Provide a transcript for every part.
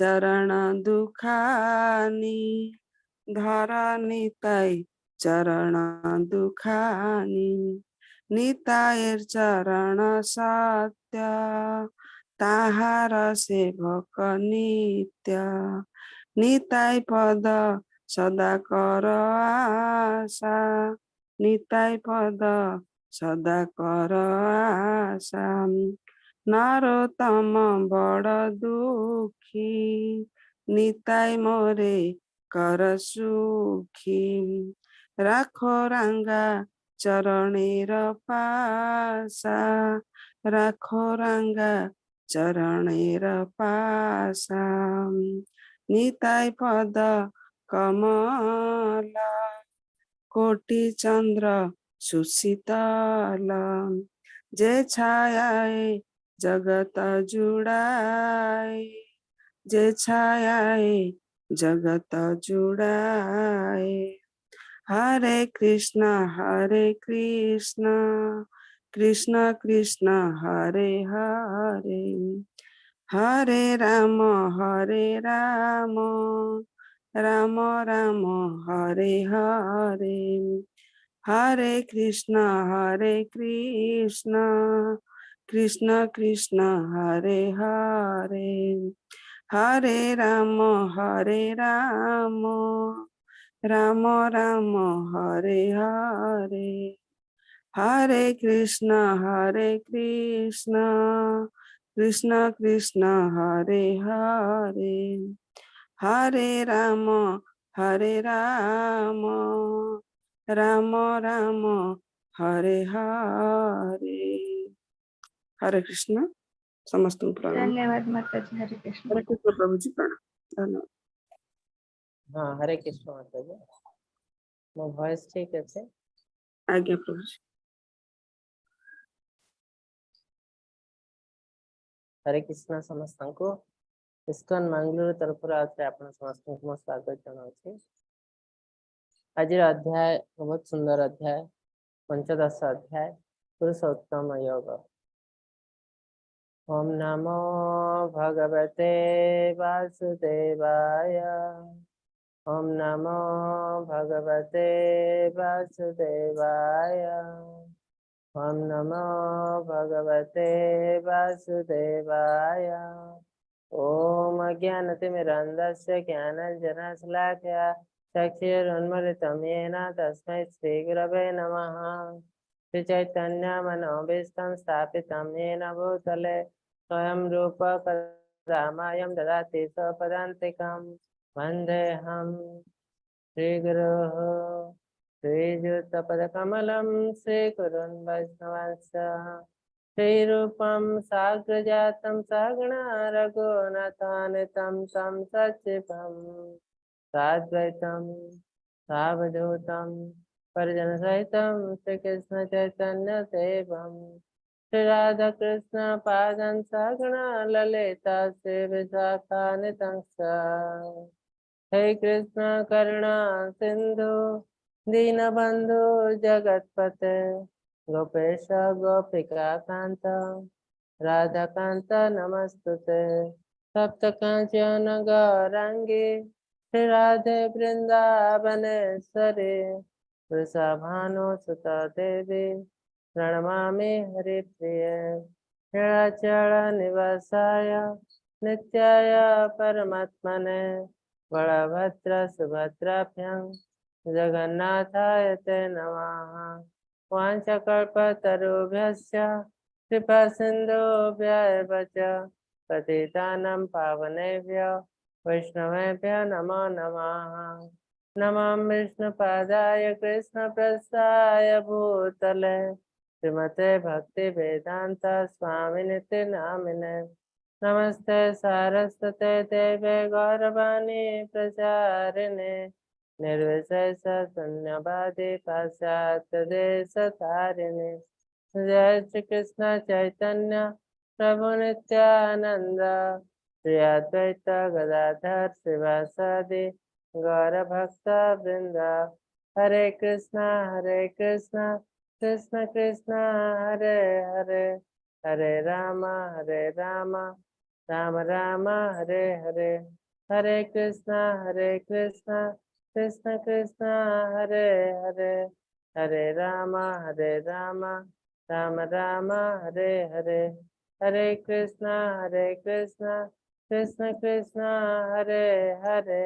চরণ দুখানি, ধর নিতাই চরণ দুখানি। নিতাইয়ের চরণ সত্য, তাহার সেবক নিত্য। নিতাই পদ সদা কর আশা, নিতাই পদ সদা কর আশা। নরোত্তম বড় দুঃখী, নিতাই মোরে কর সুখী। রাখো রাঙ্গা চরণের পাশা, রাখো রাঙ্গা চরণের পাশা। নিতাই পদ কমল, কোটি চন্দ্র সুশীতল। যে ছায়ায় জগত জুড়ায়, যে ছায়ায় জগত জুড়ায়। হরে কৃষ্ণ হরে কৃষ্ণ, কৃষ্ণ কৃষ্ণ হরে হরে, হরে রাম হরে রাম, রাম রাম হরে হরে। হরে কৃষ্ণ হরে কৃষ্ণ, কৃষ্ণ কৃষ্ণ হরে হরে, হরে রাম হরে রাম, রাম রাম হরে হরে। হরে কৃষ্ণ হরে কৃষ্ণ, কৃষ্ণ কৃষ্ণ হরে হরে, হরে রাম হরে রাম, রাম রাম হরে হরে। ହରେ କୃଷ୍ଣ, ସମସ୍ତଙ୍କୁ ପ୍ରଣାମ। ଧନ୍ୟବାଦ ମାତାଜୀ, ହରେ କୃଷ୍ଣ। ହରେ କୃଷ୍ଣ ପ୍ରଭୁଜୀ, ପ୍ରଣାମ, ଧନ୍ୟବାଦ। ହଁ, ହରେ କୃଷ୍ଣ ମାତାଜୀ। ମୋ ଭଏସ ଠିକ ଅଛି? ଆଜ୍ଞା ପ୍ରଭୁଜୀ। ହରେ କୃଷ୍ଣ ସମସ୍ତଙ୍କୁ। ଇସ୍କନ ମାଙ୍ଗଲୁରୁ ତରଫରୁ ଆଉଥରେ ଆପଣ ସମସ୍ତଙ୍କୁ ମୁଁ ସ୍ୱାଗତ ଜଣାଉଛି। ଆଜିର ଅଧ୍ୟାୟ ବହୁତ ସୁନ୍ଦର ଅଧ୍ୟାୟ, ପଞ୍ଚଦଶ ଅଧ୍ୟାୟ, ପୁରୁଷୋତ୍ତମ ଯୋଗ। ଓମ୍ ନମୋ ଭଗବତେ ବାସୁଦେବାୟ। ଓମ୍ ନମୋ ଭଗବତେ ବାସୁଦେବାୟ। ଓମ୍ ନମୋ ଭଗବତେ ବାସୁଦେବାୟ। ଓମ୍ ଅଜ୍ଞାନତିମିରାନ୍ଧସ୍ୟ ଜ୍ଞାନାଞ୍ଜନଶଲାକୟା ଚକ୍ଷୁରୁନ୍ମିଳିतं येन तस्मै श्रीगुरवे नमः। श्रीचैतन्यमनोभीष्टं स्थापितं येन भूतले स्वयं रूप कदा मह्यं ददाति स्वपदान्तिकं। वन्देऽहं श्रीगुरोः श्रीयुतपदकमलं श्रीगुरुन् वैष्णवांश्च। श्रीरूपं साग्रजातं सगुणा रघुनाथान्वितं तं सचिवं साद्वैतं सावधूतं परिजनसहितं श्रीकृष्ण चैतन्य देवं। श्रीराधाकृष्ण पादं सगुणा ललिता श्रीविशाखान्वितं च। हे कृष्ण करुणा सिन्धु दीनबन्धु जगत्पते गोपेश गोपिका कान्त राधाकान्त नमस्तुते। सप्त काञ्चन गौराङ्गी श्री राधे वृन्दावनेश्वरी वृषभानुसुता देवी प्रणमामि हरिप्रिये। नीलाचल निवासाय नित्याय परमात्मने बलभद्र सुभद्राभ्यां जगन्नाथाय ते नमः। वाञ्छाकल्पतरुभ्यश्च कृपा सिन्धुभ्य एव च पतितानां पावनेभ्यो वैष्णवेभ्यो नमो नमः। नमः विष्णुपादाय कृष्णप्रस्थाय भूतले श्रीमते भक्तिवेदान्त स्वामिनिति नामिने। नमस्ते सारस्वते देवे गौरवाणी प्रचारिणे निर्विशेष शून्यवादी पाश्चात्य देशतारिणे। जय श्री कृष्ण चैतन्य प्रभु नित्यानंद श्री अद्वैत गदाधर शिवासादि गौर भक्त वृंद। हरे कृष्णा हरे कृष्णा कृष्ण कृष्ण हरे हरे, हरे राम हरे Ram Rama Rama Hare Hare Hare Krishna Hare Krishna Krishna Krishna Hare Hare Hare Rama Hare Rama Rama Rama Hare Hare Hare Krishna Hare Krishna Krishna Krishna Hare Hare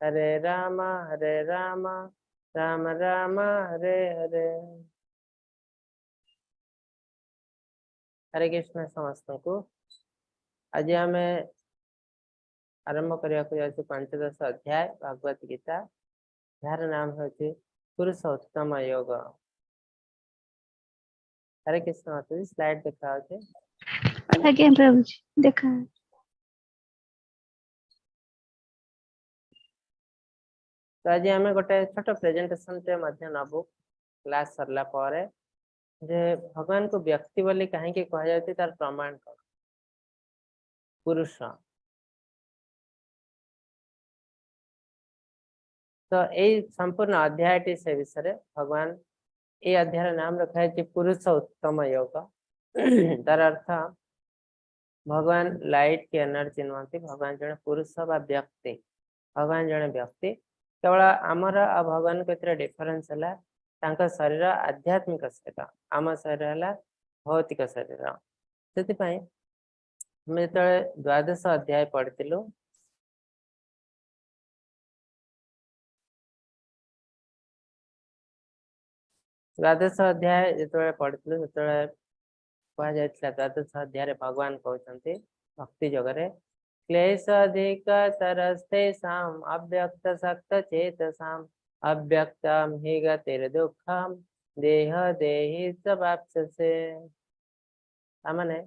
Hare Rama Hare Rama Rama Rama Hare Hare. Hare Krishna ସମସ୍ତଙ୍କୁ। ଆଜି ଆମେ ଆରମ୍ଭ କରିବାକୁ ଯାଉଛୁ ପଞ୍ଚଦଶ ଅଧ୍ୟାୟ ଭଗବତ ଗୀତା, ଯାହାର ନାମ ହେଉଛି ପୁରୁଷୋତ୍ତମ ଯୋଗ। ହରେ କୃଷ୍ଣ ମାତାଜୀ, ସ୍ଲାଇଡ୍ ଦେଖାଯାଉଛି? ଆଜ୍ଞା ପ୍ରଭୁଜୀ, ଦେଖା। ତ ଆଜି ଆମେ ଗୋଟେ ଛୋଟ ପ୍ରେଜେଣ୍ଟେସନ ଟେ ମଧ୍ୟ ନବୁ କ୍ଲାସ ସରିଲା ପରେ, ଯେ ଭଗବାନଙ୍କୁ ବ୍ୟକ୍ତି ବୋଲି କାହିଁକି କୁହାଯାଉଛି, ତାର ପ୍ରମାଣ କଣ? ପୁରୁଷ। ତ ଏଇ ସମ୍ପୂର୍ଣ୍ଣ ଅଧ୍ୟାୟଟି ସେ ବିଷୟରେ। ଭଗବାନ ଏଇ ଅଧ୍ୟାୟର ନାମ ରଖାଯାଇଛି ପୁରୁଷ ଉତ୍ତମ ଯୋଗ। ତାର ଅର୍ଥ ଭଗବାନ ଲାଇଟ କି ଏନର୍ଜି ନୁହନ୍ତି, ଭଗବାନ ଜଣେ ପୁରୁଷ ବା ବ୍ୟକ୍ତି। ଭଗବାନ ଜଣେ ବ୍ୟକ୍ତି। କେବଳ ଆମର ଆଉ ଭଗବାନଙ୍କ ଭିତରେ ଡିଫରେନ୍ସ ହେଲା ତାଙ୍କ ଶରୀର ଆଧ୍ୟାତ୍ମିକ ଶରୀର, ଆମ ଶରୀର ହେଲା ଭୌତିକ ଶରୀର। ସେଥିପାଇଁ ଆମେ ଯେତେବେଳେ ଦ୍ୱାଦଶ ଅଧ୍ୟାୟ ପଢିଥିଲୁ, ଦ୍ୱାଦଶ ଅଧ୍ୟାୟ ଯେତେବେଳେ ପଢିଥିଲୁ ସେତେବେଳେ କୁହାଯାଇଥିଲା, ଦ୍ୱାଦଶ ଅଧ୍ୟାୟରେ ଭଗବାନ କହୁଛନ୍ତି ଭକ୍ତି ଯୋଗରେ, କ୍ଲେଶ ଅଧିକ ତରସ୍ତେଷାಂ ଅବ୍ୟକ୍ତ ଶକ୍ତ ଚେତସାಂ ଅବ୍ୟକ୍ତಂ ହି ଗତିର ଦୁଃଖം ଦେହ ଦେହି ସବାପ୍ସସେ। ତାମାନେ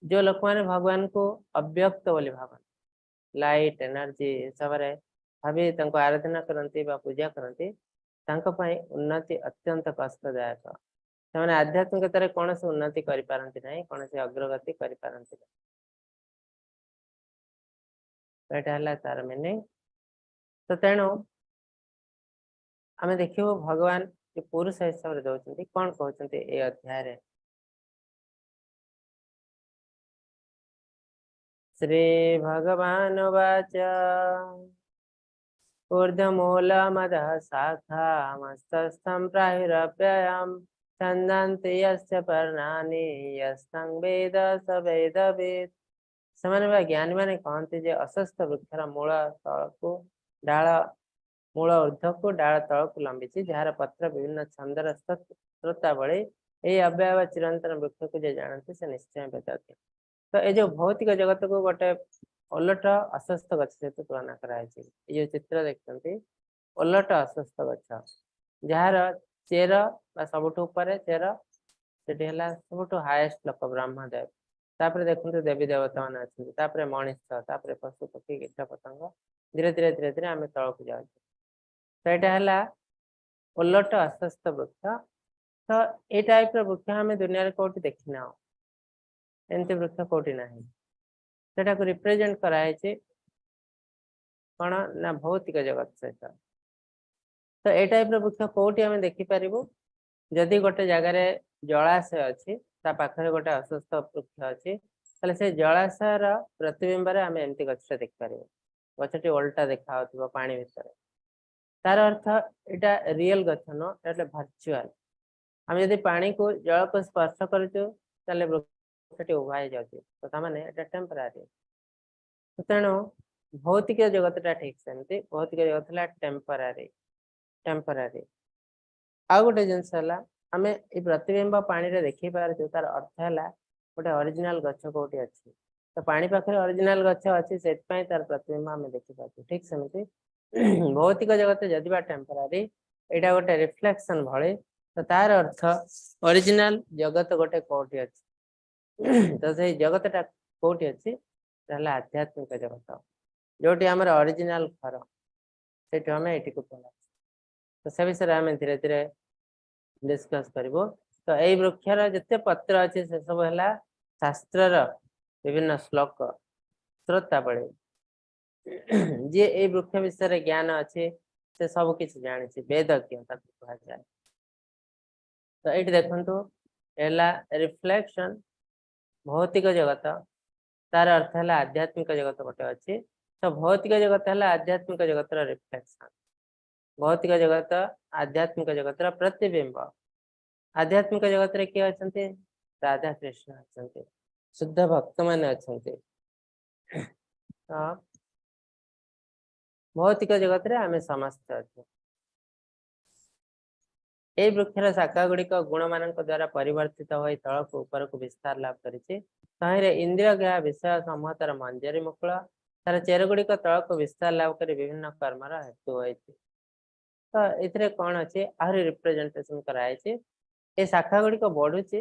ଯୋଉ ଲୋକମାନେ ଭଗବାନଙ୍କୁ ଅବ୍ୟକ୍ତ ବୋଲି ଭାବନ୍ତି, ଲାଇଟ ଏନର୍ଜି ହିସାବରେ ଭାବି ତାଙ୍କୁ ଆରାଧନା କରନ୍ତି ବା ପୂଜା କରନ୍ତି, ତାଙ୍କ ପାଇଁ ଉନ୍ନତି ଅତ୍ୟନ୍ତ କଷ୍ଟଦାୟକ। ସେମାନେ ଆଧ୍ୟାତ୍ମିକତାରେ କୌଣସି ଉନ୍ନତି କରିପାରନ୍ତି ନାହିଁ, କୌଣସି ଅଗ୍ରଗତି କରିପାରନ୍ତି ନାହିଁ। ଏଇଟା ହେଲା ତାର ମିନିଂ। ତ ତେଣୁ ଆମେ ଦେଖିବୁ ଭଗବାନ ପୁରୁଷ ହିସାବରେ ଦଉଛନ୍ତି, କଣ କହୁଛନ୍ତି ଏଇ ଅଧ୍ୟାୟରେ। ଶ୍ରୀ ଭଗବାନ ବାଚ ऊर्ध्वमूलमदः शाखामस्तस्थं प्राहुरव्ययं छन्दन्ति यस्य पर्णानि यस्तं वेद स वेदवित्। ସେମାନେ ବା ଜ୍ଞାନୀ ମାନେ କହନ୍ତି ଯେ ଅସ୍ୱତ୍ଥ ବୃକ୍ଷର ମୂଳ ତଳକୁ ଡାଳ, ମୂଳ ଊର୍ଦ୍ଧ୍ୱକୁ ଡାଳ ତଳକୁ ଲମ୍ବିଛି, ଯାହାର ପତ୍ର ବିଭିନ୍ନ ଛନ୍ଦର ଶ୍ରୋତାବଳୀ। ଏଇ ଅବ୍ୟୟ ବା ଚିରନ୍ତନ ବୃକ୍ଷକୁ ଯେ ଜାଣନ୍ତି ସେ ନିଶ୍ଚୟ ବେଦଜ୍ଞ। ତ ଏ ଯୋଉ ଭୌତିକ ଜଗତକୁ ଗୋଟେ ଓଲଟ ଅସ୍ୱତ୍ଥ ଗଛ ସହିତ ତୁଳନା କରାଯାଇଛି। ଏଇ ଯୋଉ ଚିତ୍ର ଦେଖୁଛନ୍ତି ଓଲଟ ଅସ୍ୱତ୍ଥ ଗଛ, ଯାହାର ଚେର ବା ସବୁଠୁ ଉପରେ ଚେର, ସେଠି ହେଲା ସବୁଠୁ ହାଏଷ୍ଟ ଲୋକ ବ୍ରହ୍ମଦେବ। ତାପରେ ଦେଖନ୍ତୁ ଦେବୀ ଦେବତା ମାନେ ଅଛନ୍ତି, ତାପରେ ମଣିଷ, ତାପରେ ପଶୁ ପକ୍ଷୀ କୀଟ ପତଙ୍ଗ, ଧୀରେ ଧୀରେ ଧୀରେ ଧୀରେ ଆମେ ତଳକୁ ଯାଉଛୁ। ତ ଏଇଟା ହେଲା ଓଲଟ ଅସ୍ୱତ୍ଥ ବୃକ୍ଷ। ତ ଏଇ ଟାଇପ ର ବୃକ୍ଷ ଆମେ ଦୁନିଆରେ କୋଉଠି ଦେଖିନାହୁଁ, ଏମିତି ବୃକ୍ଷ କୋଉଠି ନାହିଁ। ସେଟାକୁ ରିପ୍ରେଜେଣ୍ଟ କରାହେଇଛି କଣ ନା ଭୌତିକ ଜଗତ ସହିତ। ତ ଏଇ ଟାଇପ ର ବୃକ୍ଷ କୋଉଠି ଆମେ ଦେଖିପାରିବୁ? ଯଦି ଗୋଟେ ଜାଗାରେ ଜଳାଶୟ ଅଛି, ତା ପାଖରେ ଗୋଟେ ଅସ୍ୱତ୍ଥ ବୃକ୍ଷ ଅଛି, ତାହେଲେ ସେ ଜଳାଶୟର ପ୍ରତିବିମ୍ବରେ ଆମେ ଏମିତି ଗଛଟା ଦେଖିପାରିବୁ। ଗଛଟି ଓଲଟା ଦେଖା ଯାଉଥିବ ପାଣି ଭିତରେ। ତାର ଅର୍ଥ ଏଇଟା ରିଏଲ ଗଛ ନୁହଁ, ଏଇଟା ଭର୍ଚୁଆଲ। ଆମେ ଯଦି ପାଣିକୁ ଜଳକୁ ସ୍ପର୍ଶ କରୁଛୁ ତାହେଲେ ବୃକ୍ଷଟି ଉଭା ହେଇଯାଉଛି, ତ ତାମାନେ ଏଇଟା ଟେମ୍ପରାରୀ। ତେଣୁ ଭୌତିକ ଜଗତଟା ଠିକ ସେମିତି, ଭୌତିକ ଜଗତ ହେଲା ଟେମ୍ପରାରୀ, ଟେମ୍ପରାରୀ। ଆଉ ଗୋଟେ ଜିନିଷ ହେଲା ଆମେ ଏଇ ପ୍ରତିବିମ୍ବ ପାଣିରେ ଦେଖି ପାରୁଛୁ, ତାର ଅର୍ଥ ହେଲା ଗୋଟେ ଅରିଜିନାଲ ଗଛ କୋଉଠି ଅଛି, ତ ପାଣି ପାଖରେ ଅରିଜିନାଲ ଗଛ ଅଛି, ସେଥିପାଇଁ ତାର ପ୍ରତିବିମ୍ବ ଆମେ ଦେଖିପାରୁଛୁ। ଠିକ ସେମିତି ଭୌତିକ ଜଗତ ଯଦି ବା ଟେମ୍ପରାରୀ, ଏଇଟା ଗୋଟେ ରିଫ୍ଲେକ୍ସନ ଭଳି, ତ ତାର ଅର୍ଥ ଅରିଜିନାଲ ଜଗତ ଗୋଟେ କୋଉଠି ଅଛି, ତ ସେଇ ଜଗତଟା କୋଉଠି ଅଛି, ତାହେଲେ ଆଧ୍ୟାତ୍ମିକ ଜଗତ, ଯୋଉଠି ଆମର ଅରିଜିନାଲ ଘର, ସେଇଠୁ ଆମେ ଏଇଠିକୁ ପଳେଇ। ତ ସେ ବିଷୟରେ ଆମେ ଧୀରେ ଧୀରେ ଡିସ୍କସ କରିବୁ। ତ ଏଇ ବୃକ୍ଷର ଯେତେ ପତ୍ର ଅଛି ସେ ସବୁ ହେଲା ଶାସ୍ତ୍ରର ବିଭିନ୍ନ ଶ୍ଲୋକ, ଶ୍ରୋତାବଳୀ। ଯିଏ ଏଇ ବୃକ୍ଷ ବିଷୟରେ ଜ୍ଞାନ ଅଛି ସେ ସବୁ କିଛି ଜାଣିଛି, ବେଦଜ୍ଞ ତାକୁ କୁହାଯାଏ। ତ ଏଇଠି ଦେଖନ୍ତୁ ହେଲା ରିଫ୍ଲେକ୍ସନ ଭୌତିକ ଜଗତ, ତାର ଅର୍ଥ ହେଲା ଆଧ୍ୟାତ୍ମିକ ଜଗତ ଗୋଟେ ଅଛି। ତ ଭୌତିକ ଜଗତ ହେଲା ଆଧ୍ୟାତ୍ମିକ ଜଗତର ରିଫ୍ଲେକ୍ସନ। ଭୌତିକ ଜଗତ ଆଧ୍ୟାତ୍ମିକ ଜଗତର ପ୍ରତିବିମ୍ବ। ଆଧ୍ୟାତ୍ମିକ ଜଗତରେ କିଏ ଅଛନ୍ତି? ରାଧା କୃଷ୍ଣ ଅଛନ୍ତି, ଶୁଦ୍ଧ ଭକ୍ତ ମାନେ ଅଛନ୍ତି। ତ ଭୌତିକ ଜଗତରେ ଆମେ ସମସ୍ତେ ଅଛୁ। ଏଇ ବୃକ୍ଷର ଶାଖା ଗୁଡ଼ିକ ଗୁଣମାନଙ୍କ ଦ୍ୱାରା ପରିବର୍ତ୍ତିତ ହୋଇ ତଳକୁ ଉପରକୁ ବିସ୍ତାର ଲାଭ କରିଛି। ତହିଁରେ ଇନ୍ଦ୍ରିୟ ଗ୍ରାହ୍ୟ ବିଷୟ ସମୂହ ତାର ମଞ୍ଜରୀ ମୁକୁଳ। ତାର ଚେର ଗୁଡ଼ିକ ତଳକୁ ବିସ୍ତାର ଲାଭ କରି ବିଭିନ୍ନ କର୍ମର ହେତୁ ହୋଇଛି। ତ ଏଥିରେ କଣ ଅଛି, ଆହୁରି ରିପ୍ରେଜେଣ୍ଟେସନ କରାଯାଇଛି। ଏ ଶାଖା ଗୁଡ଼ିକ ବଢୁଛି,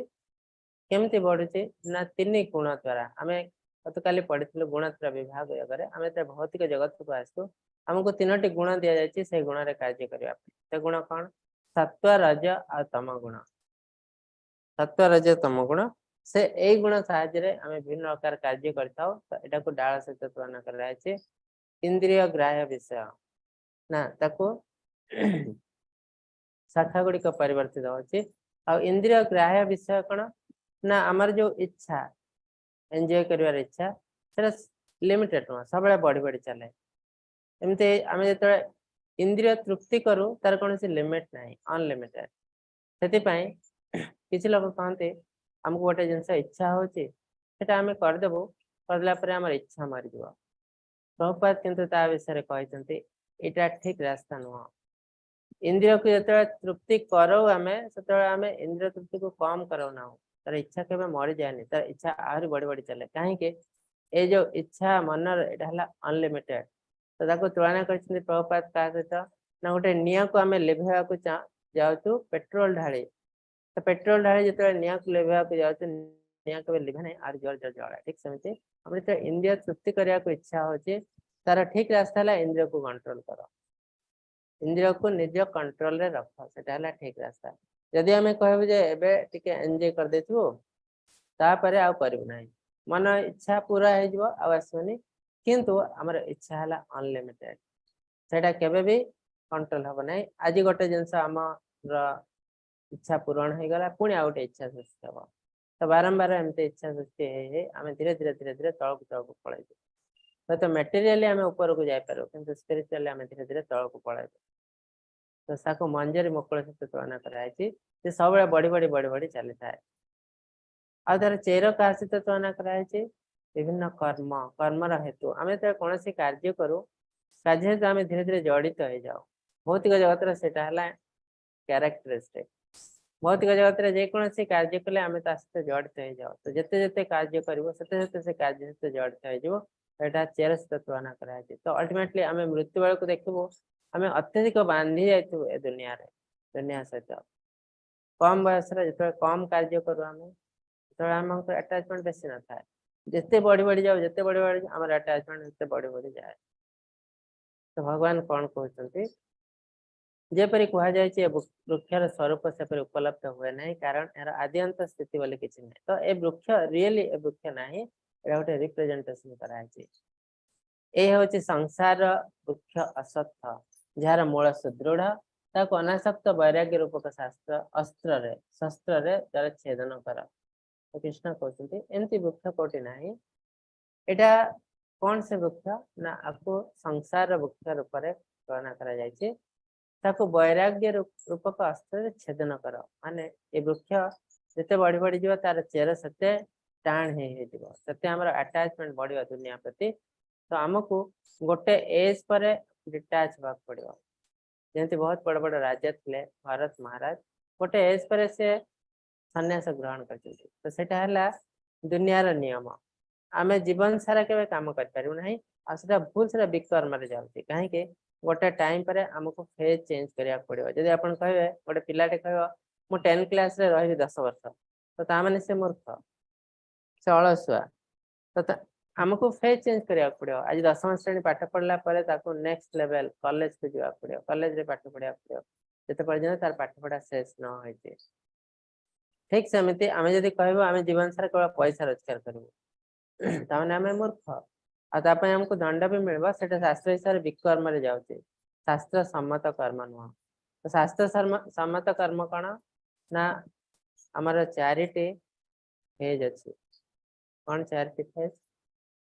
କେମିତି ବଢୁଛି ନା ତିନି ଗୁଣ ଦ୍ୱାରା। ଆମେ ଗତକାଲି ପଢିଥିଲୁ ଗୁଣତ୍ର ବିଭାଗ ଯୋଗରେ। ଆମେ ଯେତେବେଳେ ଭୌତିକ ଜଗତକୁ ଆସୁ, ଆମକୁ ତିନୋଟି ଗୁଣ ଦିଆଯାଇଛି ସେଇ ଗୁଣରେ କାର୍ଯ୍ୟ କରିବା ପାଇଁ। ସେ ଗୁଣ କଣ? ସତ୍ୱ, ରଜ ଆଉ ତମ ଗୁଣ। ସତ୍ୱ, ରଜ, ତମ ଗୁଣ। ସେ ଏଇ ଗୁଣ ସାହାଯ୍ୟରେ ଆମେ ବିଭିନ୍ନ ପ୍ରକାର କାର୍ଯ୍ୟ କରିଥାଉ। ତ ଏଟାକୁ ଡାଳ ସହିତ ତୁଳନା କରାଯାଇଛି। ଇନ୍ଦ୍ରିୟ ଗ୍ରାହ୍ୟ ବିଷୟ ନା ତାକୁ ଶାଖା ଗୁଡ଼ିକ ପରିବର୍ତ୍ତିତ ହଉଛି। ଆଉ ଇନ୍ଦ୍ରିୟ ଗ୍ରାହ୍ୟ ବିଷୟ କଣ ନା ଆମର ଯୋଉ ଇଚ୍ଛା, ଏନ୍ଜୟ କରିବାର ଇଚ୍ଛା, ସେଟା ଲିମିଟେଡ ନୁହଁ, ସବୁବେଳେ ବଢି ବଢି ଚାଲେ। ଏମିତି ଆମେ ଯେତେବେଳେ ଇନ୍ଦ୍ରିୟ ତୃପ୍ତି କରୁ, ତାର କୌଣସି ଲିମିଟ ନାହିଁ, ଅନଲିମିଟେଡ। ସେଥିପାଇଁ କିଛି ଲୋକ କହନ୍ତି, ଆମକୁ ଗୋଟେ ଜିନିଷ ଇଚ୍ଛା ହଉଛି, ସେଟା ଆମେ କରିଦେବୁ, କରିଦେଲା ପରେ ଆମର ଇଚ୍ଛା ମରିଯିବ। ପ୍ରଭୁପାଦ କିନ୍ତୁ ତା ବିଷୟରେ କହିଛନ୍ତି, ଏଇଟା ଠିକ ରାସ୍ତା ନୁହଁ। ଇନ୍ଦ୍ରିୟକୁ ଯେତେବେଳେ ତୃପ୍ତି କରଉ ଆମେ, ସେତେବେଳେ ଆମେ ଇନ୍ଦ୍ରିୟ ତୃପ୍ତିକୁ କମ କରଉନାହୁଁ। ତାର ଇଚ୍ଛା କେବେ ମରିଯାଏନି, ତାର ଇଚ୍ଛା ଆହୁରି ବଢି ବଢି ଚାଲେ। କାହିଁକି? ଏଇ ଯୋଉ ଇଚ୍ଛା ମନର, ଏଇଟା ହେଲା ଅନଲିମିଟେଡ। ତ ତାକୁ ତୁଳନା କରିଛନ୍ତି ପ୍ରଭୁପାଦ କାହା ସହିତ ନା ଗୋଟେ ନିଆଁକୁ ଆମେ ଲିଭେଇବାକୁ ଯାଉଛୁ ପେଟ୍ରୋଲ ଢାଳି। ତ ପେଟ୍ରୋଲ ଢାଳି ଯେତେବେଳେ ନିଆଁକୁ ଲିଭେଇବାକୁ ଯାଉଛୁ, ନିଆଁ କେବେ ଲିଭେ ନାହିଁ, ଆହୁରି ଜୋର ଜୋର ଜଳେ। ଠିକ ସେମିତି ଆମର ଯେତେବେଳେ ଇନ୍ଦ୍ରିୟ ତୃପ୍ତି କରିବାକୁ ଇଚ୍ଛା ହଉଛି, ତାର ଠିକ ରାସ୍ତା ହେଲା ଇନ୍ଦ୍ରିୟକୁ କଣ୍ଟ୍ରୋଲ କର, ଇନ୍ଦ୍ରିୟକୁ ନିଜ କଣ୍ଟ୍ରୋଲରେ ରଖ, ସେଟା ହେଲା ଠିକ ରାସ୍ତା। ଯଦି ଆମେ କହିବୁ ଯେ ଏବେ ଟିକେ ଏନ୍ଜୟ କରିଦେଇଥିବୁ, ତାପରେ ଆଉ କରିବୁ ନାହିଁ, ମନ ଇଚ୍ଛା ପୁରା ହେଇଯିବ, ଆଉ ଆସିବନି। କିନ୍ତୁ ଆମର ଇଚ୍ଛା ହେଲା ଅନଲିମିଟେଡ, ସେଇଟା କେବେ ବି କଣ୍ଟ୍ରୋଲ ହବ ନାହିଁ। ଆଜି ଗୋଟେ ଜିନିଷ ଆମର ଇଚ୍ଛା ପୂରଣ ହେଇଗଲା, ପୁଣି ଆଉ ଗୋଟେ ଇଚ୍ଛା ସୃଷ୍ଟି ହବ। ତ ବାରମ୍ବାର ଏମିତି ଇଚ୍ଛା ସୃଷ୍ଟି ହେଇ ହେଇ ଆମେ ଧୀରେ ଧୀରେ ଧୀରେ ଧୀରେ ତଳକୁ ତଳକୁ ପଳେଇଯିବୁ। ହୁଏତ ମେଟେରିଆଲି ଆମେ ଉପରକୁ ଯାଇପାରିବୁ, କିନ୍ତୁ ସ୍ପିରିଚୁଆଲି ଆମେ ଧୀରେ ଧୀରେ ତଳକୁ ପଳେଇବୁ। ତ ତାକୁ ମଞ୍ଜରୀ ମୁକୁଳ ସହିତ ତୁଳନା କରାଯାଇଛି ଯେ ସବୁବେଳେ ବଢି ବଢି ବଢି ବଢି ଚାଲିଥାଏ। ଆଉ ତାର ଚେର କାହା ସହିତ ତୁଳନା କରାଯାଇଛି? ବିଭିନ୍ନ କର୍ମ, କର୍ମର ହେତୁ। ଆମେ ଯେତେବେଳେ କୌଣସି କାର୍ଯ୍ୟ କରୁ, କାର୍ଯ୍ୟ ସହିତ ଆମେ ଧୀରେ ଧୀରେ ଜଡିତ ହେଇଯାଉ। ଭୌତିକ ଜଗତର ସେଇଟା ହେଲା କ୍ୟାରେକ୍ଟରିଷ୍ଟିକ। ଭୌତିକ ଜଗତରେ ଯେକୌଣସି କାର୍ଯ୍ୟ କଲେ ଆମେ ତା ସହିତ ଜଡିତ ହେଇଯାଉ। ତ ଯେତେ ଯେତେ କାର୍ଯ୍ୟ କରିବ, ସେତେ ସେତେ ସେ କାର୍ଯ୍ୟ ସହିତ ଜଡିତ ହେଇଯିବ। ଏଇଟା ଚେର ସହିତ ତୁଳନା କରାଯାଇଛି। ତ ଅଲ୍ଟିମେଟଲି ଆମେ ମୃତ୍ୟୁ ବେଳକୁ ଦେଖିବୁ, ଆମେ ଅତ୍ୟଧିକ ବାନ୍ଧି ଯାଇଥିବୁ ଏ ଦୁନିଆରେ, ଦୁନିଆ ସହିତ। କମ ବୟସରେ ଯେତେବେଳେ କମ କାର୍ଯ୍ୟ କରୁ ଆମେ, ସେତେବେଳେ ଆମକୁ ଆଟାଚମେଣ୍ଟ ବେଶୀ ନଥାଏ। ଯେତେ ବଢି ବଢି ଯାଉ, ଯେତେ ବଢି ବଢି ଆମର ଆଟାଚମେଣ୍ଟ ସେତେ ବଢି ବଢି ଯାଏ। ତ ଭଗବାନ କଣ କହୁଛନ୍ତି? ଯେପରି କୁହାଯାଇଛି, ଏ ବୃକ୍ଷର ସ୍ୱରୂପ ସେପରି ଉପଲବ୍ଧ ହୁଏ ନାହିଁ, କାରଣ ଏହାର ଆଦି ଅନ୍ତ ସ୍ଥିତି ବୋଲି କିଛି ନାହିଁ। ତ ଏ ବୃକ୍ଷ ରିଏଲି ଏ ବୃକ୍ଷ ନାହିଁ, ଏଇଟା ଗୋଟେ ରିପ୍ରେଜେଣ୍ଟେସନ କରାଯାଇଛି। ଏ ହଉଛି ସଂସାର ବୃକ୍ଷ ଅଶ୍ୱତ୍ଥ, ଯାହାର ମୂଳ ସୁଦୃଢ। ତାକୁ ଅନାସକ୍ତ ବୈରାଗ୍ୟ ରୂପକ ଶାସ୍ତ୍ର ଅସ୍ତ୍ରରେ ଶସ୍ତ୍ରରେ ତାର ଛେଦନ କର। ତ କୃଷ୍ଣ କହୁଛନ୍ତି, ଏମିତି ବୃକ୍ଷ କୋଉଠି ନାହିଁ। ଏଇଟା କଣ ସେ ବୃକ୍ଷ ନା ଆକୁ ସଂସାର ବୃକ୍ଷ ରୂପରେ ତୁଳନା କରାଯାଇଛି। ତାକୁ ବୈରାଗ୍ୟ ରୂପକ ଅସ୍ତ୍ରରେ ଛେଦନ କର। ମାନେ ଏ ବୃକ୍ଷ ଯେତେ ବଢି ବଢି ଯିବ, ତାର ଚେର ସେତେ ଟାଣ ହେଇ ହେଇଯିବ, ସେତେ ଆମର ଆଟାଚମେଣ୍ଟ ବଢିବ ଦୁନିଆ ପ୍ରତି। ତ ଆମକୁ ଗୋଟେ ଏଜ ପରେ ଡିଟାଚ ହବାକୁ ପଡିବ। ଯେମିତି ବହୁତ ବଡ ବଡ ରାଜା ଥିଲେ, ଭରତ ମହାରାଜ, ଗୋଟେ ଏଜ ପରେ ସେ ସନ୍ନ୍ୟାସ ଗ୍ରହଣ କରିଛନ୍ତି। ତ ସେଇଟା ହେଲା ଦୁନିଆର ନିୟମ। ଆମେ ଜୀବନ ସାରା କେବେ କାମ କରିପାରିବୁ ନାହିଁ, ଆଉ ସେଟା ଭୁଲ, ସେଟା ବିକର୍ମରେ ଯାଉଛି। କାହିଁକି? ଗୋଟେ ଟାଇମ ପରେ ଆମକୁ ଫେଜ୍ ଚେଞ୍ଜ କରିବାକୁ ପଡିବ। ଯଦି ଆପଣ କହିବେ, ଗୋଟେ ପିଲାଟେ କହିବ, ମୁଁ 10 କ୍ଲାସରେ ରହିବି 10 ବର୍ଷ, ତ ତା ମାନେ ସେ ମୂର୍ଖ, ସେ ଅଳସୁଆ। ତ ଆମକୁ ଫେଜ୍ ଚେଞ୍ଜ କରିବାକୁ ପଡିବ। ଆଜି ଦଶମ ଶ୍ରେଣୀ ପାଠ ପଢିଲା ପରେ ତାକୁ ନେକ୍ସଟ ଲେଭେଲ କଲେଜକୁ ଯିବାକୁ ପଡିବ, କଲେଜରେ ପାଠ ପଢିବାକୁ ପଡିବ, ଯେତେ ପର୍ଯ୍ୟନ୍ତ ତାର ପାଠ ପଢା ଶେଷ ନ ହେଇଛି। ଠିକ ସେମିତି ଆମେ ଯଦି କହିବୁ ଆମେ ଜୀବନ ସାରା କେବଳ ପଇସା ରୋଜଗାର କରିବୁ, ତାମାନେ ଆମେ ମୂର୍ଖ, ଆଉ ତା ପାଇଁ ଆମକୁ ଦଣ୍ଡ ବି ମିଳିବ। ସେଟା ଶାସ୍ତ୍ର ହିସାବରେ ବିକର୍ମରେ ଯାଉଛି, ଶାସ୍ତ୍ର ସମ୍ମତ କର୍ମ ନୁହଁ। ତ ଶାସ୍ତ୍ର ସମ୍ମତ କର୍ମ କଣ ନା ଆମର ଚାରିଟି ଫେଜ୍ ଅଛି। କଣ ଚାରିଟି ଫେଜ୍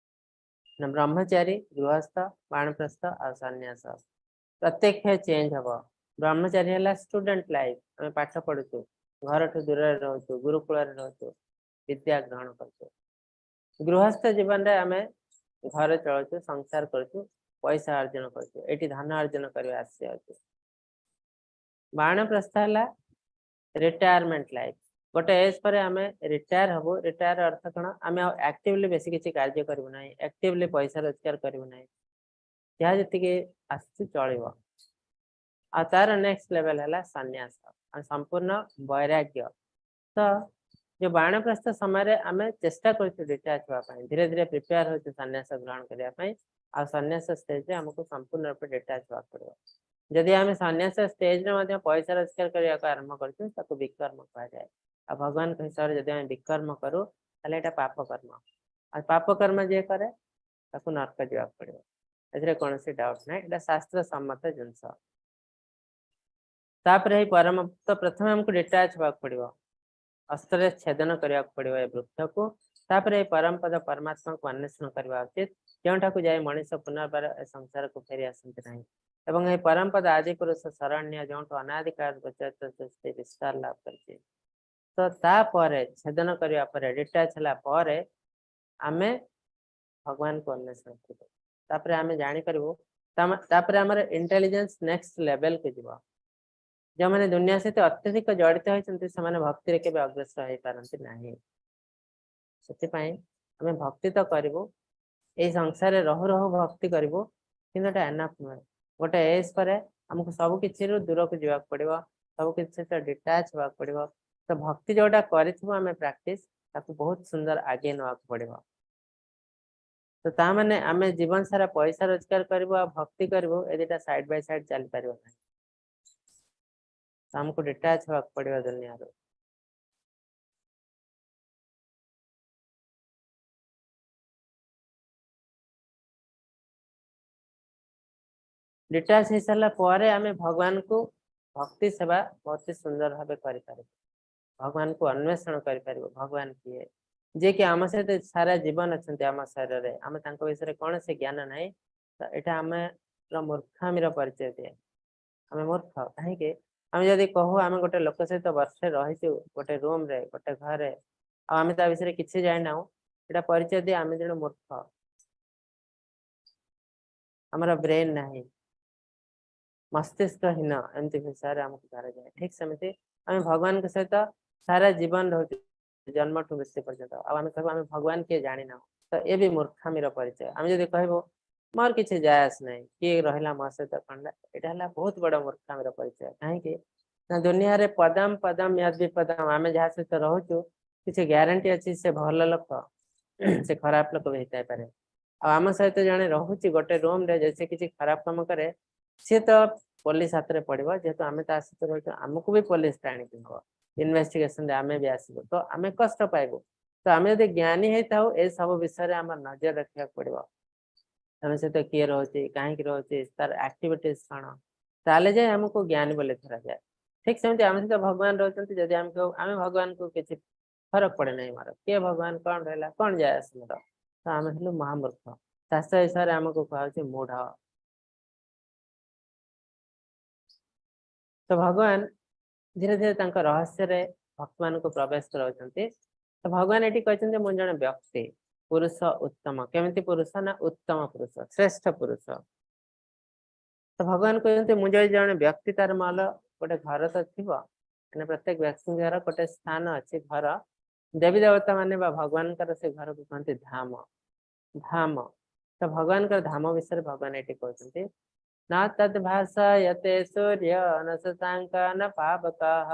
ନା ବ୍ରହ୍ମଚାରୀ, ଗୃହସ୍ଥ, ବାଣପ୍ରସ୍ଥ ଆଉ ସନ୍ନ୍ୟାସ। ପ୍ରତ୍ୟେକ ଫେଜ୍ ଚେଞ୍ଜ ହବ। ବ୍ରହ୍ମଚାରୀ ହେଲା ଷ୍ଟୁଡେଣ୍ଟ ଲାଇଫ, ଆମେ ପାଠ ପଢୁଛୁ, ଘରଠୁ ଦୂରରେ ରହୁଛୁ, ଗୁରୁକୁଳରେ ରହୁଛୁ, ବିଦ୍ୟା ଗ୍ରହଣ କରୁଛୁ। ଗୃହସ୍ଥ ଜୀବନରେ ଆମେ ଘରେ ଚଳୁଛୁ, ସଂସାର କରୁଛୁ, ପଇସା ଅର୍ଜନ କରୁଛୁ, ଏଠି ଧନ ଅର୍ଜନ କରିବା ଆସିଯାଉଛି। ବାଣପ୍ରସ୍ଥ ହେଲା ରିଟାୟାରମେଣ୍ଟ ଲାଇଫ। ଗୋଟେ ଏଜ୍ ପରେ ଆମେ ରିଟାୟାର ହବୁ। ରିଟାୟାର ଅର୍ଥ କଣ? ଆମେ ଆଉ ଆକ୍ଟିଭଲି ବେଶୀ କିଛି କାର୍ଯ୍ୟ କରିବୁ ନାହିଁ, ଆକ୍ଟିଭଲି ପଇସା ରୋଜଗାର କରିବୁ ନାହିଁ, ଯାହା ଯେତିକି ଆସୁଛି ଚଳିବ। ଆଉ ତାର ନେକ୍ସଟ ଲେଭେଲ ହେଲା ସନ୍ନ୍ୟାସ, ଆଉ ସମ୍ପୂର୍ଣ୍ଣ ବୈରାଗ୍ୟ। ତ ଯୋଉ ବାଣପ୍ରସ୍ଥ ସମୟରେ ଆମେ ଚେଷ୍ଟା କରୁଛୁ ଡିଟାଚ୍ ହେବା ପାଇଁ, ଧୀରେ ଧୀରେ ପ୍ରିପେୟାର ହଉଛୁ ସନ୍ନ୍ୟାସ ଗ୍ରହଣ କରିବା ପାଇଁ। ଆଉ ସନ୍ନ୍ୟାସ ଷ୍ଟେଜରେ ଆମକୁ ସମ୍ପୂର୍ଣ୍ଣ ରୂପେ ଡିଟାଚ୍ ହେବାକୁ ପଡିବ। ଯଦି ଆମେ ସନ୍ନ୍ୟାସ ଷ୍ଟେଜରେ ମଧ୍ୟ ପଇସା ରୋଜଗାର କରିବାକୁ ଆରମ୍ଭ କରୁଛୁ, ତାକୁ ବିକର୍ମ କୁହାଯାଏ। ଆଉ ଭଗବାନଙ୍କ ହିସାବରେ ଯଦି ଆମେ ବିକର୍ମ କରୁ, ତାହେଲେ ଏଇଟା ପାପ କର୍ମ। ଆଉ ପାପ କର୍ମ ଯିଏ କରେ ତାକୁ ନର୍କ ଯିବାକୁ ପଡିବ, ଏଥିରେ କୌଣସି ଡାଉଟ ନାହିଁ। ଏଇଟା ଶାସ୍ତ୍ର ସମ୍ମତ ଜିନିଷ। ତାପରେ ଏଇ ପରମ ତ ପ୍ରଥମେ ଆମକୁ ଡିଟାଚ୍ ହେବାକୁ ପଡିବ, ଅସ୍ତ୍ରରେ ଛେଦନ କରିବାକୁ ପଡିବ ଏ ବୃକ୍ଷକୁ। ତାପରେ ଏଇ ପରମ ପଦ ପରମାତ୍ମାକୁ ଅନ୍ୱେଷଣ କରିବା ଉଚିତ, ଯେଉଁଠାକୁ ଯାଇ ମଣିଷ ପୁନର୍ବାର ଏ ସଂସାରକୁ ଫେରି ଆସନ୍ତି ନାହିଁ। ଏବଂ ଏହି ପରମ ପଦ ଆଦି ପୁରୁଷ ଶରଣ୍ୟ, ଯେଉଁଠୁ ଅନାଦିକାଳ ପ୍ରଚଳିତ ସୃଷ୍ଟି ବିସ୍ତାର ଲାଭ କରିଛି। ତ ତାପରେ ଛେଦନ କରିବା ପରେ, ଡିଟାଚ୍ ହେଲା ପରେ ଆମେ ଭଗବାନଙ୍କୁ ଅନ୍ୱେଷଣ କରିବୁ। ତାପରେ ଆମେ ଜାଣିପାରିବୁ, ତାପରେ ଆମର ଇଣ୍ଟେଲିଜେନ୍ସ ନେକ୍ସଟ ଲେଭେଲକୁ ଯିବ। ଯେଉଁମାନେ ଦୁନିଆ ସହିତ ଅତ୍ୟଧିକ ଜଡ଼ିତ ହୋଇଛନ୍ତି, ସେମାନେ ଭକ୍ତିରେ କେବେ ଅଗ୍ରସର ହେଇପାରନ୍ତି ନାହିଁ। ସେଥିପାଇଁ ଆମେ ଭକ୍ତି ତ କରିବୁ, ଏଇ ସଂସାରରେ ରହୁ ରହୁ ଭକ୍ତି କରିବୁ, କିନ୍ତୁ ଏଟା ଏନଫ୍ ନୁହେଁ। ଗୋଟେ ଏଜ୍ ପରେ ଆମକୁ ସବୁ କିଛିରୁ ଦୂରକୁ ଯିବାକୁ ପଡିବ, ସବୁ କିଛି ସହିତ ଡିଟାଚ୍ ହେବାକୁ ପଡିବ। ତ ଭକ୍ତି ଯୋଉଟା କରିଥିବୁ ଆମେ ପ୍ରାକ୍ଟିସ, ତାକୁ ବହୁତ ସୁନ୍ଦର ଆଗେଇ ନେବାକୁ ପଡିବ। ତ ତା ମାନେ ଆମେ ଜୀବନ ସାରା ପଇସା ରୋଜଗାର କରିବୁ ଆଉ ଭକ୍ତି କରିବୁ, ଏ ଦିଟା ସାଇଡ ବାଇ ସାଇଡ ଚାଲିପାରିବ ନାହିଁ। ତ ଆମକୁ ଡିଟାଚ୍ ହେବାକୁ ପଡିବ ଦୁନିଆରୁ। ଡିଟାଚ୍ ହେଇସାରିଲା ପରେ ଆମେ ଭଗବାନଙ୍କୁ ଭକ୍ତି ସେବା ଅତି ସୁନ୍ଦର ଭାବେ କରିପାରିବୁ, ଭଗବାନଙ୍କୁ ଅନ୍ୱେଷଣ କରିପାରିବୁ। ଭଗବାନ କିଏ, ଯିଏକି ଆମ ସହିତ ସାରା ଜୀବନ ଅଛନ୍ତି ଆମ ଶରୀରରେ, ଆମେ ତାଙ୍କ ବିଷୟରେ କୌଣସି ଜ୍ଞାନ ନାହିଁ। ତ ଏଇଟା ଆମର ମୂର୍ଖାମିର ପରିଚୟ ଦିଏ। ଆମେ ମୂର୍ଖ କାହିଁକି? ଆମେ ଯଦି କହୁ ଆମେ ଗୋଟେ ଲୋକ ସହିତ ବର୍ଷେ ରହିଛୁ ଗୋଟେ ରୁମରେ, ଗୋଟେ ଘରେ, ଆଉ ଆମେ ତା ବିଷୟରେ କିଛି ଜାଣିନାହୁଁ, ଏଇଟା ପରିଚୟ ଦିଏ ଆମେ ଜଣେ ମୂର୍ଖ, ଆମର ବ୍ରେନ୍ ନାହିଁ, ମସ୍ତିଷ୍କହୀନ, ଏମିତି ବିଷୟରେ ଆମକୁ ଧରାଯାଏ। ଠିକ ସେମିତି ଆମେ ଭଗବାନଙ୍କ ସହିତ ସାରା ଜୀବନ ରହୁଛୁ, ଜନ୍ମଠୁ ମୃତ୍ୟୁ ପର୍ଯ୍ୟନ୍ତ, ଆଉ ଆମେ କହିବୁ ଆମେ ଭଗବାନ କିଏ ଜାଣିନାହୁଁ, ତ ଏ ବି ମୂର୍ଖାମିର ପରିଚୟ। ଆମେ ଯଦି କହିବୁ ମୋର କିଛି ଯାଏ ଆସ ନାହିଁ, କିଏ ରହିଲା ମୋ ସହିତ କଣ, ଏଇଟା ହେଲା ବହୁତ ବଡ ମୂର୍ଖାମିର ପରିଚୟ। କାହିଁକି ନା ଦୁନିଆରେ ପଦମ ପଦମ ୟଦ୍ ବିପଦମ, ଆମେ ଯାହା ସହିତ ରହୁଛୁ କିଛି ଗ୍ୟାରେଣ୍ଟି ଅଛି ସେ ଭଲ ଲୋକ, ସେ ଖରାପ ଲୋକ ବି ହେଇଥାଇପାରେ। ଆଉ ଆମ ସହିତ ଜଣେ ରହୁଛି ଗୋଟେ ରୁମରେ, ଯଦି ସେ କିଛି ଖରାପ କାମ କରେ, ସିଏ ତ ପୋଲିସ ହାତରେ ପଡିବ। ଯେହେତୁ ଆମେ ତା ସହିତ ରହୁଛୁ, ଆମକୁ ବି ପୋଲିସ ଟାଣିକି ନବ, ଇନଭେଷ୍ଟିଗେସନରେ ଆମେ ବି ଆସିବୁ, ତ ଆମେ କଷ୍ଟ ପାଇବୁ। ତ ଆମେ ଯଦି ଜ୍ଞାନୀ ହେଇଥାଉ, ଏ ସବୁ ବିଷୟରେ ଆମର ନଜର ରଖିବାକୁ ପଡିବ। ଆମ ସହିତ କିଏ ରହୁଛି, କାହିଁକି ରହୁଛି, ତାର ଆକ୍ଟିଭିଟିଜ କଣ, ତାହେଲେ ଯାଇ ଆମକୁ ଜ୍ଞାନୀ ବୋଲି ଧରାଯାଏ। ଠିକ ସେମିତି ଆମ ସହିତ ଭଗବାନ ରହୁଛନ୍ତି, ଯଦି ଆମେ କହିବୁ ଆମେ ଭଗବାନଙ୍କୁ କିଛି ଫରକ ପଡେ ନାହିଁ, ମୋର କିଏ ଭଗବାନ କଣ ରହିଲା କଣ ଯାଏ ଆସେ ମୋର, ତ ଆମେ ହେଲୁ ମହାମୂର୍ଖ। ଶାସ୍ତ୍ର ହିସାବରେ ଆମକୁ କୁହାଯାଉଛି ମୂଢ। ତ ଭଗବାନ ଧୀରେ ଧୀରେ ତାଙ୍କ ରହସ୍ୟରେ ଭକ୍ତମାନଙ୍କୁ ପ୍ରବେଶ କରାଉଛନ୍ତି। ତ ଭଗବାନ ଏଠି କହିଛନ୍ତି ମୁଁ ଜଣେ ବ୍ୟକ୍ତି, ପୁରୁଷ ଉତ୍ତମ। କେମିତି ପୁରୁଷ ନା ଉତ୍ତମ ପୁରୁଷ, ଶ୍ରେଷ୍ଠ ପୁରୁଷ। ତ ଭଗବାନ କହିଛନ୍ତି ମୁଁ ଯଦି ଜଣେ ବ୍ୟକ୍ତି, ତାର ମୋର ଗୋଟେ ଘର ତ ଥିବ, ମାନେ ପ୍ରତ୍ୟେକ ବ୍ୟକ୍ତିଙ୍କର ଗୋଟେ ସ୍ଥାନ ଅଛି ଘର। ଦେବୀ ଦେବତା ମାନେ ବା ଭଗବାନଙ୍କର ସେ ଘରକୁ କୁହନ୍ତି ଧାମ, ଧାମ। ତ ଭଗବାନଙ୍କର ଧାମ ବିଷୟରେ ଭଗବାନ ଏଠି କହୁଛନ୍ତି, ନା ତଦ୍ ଭାସୟତେ ସୂର୍ଯ୍ୟ ନ ଶଶାଙ୍କ ନ ପାବକଃ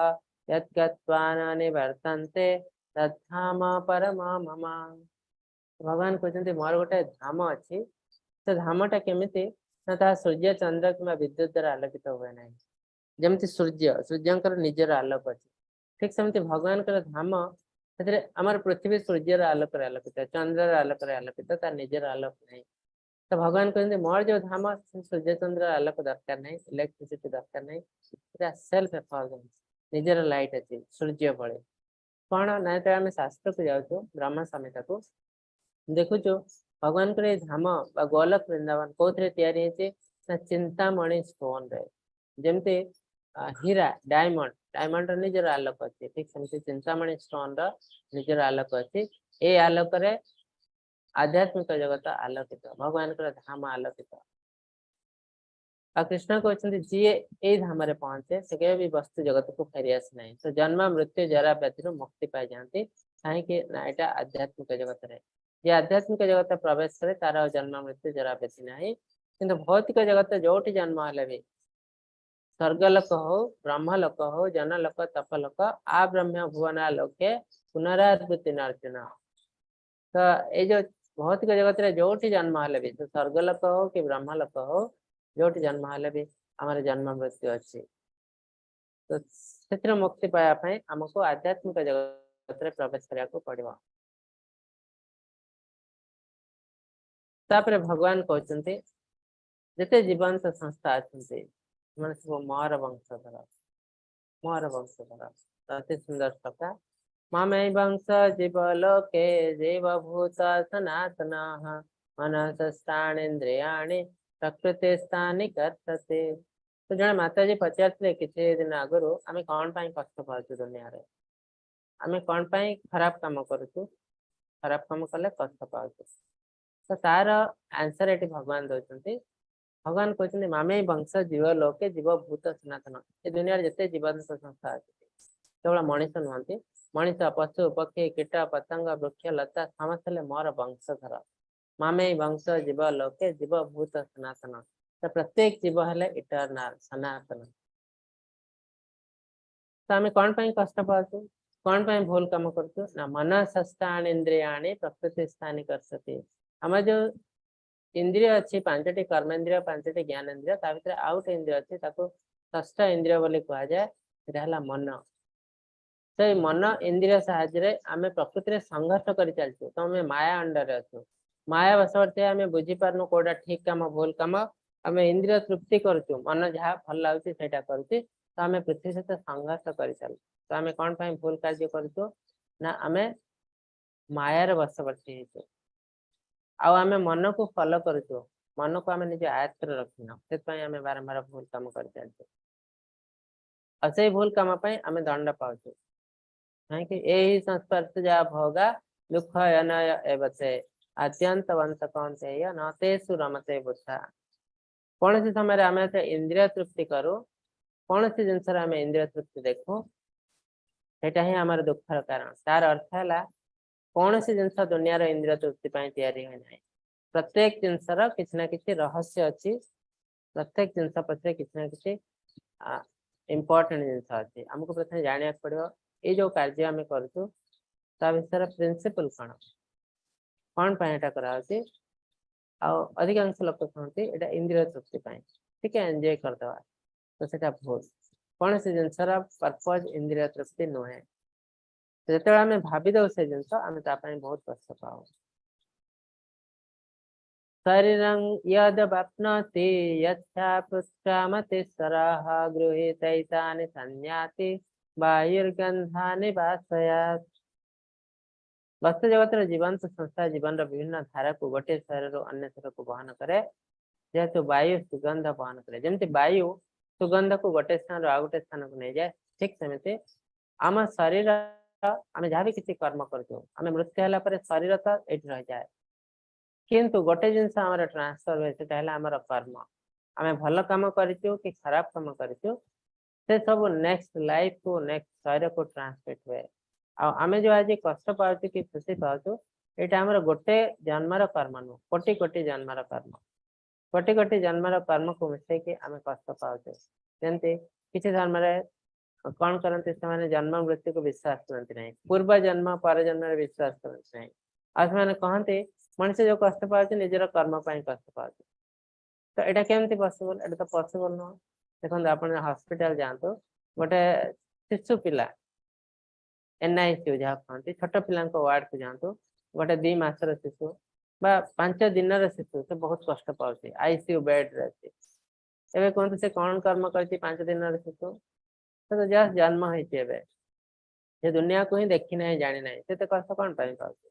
ଯଦ୍ ଗତ୍ବା ନ ନିବର୍ତ୍ତନ୍ତେ ତଦ୍ଧାମ ପରମ ମମ। ଭଗବାନ କହୁଛନ୍ତି ମୋର ଗୋଟେ ଧାମ ଅଛି, ସେ ଧାମଟା କେମିତି ନା ତାହା ସୂର୍ଯ୍ୟ ଚନ୍ଦ୍ର କିମ୍ବା ବିଦ୍ୟୁତ ଦ୍ୱାରା ଆଲୋକିତ ହୁଏ ନାହିଁ। ଯେମିତି ସୂର୍ଯ୍ୟ, ସୂର୍ଯ୍ୟଙ୍କର ନିଜର ଆଲୋକ ଅଛି, ଠିକ ସେମିତି ଭଗବାନଙ୍କର ଧାମ, ସେଥିରେ ଆମର ପୃଥିବୀ ସୂର୍ଯ୍ୟର ଆଲୋକରେ ଆଲୋକିତ, ଚନ୍ଦ୍ରର ଆଲୋକରେ ଆଲୋକିତ, ତାର ନିଜର ଆଲୋକ ନାହିଁ। ତ ଭଗବାନ କହୁଛନ୍ତି ମୋର ଯୋଉ ଧାମ, ସୂର୍ଯ୍ୟ ଚନ୍ଦ୍ର ଆଲୋକ ଦରକାର ନାହିଁ, ଇଲେକ୍ଟ୍ରିସିଟି ଦରକାର ନାହିଁ, ଏଟା ସେଲ୍ଫ ଏଫର୍ଜେନ୍ସ, ନିଜର ଲାଇଟ୍ ଅଛି ସୂର୍ଯ୍ୟ ଭଳି। କଣ ନା ଯେତେବେଳେ ଆମେ ଶାସ୍ତ୍ରକୁ ଯାଉଛୁ ବ୍ରହ୍ମ ସଂହିତାକୁ, ଦେଖୁଛୁ, ଭଗବାନଙ୍କର ଏଇ ଧାମ ବା ଗୋଲକ ବୃନ୍ଦାବନ କୋଉଥିରେ ତିଆରି ହେଇଛି ନା ଚିନ୍ତାମଣି ଷ୍ଟୋନରେ। ଯେମିତି ହୀରା, ଡାଇମଣ୍ଡ, ଡାଇମଣ୍ଡର ନିଜର ଆଲୋକ ଅଛି, ଠିକ ସେମିତି ଚିନ୍ତାମଣି ଷ୍ଟୋନ ର ନିଜର ଆଲୋକ ଅଛି। ଏଇ ଆଲୋକରେ ଆଧ୍ୟାତ୍ମିକ ଜଗତ ଆଲୋକିତ, ଭଗବାନଙ୍କର ଧାମ ଆଲୋକିତ। ଆଉ କୃଷ୍ଣ କହୁଛନ୍ତି, ଯିଏ ଏଇ ଧାମରେ ପହଞ୍ଚେ ସେ କେବେ ବି ବସ୍ତୁ ଜଗତକୁ ଫେରି ଆସେ ନାହିଁ। ତ ଜନ୍ମ, ମୃତ୍ୟୁ, ଜରା, ବ୍ୟାଧିରୁ ମୁକ୍ତି ପାଇଯାଆନ୍ତି। କାହିଁକି ନା ଏଇଟା ଆଧ୍ୟାତ୍ମିକ ଜଗତରେ, ଯିଏ ଆଧ୍ୟାତ୍ମିକ ଜଗତ ପ୍ରବେଶ କରେ ତାର ଆଉ ଜନ୍ମ, ମୃତ୍ୟୁ, ଜରା, ବ୍ୟାଧି ନାହିଁ। କିନ୍ତୁ ଭୌତିକ ଜଗତ ଯୋଉଠି ଜନ୍ମ ହେଲେ ବି, ସ୍ୱର୍ଗ ଲୋକ ହଉ, ବ୍ରହ୍ମ ଲୋକ ହଉ, ଜନ ଲୋକ, ତପ ଲୋକ, ଆ ବ୍ରହ୍ମ ଭୁବନା ଲୋକେ ପୁନରାବୃତ୍ତି ଅର୍ଜୁନ। ତ ଏଇ ଯୋଉ ଭୌତିକ ଜଗତରେ ଯୋଉଠି ଜନ୍ମ ହେଲେ ବି, ସେ ସ୍ୱର୍ଗ ଲୋକ ହଉ କି ବ୍ରହ୍ମ ଲୋକ ହଉ, ଯୋଉଠି ଜନ୍ମ ହେଲେ ବି ଆମର ଜନ୍ମ ମୃତ୍ୟୁ ଅଛି। ତ ସେଥିରୁ ମୁକ୍ତି ପାଇବା ପାଇଁ ଆମକୁ ଆଧ୍ୟାତ୍ମିକ ଜଗତରେ ପ୍ରବେଶ କରିବାକୁ ପଡିବ। ତାପରେ ଭଗବାନ କହୁଛନ୍ତି, ଯେତେ ଜୀବନ୍ତ ସଂସ୍ଥା ଅଛନ୍ତି ସେମାନେ ସବୁ ମୋର ବଂଶଧର, ମୋର ବଂଶଧର। ଅତି ସୁନ୍ଦର ଶ୍ଲୋକ। ମମୈ ବଂଶ ଜୀବ ଲୋକେ ଜୀବ ଭୂତ ସନାତନ ମନସ୍ଥାନେନ୍ଦ୍ରିୟାଣି ପ୍ରକୃତି ସ୍ଥାନି କର୍ଷତେ। ତ ଜଣେ ମାତାଜୀ ପଚାରିଥିଲେ କିଛି ଦିନ ଆଗରୁ, ଆମେ କଣ ପାଇଁ କଷ୍ଟ ପାଉଛୁ ଦୁନିଆରେ, ଆମେ କଣ ପାଇଁ ଖରାପ କାମ କରୁଛୁ, ଖରାପ କାମ କଲେ କଷ୍ଟ ପାଉଛୁ? ତ ତାର ଆନ୍ସର ଏଠି ଭଗବାନ ଦଉଛନ୍ତି। ଭଗବାନ କହୁଛନ୍ତି, ମାମେ ବଂଶ ଜୀବ ଲୋକେ ଜୀବ ଭୂତ ସନାତନ। ଏ ଦୁନିଆରେ ଯେତେ ଜୀବନ୍ତ ସଂସ୍ଥା ଅଛି, କେବଳ ମଣିଷ ନୁହନ୍ତି, ମଣିଷ, ପଶୁ, ପକ୍ଷୀ, କୀଟ ପତଙ୍ଗ, ବୃକ୍ଷ, ଲତା, ସମସ୍ତେ ହେଲେ ମୋର ବଂଶଧର। ମାମେ ବଂଶ ଜୀବ ଲୋକେ ଜୀବ ଭୂତ ସନାତନ। ତ ପ୍ରତ୍ୟେକ ଜୀବ ହେଲେ ଇଟରନାଲ, ସନାତନ। ତ ଆମେ କଣ ପାଇଁ କଷ୍ଟ ପାଉଛୁ, କଣ ପାଇଁ ଭୁଲ କାମ କରୁଛୁ ନା ମନ ଷଷ୍ଠାଣି ଇନ୍ଦ୍ରିୟାଣି ପ୍ରକୃତି ସ୍ଥାନି କର୍ଷତି। ଆମର ଯୋଉ ଇନ୍ଦ୍ରିୟ ଅଛି, ପାଞ୍ଚଟି କର୍ମେନ୍ଦ୍ରିୟ, ପାଞ୍ଚଟି ଜ୍ଞାନେନ୍ଦ୍ରିୟ, ତା ଭିତରେ ଆଉ ଗୋଟେ ଇନ୍ଦ୍ରିୟ ଅଛି, ତାକୁ ଷଷ୍ଠ ଇନ୍ଦ୍ରିୟ ବୋଲି କୁହାଯାଏ, ସେଟା ହେଲା ମନ। ସେଇ ମନ ଇନ୍ଦ୍ରିୟ ସାହାଯ୍ୟରେ ଆମେ ପ୍ରକୃତିରେ ସଂଘର୍ଷ କରି ଚାଲିଛୁ। ତ ଆମେ ମାୟା ଅଣ୍ଡରରେ ଅଛୁ, ମାୟା ବଶବର୍ତ୍ତୀ, ଆମେ ବୁଝିପାରୁନୁ କୋଉଟା ଠିକ କାମ, ଭୁଲ କାମ। ଆମେ ଇନ୍ଦ୍ରିୟ ତୃପ୍ତି କରୁଛୁ, ମନ ଯାହା ଭଲ ଲାଗୁଛି ସେଇଟା କରୁଛି। ତ ଆମେ ପୃଥିବୀ ସହିତ ସଂଘର୍ଷ କରି ଚାଲୁ। ତ ଆମେ କଣ ପାଇଁ ଭୁଲ କାର୍ଯ୍ୟ କରୁଛୁ ନା ଆମେ ମାୟାର ବଶବର୍ତ୍ତୀ ହେଇଛୁ ଆଉ ଆମେ ମନକୁ ଫଲୋ କରୁଛୁ, ମନକୁ ଆମେ ନିଜ ଆୟତ୍ତରେ ରଖିନାହୁଁ। ସେଥିପାଇଁ ଆମେ ବାରମ୍ବାର ଭୁଲ କାମ କରି ଚାଲିଛୁ ଆଉ ସେଇ ଭୁଲ କାମ ପାଇଁ ଆମେ ଦଣ୍ଡ ପାଉଛୁ। କାହିଁକି? ଏହି ସଂସ୍ପର୍ଶ ଯା ଭୋଗା ଦୁଃଖ ଅନୟ ଏବତେ ଆଦ୍ୟନ୍ତବନ୍ତ କୌନ୍ତେୟ ନ ତେଷୁ ରମତେ ବୁଦ୍ଧା। କୌଣସି ସମୟରେ ଆମେ ଯେତେବେଳେ ଇନ୍ଦ୍ରିୟ ତୃପ୍ତି କରୁ, କୌଣସି ଜିନିଷରେ ଆମେ ଇନ୍ଦ୍ରିୟ ତୃପ୍ତି ଦେଖୁ, ସେଇଟା ହିଁ ଆମର ଦୁଃଖର କାରଣ। ତାର ଅର୍ଥ ହେଲା, କୌଣସି ଜିନିଷ ଦୁନିଆର ଇନ୍ଦ୍ରିୟ ତୃପ୍ତି ପାଇଁ ତିଆରି ହୁଏ ନାହିଁ। ପ୍ରତ୍ୟେକ ଜିନିଷର କିଛି ନା କିଛି ରହସ୍ୟ ଅଛି, ପ୍ରତ୍ୟେକ ଜିନିଷ ପଛରେ କିଛି ନା କିଛି ଇମ୍ପୋର୍ଟାଣ୍ଟ ଜିନିଷ ଅଛି। ଆମକୁ ପ୍ରଥମେ ଜାଣିବାକୁ ପଡିବ ଏଇ ଯୋଉ କାର୍ଯ୍ୟ ଆମେ କରୁଛୁ ତା ବିଷୟରେ ପ୍ରିନ୍ସିପଲ କଣ, କଣ ପାଇଁ ଏଟା କରାହଉଛି। ଆଉ ଅଧିକାଂଶ ଲୋକ କହନ୍ତି ଏଇଟା ଇନ୍ଦ୍ରିୟ ତୃପ୍ତି ପାଇଁ, ଟିକେ ଏନ୍ଜୟ କରିଦବା। ତ ସେଟା ଭୁଲ। କୌଣସି ଜିନିଷର ପର୍ପଜ ଇନ୍ଦ୍ରିୟ ତୃପ୍ତି ନୁହେଁ। ଯେତେବେଳେ ଆମେ ଭାବିଦଉ ସେ ଜିନିଷ, ଆମେ ତା ପାଇଁ ବହୁତ କଷ୍ଟ ପାଉ। ଶରୀରଂ ୟଦବାପ୍ନୋତି ଯଚ୍ଛାପୁଷ୍କାମତିସ୍ୱରः ଗୃହୀତୈତାनि ସଂୟାତି ବାୟୁର୍ଗନ୍ଧାନି ବାସୟାତ୍। ବସ୍ତୁ ଜଗତର ଜୀବନ୍ତ ସଂସ୍ଥା ଜୀବନର ବିଭିନ୍ନ ଧାରାକୁ ଗୋଟିଏ ଶରୀରରୁ ଅନ୍ୟ ଶରୀରକୁ ବହନ କରେ, ଯେହେତୁ ବାୟୁ ସୁଗନ୍ଧ ବହନ କରେ। ଯେମିତି ବାୟୁ ସୁଗନ୍ଧକୁ ଗୋଟେ ସ୍ଥାନରୁ ଆଉ ଗୋଟେ ସ୍ଥାନକୁ ନେଇଯାଏ, ଠିକ ସେମିତି ଆମ ଶରୀର, ଆମେ ଯାହା ବି କିଛି କର୍ମ କରୁଛୁ, ଆମେ ମୃତ୍ୟୁ ହେଲା ପରେ ଶରୀର ତ ଏଇଠି ରହିଯାଏ, କିନ୍ତୁ ଗୋଟେ ଜିନିଷ ଆମର ଟ୍ରାନ୍ସଫର ହୁଏ, ସେଟା ହେଲା ଆମର କର୍ମ। ଆମେ ଭଲ କାମ କରିଛୁ କି ଖରାପ କାମ କରିଛୁ, ସେ ସବୁ ନେକ୍ସଟ ଲାଇଫକୁ, ନେକ୍ସଟ ଶରୀରକୁ ଟ୍ରାନ୍ସମିଟ ହୁଏ। ଆଉ ଆମେ ଯୋଉ ଆଜି କଷ୍ଟ ପାଉଛୁ କି ଖୁସି ପାଉଛୁ, ଏଇଟା ଆମର ଗୋଟେ ଜନ୍ମର କର୍ମ ନୁହଁ, କୋଟି କୋଟି ଜନ୍ମର କର୍ମ। କୋଟି କୋଟି ଜନ୍ମର କର୍ମକୁ ମିଶେଇକି ଆମେ କଷ୍ଟ ପାଉଛୁ। ଯେମିତି କିଛି ଧର୍ମରେ କଣ କରନ୍ତି ସେମାନେ, ଜନ୍ମ ମୃତ୍ୟୁକୁ ବିଶ୍ୱାସ କରନ୍ତି ନାହିଁ, ପୂର୍ବ ଜନ୍ମ ପର ଜନ୍ମରେ ବିଶ୍ୱାସ କରନ୍ତି ନାହିଁ। ଆଉ ସେମାନେ କହନ୍ତି ମଣିଷ ଯୋଉ କଷ୍ଟ ପାଉଛି ନିଜର କର୍ମ ପାଇଁ କଷ୍ଟ ପାଉଛି। ତ ଏଇଟା କେମିତି ପସିବଲ? ଏଇଟା ତ ପସିବଲ ନୁହଁ। ଦେଖନ୍ତୁ, ଆପଣ ହସ୍ପିଟାଲ ଯାଆନ୍ତୁ, ଗୋଟେ ଶିଶୁ ପିଲା, ଏନ୍ଆଇସିୟୁ ଯାହା କହନ୍ତି, ଛୋଟ ପିଲାଙ୍କ ୱାର୍ଡକୁ ଯାଆନ୍ତୁ, ଗୋଟେ 2 ମାସର ଶିଶୁ ବା 5 ଦିନର ଶିଶୁ, ସେ ବହୁତ କଷ୍ଟ ପାଉଛି, ଆଇସିୟୁ ବେଡରେ ଅଛି। ଏବେ କୁହନ୍ତୁ, ସେ କଣ କର୍ମ କରିଛି? 5 ଦିନର ଶିଶୁ, ସେ ତ ଜଷ୍ଟ ଜନ୍ମ ହେଇଛି ଏବେ, ସେ ଦୁନିଆକୁ ହିଁ ଦେଖି ନାହିଁ, ଜାଣି ନାହିଁ, ସେ ଏତେ କଷ୍ଟ କଣ ପାଇଁ ପାଉଛି?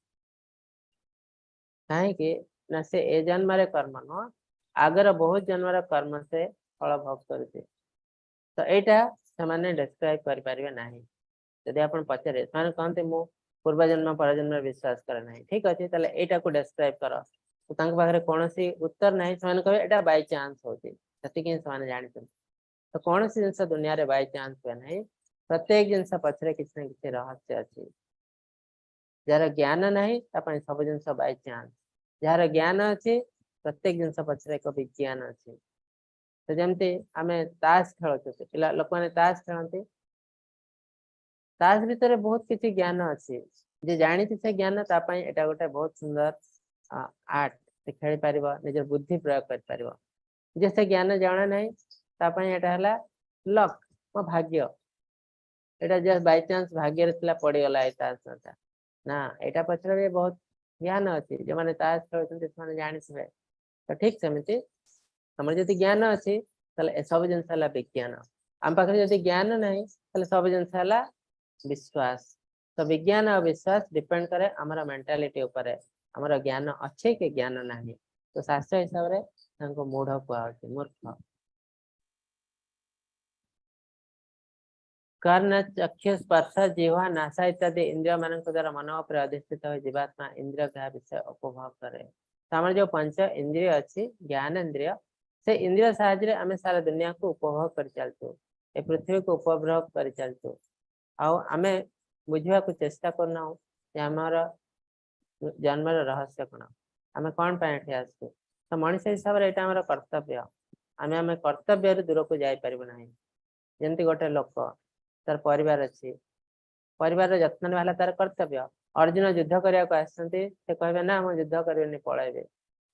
କାହିଁକି ନା ସେ ଏ ଜନ୍ମରେ କର୍ମ ନୁହଁ, ଆଗର ବହୁତ ଜନ୍ମର କର୍ମ ସେ ଫଳ ଭୋଗ କରୁଛି। ତ ଏଇଟା ସେମାନେ ଡେସ୍କ୍ରାଇବ କରିପାରିବେ ନାହିଁ। ଯଦି ଆପଣ ପଚାରିବେ, ସେମାନେ କହନ୍ତି ମୁଁ ପୂର୍ବ ଜନ୍ମ ପରଜନ୍ମରେ ବିଶ୍ୱାସ କରେ ନାହିଁ। ଠିକ ଅଛି, ତାହେଲେ ଏଇଟାକୁ ଡେସ୍କ୍ରାଇବ କର। ତ ତାଙ୍କ ପାଖରେ କୌଣସି ଉତ୍ତର ନାହିଁ। ସେମାନେ କହିବେ ଏଇଟା ବାଇଚାନ୍ସ ହଉଛି, ସେତିକି ହିଁ ସେମାନେ ଜାଣିଛନ୍ତି। ତ କୌଣସି ଜିନିଷ ଦୁନିଆରେ ବାଇଚାନ୍ସ ହୁଏ ନାହିଁ। ପ୍ରତ୍ୟେକ ଜିନିଷ ପଛରେ କିଛି ନା କିଛି ରହସ୍ୟ ଅଛି। ଯାହାର ଜ୍ଞାନ ନାହିଁ ତା ପାଇଁ ସବୁ ଜିନିଷ ବାଇଚାନ୍ସ, ଯାହାର ଜ୍ଞାନ ଅଛି ପ୍ରତ୍ୟେକ ଜିନିଷ ପଛରେ ଏକ ବିଜ୍ଞାନ ଅଛି। ତ ଯେମିତି ଆମେ ତାସ ଖେଳୁଛୁ, ପିଲା ଲୋକମାନେ ତାସ ଖେଳନ୍ତି, ତାସ ଭିତରେ ବହୁତ କିଛି ଜ୍ଞାନ ଅଛି। ଯେ ଜାଣିଛି ସେ ଜ୍ଞାନ, ତା ପାଇଁ ଏଇଟା ଗୋଟେ ବହୁତ ସୁନ୍ଦର ଆର୍ଟ। ସେ ଖେଳିପାରିବ, ନିଜର ବୁଦ୍ଧି ପ୍ରୟୋଗ କରିପାରିବ। ଯେ ସେ ଜ୍ଞାନ ଜଣା ନାହିଁ ତା ପାଇଁ ଏଇଟା ହେଲା ଲକ୍, ମୋ ଭାଗ୍ୟ, ଏଇଟା ଜଷ୍ଟ ବାଇଚାନ୍ସ ଭାଗ୍ୟରେ ଥିଲା ପଡିଗଲା ଏଇ ତାସ। ନା, ଏଇଟା ପଛରେ ବି ବହୁତ ଜ୍ଞାନ ଅଛି। ଯୋଉମାନେ ତାସ ଖେଳୁଛନ୍ତି ସେମାନେ ଜାଣିଥିବେ। ତ ଠିକ ସେମିତି ଆମର ଯଦି ଜ୍ଞାନ ଅଛି ତାହେଲେ ଏସବୁ ଜିନିଷ ହେଲା ବିଜ୍ଞାନ। ଆମ ପାଖରେ ଯଦି ଜ୍ଞାନ ନାହିଁ ତାହେଲେ ସବୁ ଜିନିଷ ହେଲା ବିଶ୍ୱାସ। ତ ବିଜ୍ଞାନ ଆଉ ବିଶ୍ୱାସ ଡିପେଣ୍ଡ କରେ ଆମର ମେଣ୍ଟାଲିଟି ଉପରେ, ଆମର ଜ୍ଞାନ ଅଛି କି ଜ୍ଞାନ ନାହିଁ। ତ ଶାସ୍ତ୍ର ହିସାବରେ ତାଙ୍କୁ ମୂଢ କୁହାହଉଛି, ମୂର୍ଖ। କର୍ଣ୍ଣ, ଚକ୍ଷୁ, ସ୍ପର୍ଶ, ଜିହ୍ୱା, ନାସା ଇତ୍ୟାଦି ଇନ୍ଦ୍ରିୟ ମାନଙ୍କ ଦ୍ୱାରା ମନ ଉପରେ ଅଧିଷ୍ଠିତ ହୋଇ ଜୀବାତ୍ମା ଇନ୍ଦ୍ରିୟ ଗ୍ରାହ୍ୟ ବିଷୟ ଉପଭୋଗ କରେ। ତ ଆମର ଯୋଉ ପଞ୍ଚ ଇନ୍ଦ୍ରିୟ ଅଛି, ଜ୍ଞାନେନ୍ଦ୍ରିୟ, ସେ ଇନ୍ଦ୍ରିୟ ସାହାଯ୍ୟରେ ଆମେ ସାରା ଦୁନିଆକୁ ଉପଭୋଗ କରି ଚାଲିଛୁ, ଏ ପୃଥିବୀକୁ ଉପଭୋଗ କରି ଚାଲିଛୁ। ଆଉ ଆମେ ବୁଝିବାକୁ ଚେଷ୍ଟା କରୁନାହୁଁ ଯେ ଆମର ଜନ୍ମର ରହସ୍ୟ କଣ, ଆମେ କଣ ପାଇଁ ଏଠି ଆସିଛୁ। ତ ମଣିଷ ହିସାବରେ ଏଇଟା ଆମର କର୍ତ୍ତବ୍ୟ। ଆମେ ଆମେ କର୍ତ୍ତବ୍ୟରୁ ଦୂରକୁ ଯାଇପାରିବୁ ନାହିଁ। ଯେମିତି ଗୋଟେ ଲୋକ, ତାର ପରିବାର ଅଛି, ପରିବାରର ଯତ୍ନ ନେବା ହେଲା ତାର କର୍ତ୍ତବ୍ୟ। ଅର୍ଜୁନ ଯୁଦ୍ଧ କରିବାକୁ ଆସିଛନ୍ତି, ସେ କହିବେ ନା ମୁଁ ଯୁଦ୍ଧ କରିବିନି, ପଳେଇବେ।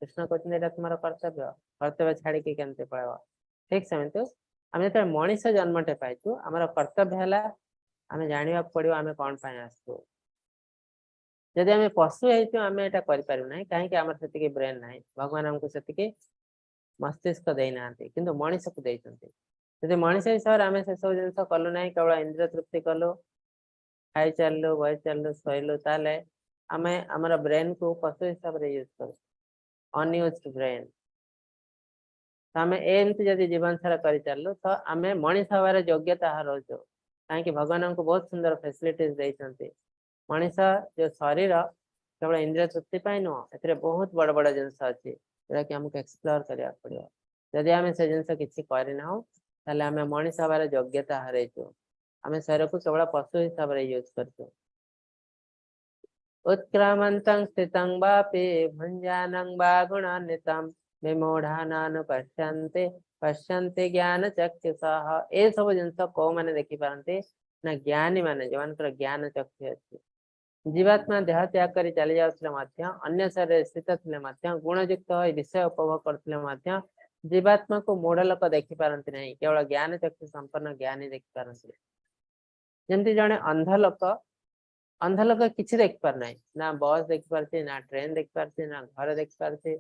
କୃଷ୍ଣ କହୁଛନ୍ତି ଏଇଟା ତୁମର କର୍ତ୍ତବ୍ୟ, କର୍ତ୍ତବ୍ୟ ଛାଡିକି କେମିତି ପଳେଇବ। ଠିକ ସେମିତି ଆମେ ଯେତେବେଳେ ମଣିଷ ଜନ୍ମଟେ ପାଇଛୁ, ଆମର କର୍ତ୍ତବ୍ୟ ହେଲା ଆମେ ଜାଣିବାକୁ ପଡିବ ଆମେ କଣ ପାଇଁ ଆସିଛୁ। ଯଦି ଆମେ ପଶୁ ହେଇଛୁ ଆମେ ଏଇଟା କରିପାରିବୁ ନାହିଁ, କାହିଁକି ଆମର ସେତିକି ବ୍ରେନ୍ ନାହିଁ, ଭଗବାନ ଆମକୁ ସେତିକି ମସ୍ତିଷ୍କ ଦେଇନାହାନ୍ତି, କିନ୍ତୁ ମଣିଷକୁ ଦେଇଛନ୍ତି। ଯଦି ମଣିଷ ହିସାବରେ ଆମେ ସେସବୁ ଜିନିଷ କଲୁ ନାହିଁ, କେବଳ ଇନ୍ଦ୍ରିୟ ତୃପ୍ତି କଲୁ, ଖାଇ ଚାଲିଲୁ, ବହି ଚାଲିଲୁ, ଶୋଇଲୁ, ତାହେଲେ ଆମେ ଆମର ବ୍ରେନ୍କୁ ପଶୁ ହିସାବରେ ୟୁଜ୍ କରୁ, ଅନୟୁଜ୍ ବ୍ରେନ୍। ତ ଆମେ ଏମିତି ଯଦି ଜୀବନ ସାରା କରିଚାଲିଲୁ ତ ଆମେ ମଣିଷ ହବାର ଯୋଗ୍ୟତା ହରଉଛୁ। କାହିଁକି ଭଗବାନ ଆମକୁ ବହୁତ ସୁନ୍ଦର ଫେସିଲିଟିଜ ଦେଇଛନ୍ତି। ମଣିଷ ଯୋଉ ଶରୀର କେବଳ ଇନ୍ଦ୍ରିୟ ତୃପ୍ତି ପାଇଁ ନୁହଁ, ଏଥିରେ ବହୁତ ବଡ ବଡ ଜିନିଷ ଅଛି ଯୋଉଟାକି ଆମକୁ ଏକ୍ସପ୍ଲୋର କରିବାକୁ ପଡିବ। ଯଦି ଆମେ ସେ ଜିନିଷ କିଛି କରିନାହୁଁ ତାହେଲେ ଆମେ ମଣିଷ ହବାର ଯୋଗ୍ୟତା ହରେଇଛୁ। ଆମେ ଶରୀରକୁ କେବଳ ପଶୁ ହିସାବରେ ୟୁଜ୍ କରୁଛୁ। उत्क्रामन्तं स्थितं वापि भुञ्जानं वा गुणान्वितं ବିମୂଢ଼ାନାନୁପଶ୍ୟନ୍ତି ପଶ୍ୟନ୍ତି ଜ୍ଞାନ ଚକ୍ଷୁଷଃ। ଏସବୁ ଜିନିଷ କୋଉମାନେ ଦେଖିପାରନ୍ତି ନା ଜ୍ଞାନୀ ମାନେ, ଯୋଉମାନଙ୍କର ଜ୍ଞାନ ଚକ୍ଷୁ ଅଛି। ଜୀବାତ୍ମା ଦେହ ତ୍ୟାଗ କରି ଚାଲି ଯାଉଥିଲେ ମଧ୍ୟ, ଅନ୍ୟ ଶରୀରରେ ସ୍ଥିତ ଥିଲେ ମଧ୍ୟ, ଗୁଣଯୁକ୍ତ ହୋଇ ବିଷୟ ଉପଭୋଗ କରୁଥିଲେ ମଧ୍ୟ ଜୀବାତ୍ମାକୁ ମୂଢ ଲୋକ ଦେଖିପାରନ୍ତି ନାହିଁ, କେବଳ ଜ୍ଞାନ ଚକ୍ଷୁ ସମ୍ପନ୍ନ ଜ୍ଞାନୀ ଦେଖିପାରନ୍ତି। ଯେମିତି ଜଣେ ଅନ୍ଧ ଲୋକ, ଅନ୍ଧ ଲୋକ କିଛି ଦେଖିପାରୁନାହିଁ, ନା ବସ୍ ଦେଖିପାରୁଛି, ନା ଟ୍ରେନ ଦେଖିପାରୁଛି, ନା ଘର ଦେଖିପାରୁଛି,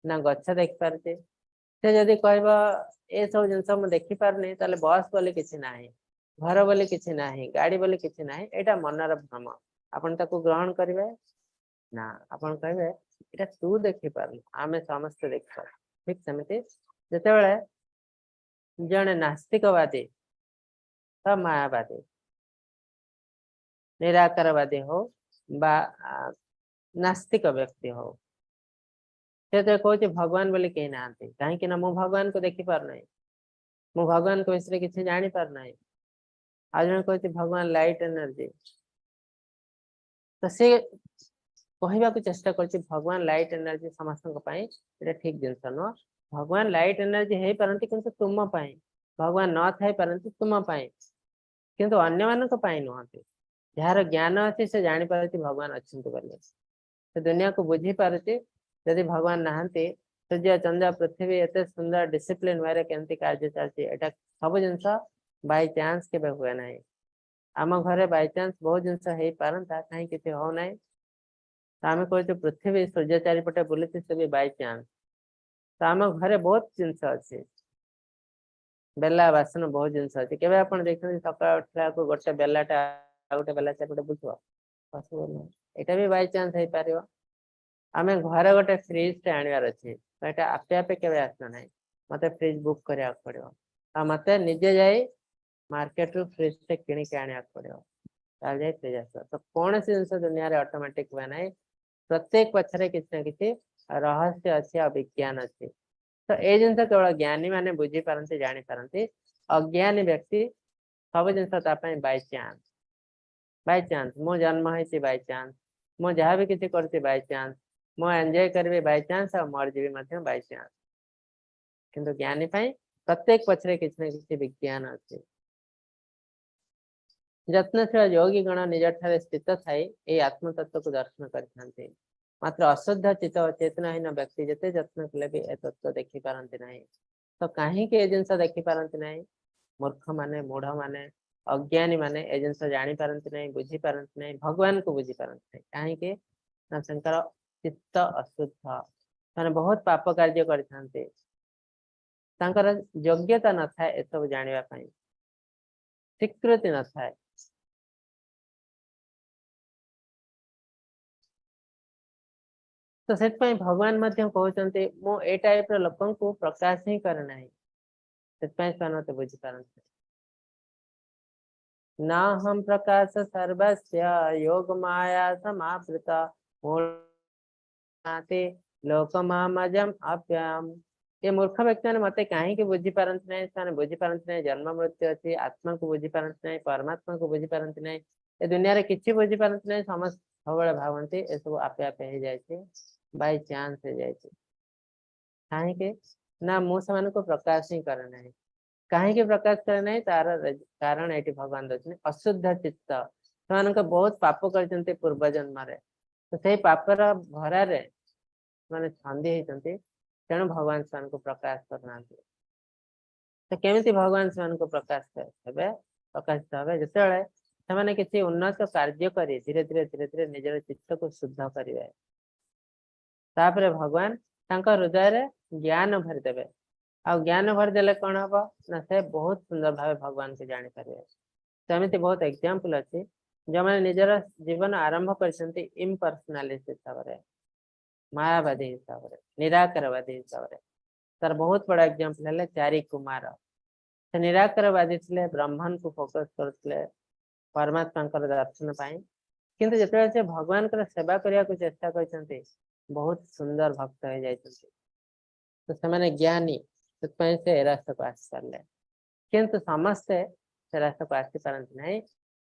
ନା ଗଛ ଦେଖିପାରୁଛି। ସେ ଯଦି କହିବ ଏସବୁ ଜିନିଷ ମୁଁ ଦେଖିପାରୁନି, ତାହେଲେ ବସ୍ ବୋଲି କିଛି ନାହିଁ, ଘର ବୋଲି କିଛି ନାହିଁ, ଗାଡି ବୋଲି କିଛି ନାହିଁ, ଏଇଟା ମନର ଭ୍ରମ। ଆପଣ ତାକୁ ଗ୍ରହଣ କରିବେ ନା? ଆପଣ କହିବେ ଏଇଟା ତୁ ଦେଖିପାରୁନୁ, ଆମେ ସମସ୍ତେ ଦେଖିପାରୁ। ଠିକ ସେମିତି ଯେତେବେଳେ ଜଣେ ନାସ୍ତିକବାଦୀ ବା ମାୟାବାଦୀ, ନିରାକାରବାଦୀ ହଉ ବା ନାସ୍ତିକ ବ୍ୟକ୍ତି ହଉ, ସେ ତ କହୁଛି ଭଗବାନ ବୋଲି କେହି ନାହାନ୍ତି, କାହିଁକି ନା ମୁଁ ଭଗବାନଙ୍କୁ ଦେଖିପାରୁନାହିଁ, ମୁଁ ଭଗବାନଙ୍କ ବିଷୟରେ କିଛି ଜାଣିପାରୁନାହିଁ। ଆଉ ଜଣେ କହୁଛି ଭଗବାନ ଲାଇଟ୍ ଏନର୍ଜି। ତ ସେ କହିବାକୁ ଚେଷ୍ଟା କରୁଛି ଭଗବାନ ଲାଇଟ୍ ଏନର୍ଜି ସମସ୍ତଙ୍କ ପାଇଁ, ଏଇଟା ଠିକ ଜିନିଷ ନୁହଁ। ଭଗବାନ ଲାଇଟ୍ ଏନର୍ଜି ହେଇପାରନ୍ତି କିନ୍ତୁ ତୁମ ପାଇଁ, ଭଗବାନ ନଥାଇପାରନ୍ତି ତୁମ ପାଇଁ, କିନ୍ତୁ ଅନ୍ୟମାନଙ୍କ ପାଇଁ ନୁହନ୍ତି। ଯାହାର ଜ୍ଞାନ ଅଛି ସେ ଜାଣିପାରୁଛି ଭଗବାନ ଅଛନ୍ତି ବୋଲି, ସେ ଦୁନିଆକୁ ବୁଝିପାରୁଛି। ଯଦି ଭଗବାନ ନାହାନ୍ତି, ସୂର୍ଯ୍ୟ, ଚନ୍ଦ୍ର, ପୃଥିବୀ ଏତେ ସୁନ୍ଦର ଡିସିପ୍ଲିନ ୱେରେ କେମିତି କାର୍ଯ୍ୟ ଚାଲିଛି, ଏଇଟା ସବୁ ଜିନିଷ ବାଇଚାନ୍ସ କେବେ ହୁଏ ନାହିଁ। ଆମ ଘରେ ବାଇଚାନ୍ସ ବହୁତ ଜିନିଷ ହେଇପାରନ୍ତା, କାହିଁ କିଛି ହଉନାହିଁ। ତ ଆମେ କହୁଛୁ ପୃଥିବୀ ସୂର୍ଯ୍ୟ ଚାରିପଟେ ବୁଲୁଛି, ସେ ବି ବାଇଚାନ୍ସ। ତ ଆମ ଘରେ ବହୁତ ଜିନିଷ ଅଛି, ବେଲା ବାସନ ବହୁତ ଜିନିଷ ଅଛି। କେବେ ଆପଣ ଦେଖିଛନ୍ତି ସକାଳ ଉଠିଲା ବେଳକୁ ଗୋଟେ ବେଲାଟା ଆଉ ଗୋଟେ ବେଲା ଚାରିପଟେ ବୁଲୁଥିବ? ପସିବଲ ନୁହେଁ। ଏଇଟା ବି ବାଇଚାନ୍ସ ହେଇପାରିବ। ଆମେ ଘରେ ଗୋଟେ ଫ୍ରିଜ ଟେ ଆଣିବାର ଅଛି, ତ ଏଇଟା ଆପେ ଆପେ କେବେ ଆସିବ ନାହିଁ। ମତେ ଫ୍ରିଜ ବୁକ୍ କରିବାକୁ ପଡିବ ଆଉ ମତେ ନିଜେ ଯାଇ ମାର୍କେଟରୁ ଫ୍ରିଜ ଟେ କିଣିକି ଆଣିବାକୁ ପଡିବ, ତାହେଲେ ଯାଇ ଫ୍ରିଜ ଆସିବ। ତ କୌଣସି ଜିନିଷ ଦୁନିଆରେ ଅଟୋମେଟିକ ହୁଏ ନାହିଁ। ପ୍ରତ୍ୟେକ ପଛରେ କିଛି ନା କିଛି ରହସ୍ୟ ଅଛି ଆଉ ବିଜ୍ଞାନ ଅଛି। ତ ଏଇ ଜିନିଷ କେବଳ ଜ୍ଞାନୀ ମାନେ ବୁଝିପାରନ୍ତି, ଜାଣିପାରନ୍ତି। ଅଜ୍ଞାନୀ ବ୍ୟକ୍ତି ସବୁ ଜିନିଷ ତା ପାଇଁ ବାଇଚାନ୍ସ, ବାଇଚାନ୍ସ। ମୁଁ ଜନ୍ମ ହେଇଛି ବାଇଚାନ୍ସ, ମୁଁ ଯାହା ବି କିଛି କରୁଛି ବାଇଚାନ୍ସ, ମୁଁ ଏନ୍ଜୟ କରିବି ବାଇଚାନ୍ସ ଆଉ ମରିଯିବି ମଧ୍ୟ ବାଇଚାନ୍ସ। କିନ୍ତୁ ଜ୍ଞାନୀ ପାଇଁ ପ୍ରତ୍ୟେକ ପଛରେ କିଛି ନା କିଛି ବିଜ୍ଞାନ ଅଛି। ଯତ୍ନଶୀଳ ଯୋଗୀ ଗଣ ନିଜ ଠାରେ ସ୍ଥିତ ଥାଇ ଏଇ ଆତ୍ମତତ୍ତ୍ୱକୁ ଦର୍ଶନ କରିଥାନ୍ତି। ମାତ୍ର ଅଶୁଦ୍ଧ ଚିତ୍ତ ଓ ଚେତନାହୀନ ବ୍ୟକ୍ତି ଯେତେ ଯତ୍ନ କଲେ ବି ଏ ତତ୍ତ୍ୱ ଦେଖିପାରନ୍ତି ନାହିଁ। ତ କାହିଁକି ଏ ଜିନିଷ ଦେଖିପାରନ୍ତି ନାହିଁ? ମୂର୍ଖ ମାନେ, ମୂଢ ମାନେ, ଅଜ୍ଞାନୀ ମାନେ ଏ ଜିନିଷ ଜାଣିପାରନ୍ତି ନାହିଁ, ବୁଝିପାରନ୍ତି ନାହିଁ, ଭଗବାନଙ୍କୁ ବୁଝିପାରନ୍ତି ନାହିଁ। କାହିଁକି ନା ତାଙ୍କର ଚିତ୍ତ ଅଶୁଦ୍ଧ, ସେମାନେ ବହୁତ ପାପ କାର୍ଯ୍ୟ କରିଥାନ୍ତି, ତାଙ୍କର ଯୋଗ୍ୟତା ନଥାଏ ଏସବୁ ଜାଣିବା ପାଇଁ, ସ୍ୱୀକୃତି ନଥାଏ। ତ ସେଥିପାଇଁ ଭଗବାନ ମଧ୍ୟ କହୁଛନ୍ତି ମୁଁ ଏ ଟାଇପ ର ଲୋକଙ୍କୁ ପ୍ରକାଶ ହିଁ କରେ ନାହିଁ, ସେଥିପାଇଁ ସେମାନେ ମତେ ବୁଝିପାରନ୍ତି। ନା ହಂ ପ୍ରକାଶ ସର୍ବସ୍ୟ ଯୋଗ ମାୟା ସମାବୃତ ମୂଢ଼ାତି ଲୋକମାମଜମ ଅପ୍ୟମ। ଏ ମୂର୍ଖ ବ୍ୟକ୍ତି ମାନେ ମତେ କାହିଁକି ବୁଝିପାରନ୍ତି ନାହିଁ? ସେମାନେ ବୁଝିପାରନ୍ତି ନାହିଁ ଜନ୍ମ ମୃତ୍ୟୁ ଅଛି, ଆତ୍ମାକୁ ବୁଝିପାରନ୍ତି ନାହିଁ, ପରମାତ୍ମାକୁ ବୁଝିପାରନ୍ତି ନାହିଁ, ଏ ଦୁନିଆରେ କିଛି ବୁଝିପାରନ୍ତି ନାହିଁ। ସମସ୍ତେ ସବୁବେଳେ ଭାବନ୍ତି ଏସବୁ ଆପେ ଆପେ ହେଇଯାଇଛି, ବାଇ ଚାନ୍ସ ହେଇଯାଇଛି। କାହିଁକି ନା ମୁଁ ସେମାନଙ୍କୁ ପ୍ରକାଶ ହିଁ କରେ ନାହିଁ। କାହିଁକି ପ୍ରକାଶ କରେ ନାହିଁ ତାର କାରଣ ଏଇଠି ଭଗବାନ ଦଉଛନ୍ତି, ଅଶୁଦ୍ଧ ଚିତ୍ତ। ସେମାନଙ୍କ ବହୁତ ପାପ କରିଛନ୍ତି ପୂର୍ବ ଜନ୍ମରେ, ତ ସେଇ ପାପର ଭରାରେ ସେମାନେ ଛନ୍ଦି ହେଇଛନ୍ତି, ତେଣୁ ଭଗବାନ ସେମାନଙ୍କୁ ପ୍ରକାଶ କରୁନାହାନ୍ତି। ତ କେମିତି ଭଗବାନ ସେମାନଙ୍କୁ ପ୍ରକାଶ ହେବେ? ପ୍ରକାଶିତ ହେବେ ଯେତେବେଳେ ସେମାନେ କିଛି ଉନ୍ନତ କାର୍ଯ୍ୟ କରି ଧୀରେ ଧୀରେ ଧୀରେ ଧୀରେ ନିଜର ଚିତ୍ତକୁ ଶୁଦ୍ଧ କରିବେ। ତାପରେ ଭଗବାନ ତାଙ୍କ ହୃଦୟରେ ଜ୍ଞାନ ଭରିଦେବେ। ଆଉ ଜ୍ଞାନ ଭରିଦେଲେ କଣ ହବ ନା ସେ ବହୁତ ସୁନ୍ଦର ଭାବେ ଭଗବାନଙ୍କୁ ଜାଣିପାରିବେ। ସେମିତି ବହୁତ ଏକ୍ଜାମ୍ପଲ ଅଛି ଯେଉଁମାନେ ନିଜର ଜୀବନ ଆରମ୍ଭ କରିଛନ୍ତି ଇମ୍ପର୍ସନାଲିଷ୍ଟ ହିସାବରେ, ମାୟାବାଦୀ ହିସାବରେ, ନିରାକାରବାଦୀ ହିସାବରେ। ତାର ବହୁତ ବଡ ଏକ୍ଜାମ୍ପଲ ହେଲେ ଚାରି କୁମାର। ସେ ନିରାକାରବାଦୀ ଥିଲେ, ବ୍ରହ୍ମଣକୁ ଫୋକସ କରୁଥିଲେ ପରମାତ୍ମାଙ୍କର ଦର୍ଶନ ପାଇଁ। କିନ୍ତୁ ଯେତେବେଳେ ସେ ଭଗବାନଙ୍କର ସେବା କରିବାକୁ ଚେଷ୍ଟା କରିଛନ୍ତି, ବହୁତ ସୁନ୍ଦର ଭକ୍ତ ହେଇଯାଇଛନ୍ତି। ତ ସେମାନେ ଜ୍ଞାନୀ, ସେଥିପାଇଁ ସେ ଏ ରାସ୍ତାକୁ ଆସିପାରିଲେ। କିନ୍ତୁ ସମସ୍ତେ ସେ ରାସ୍ତାକୁ ଆସିପାରନ୍ତି ନାହିଁ।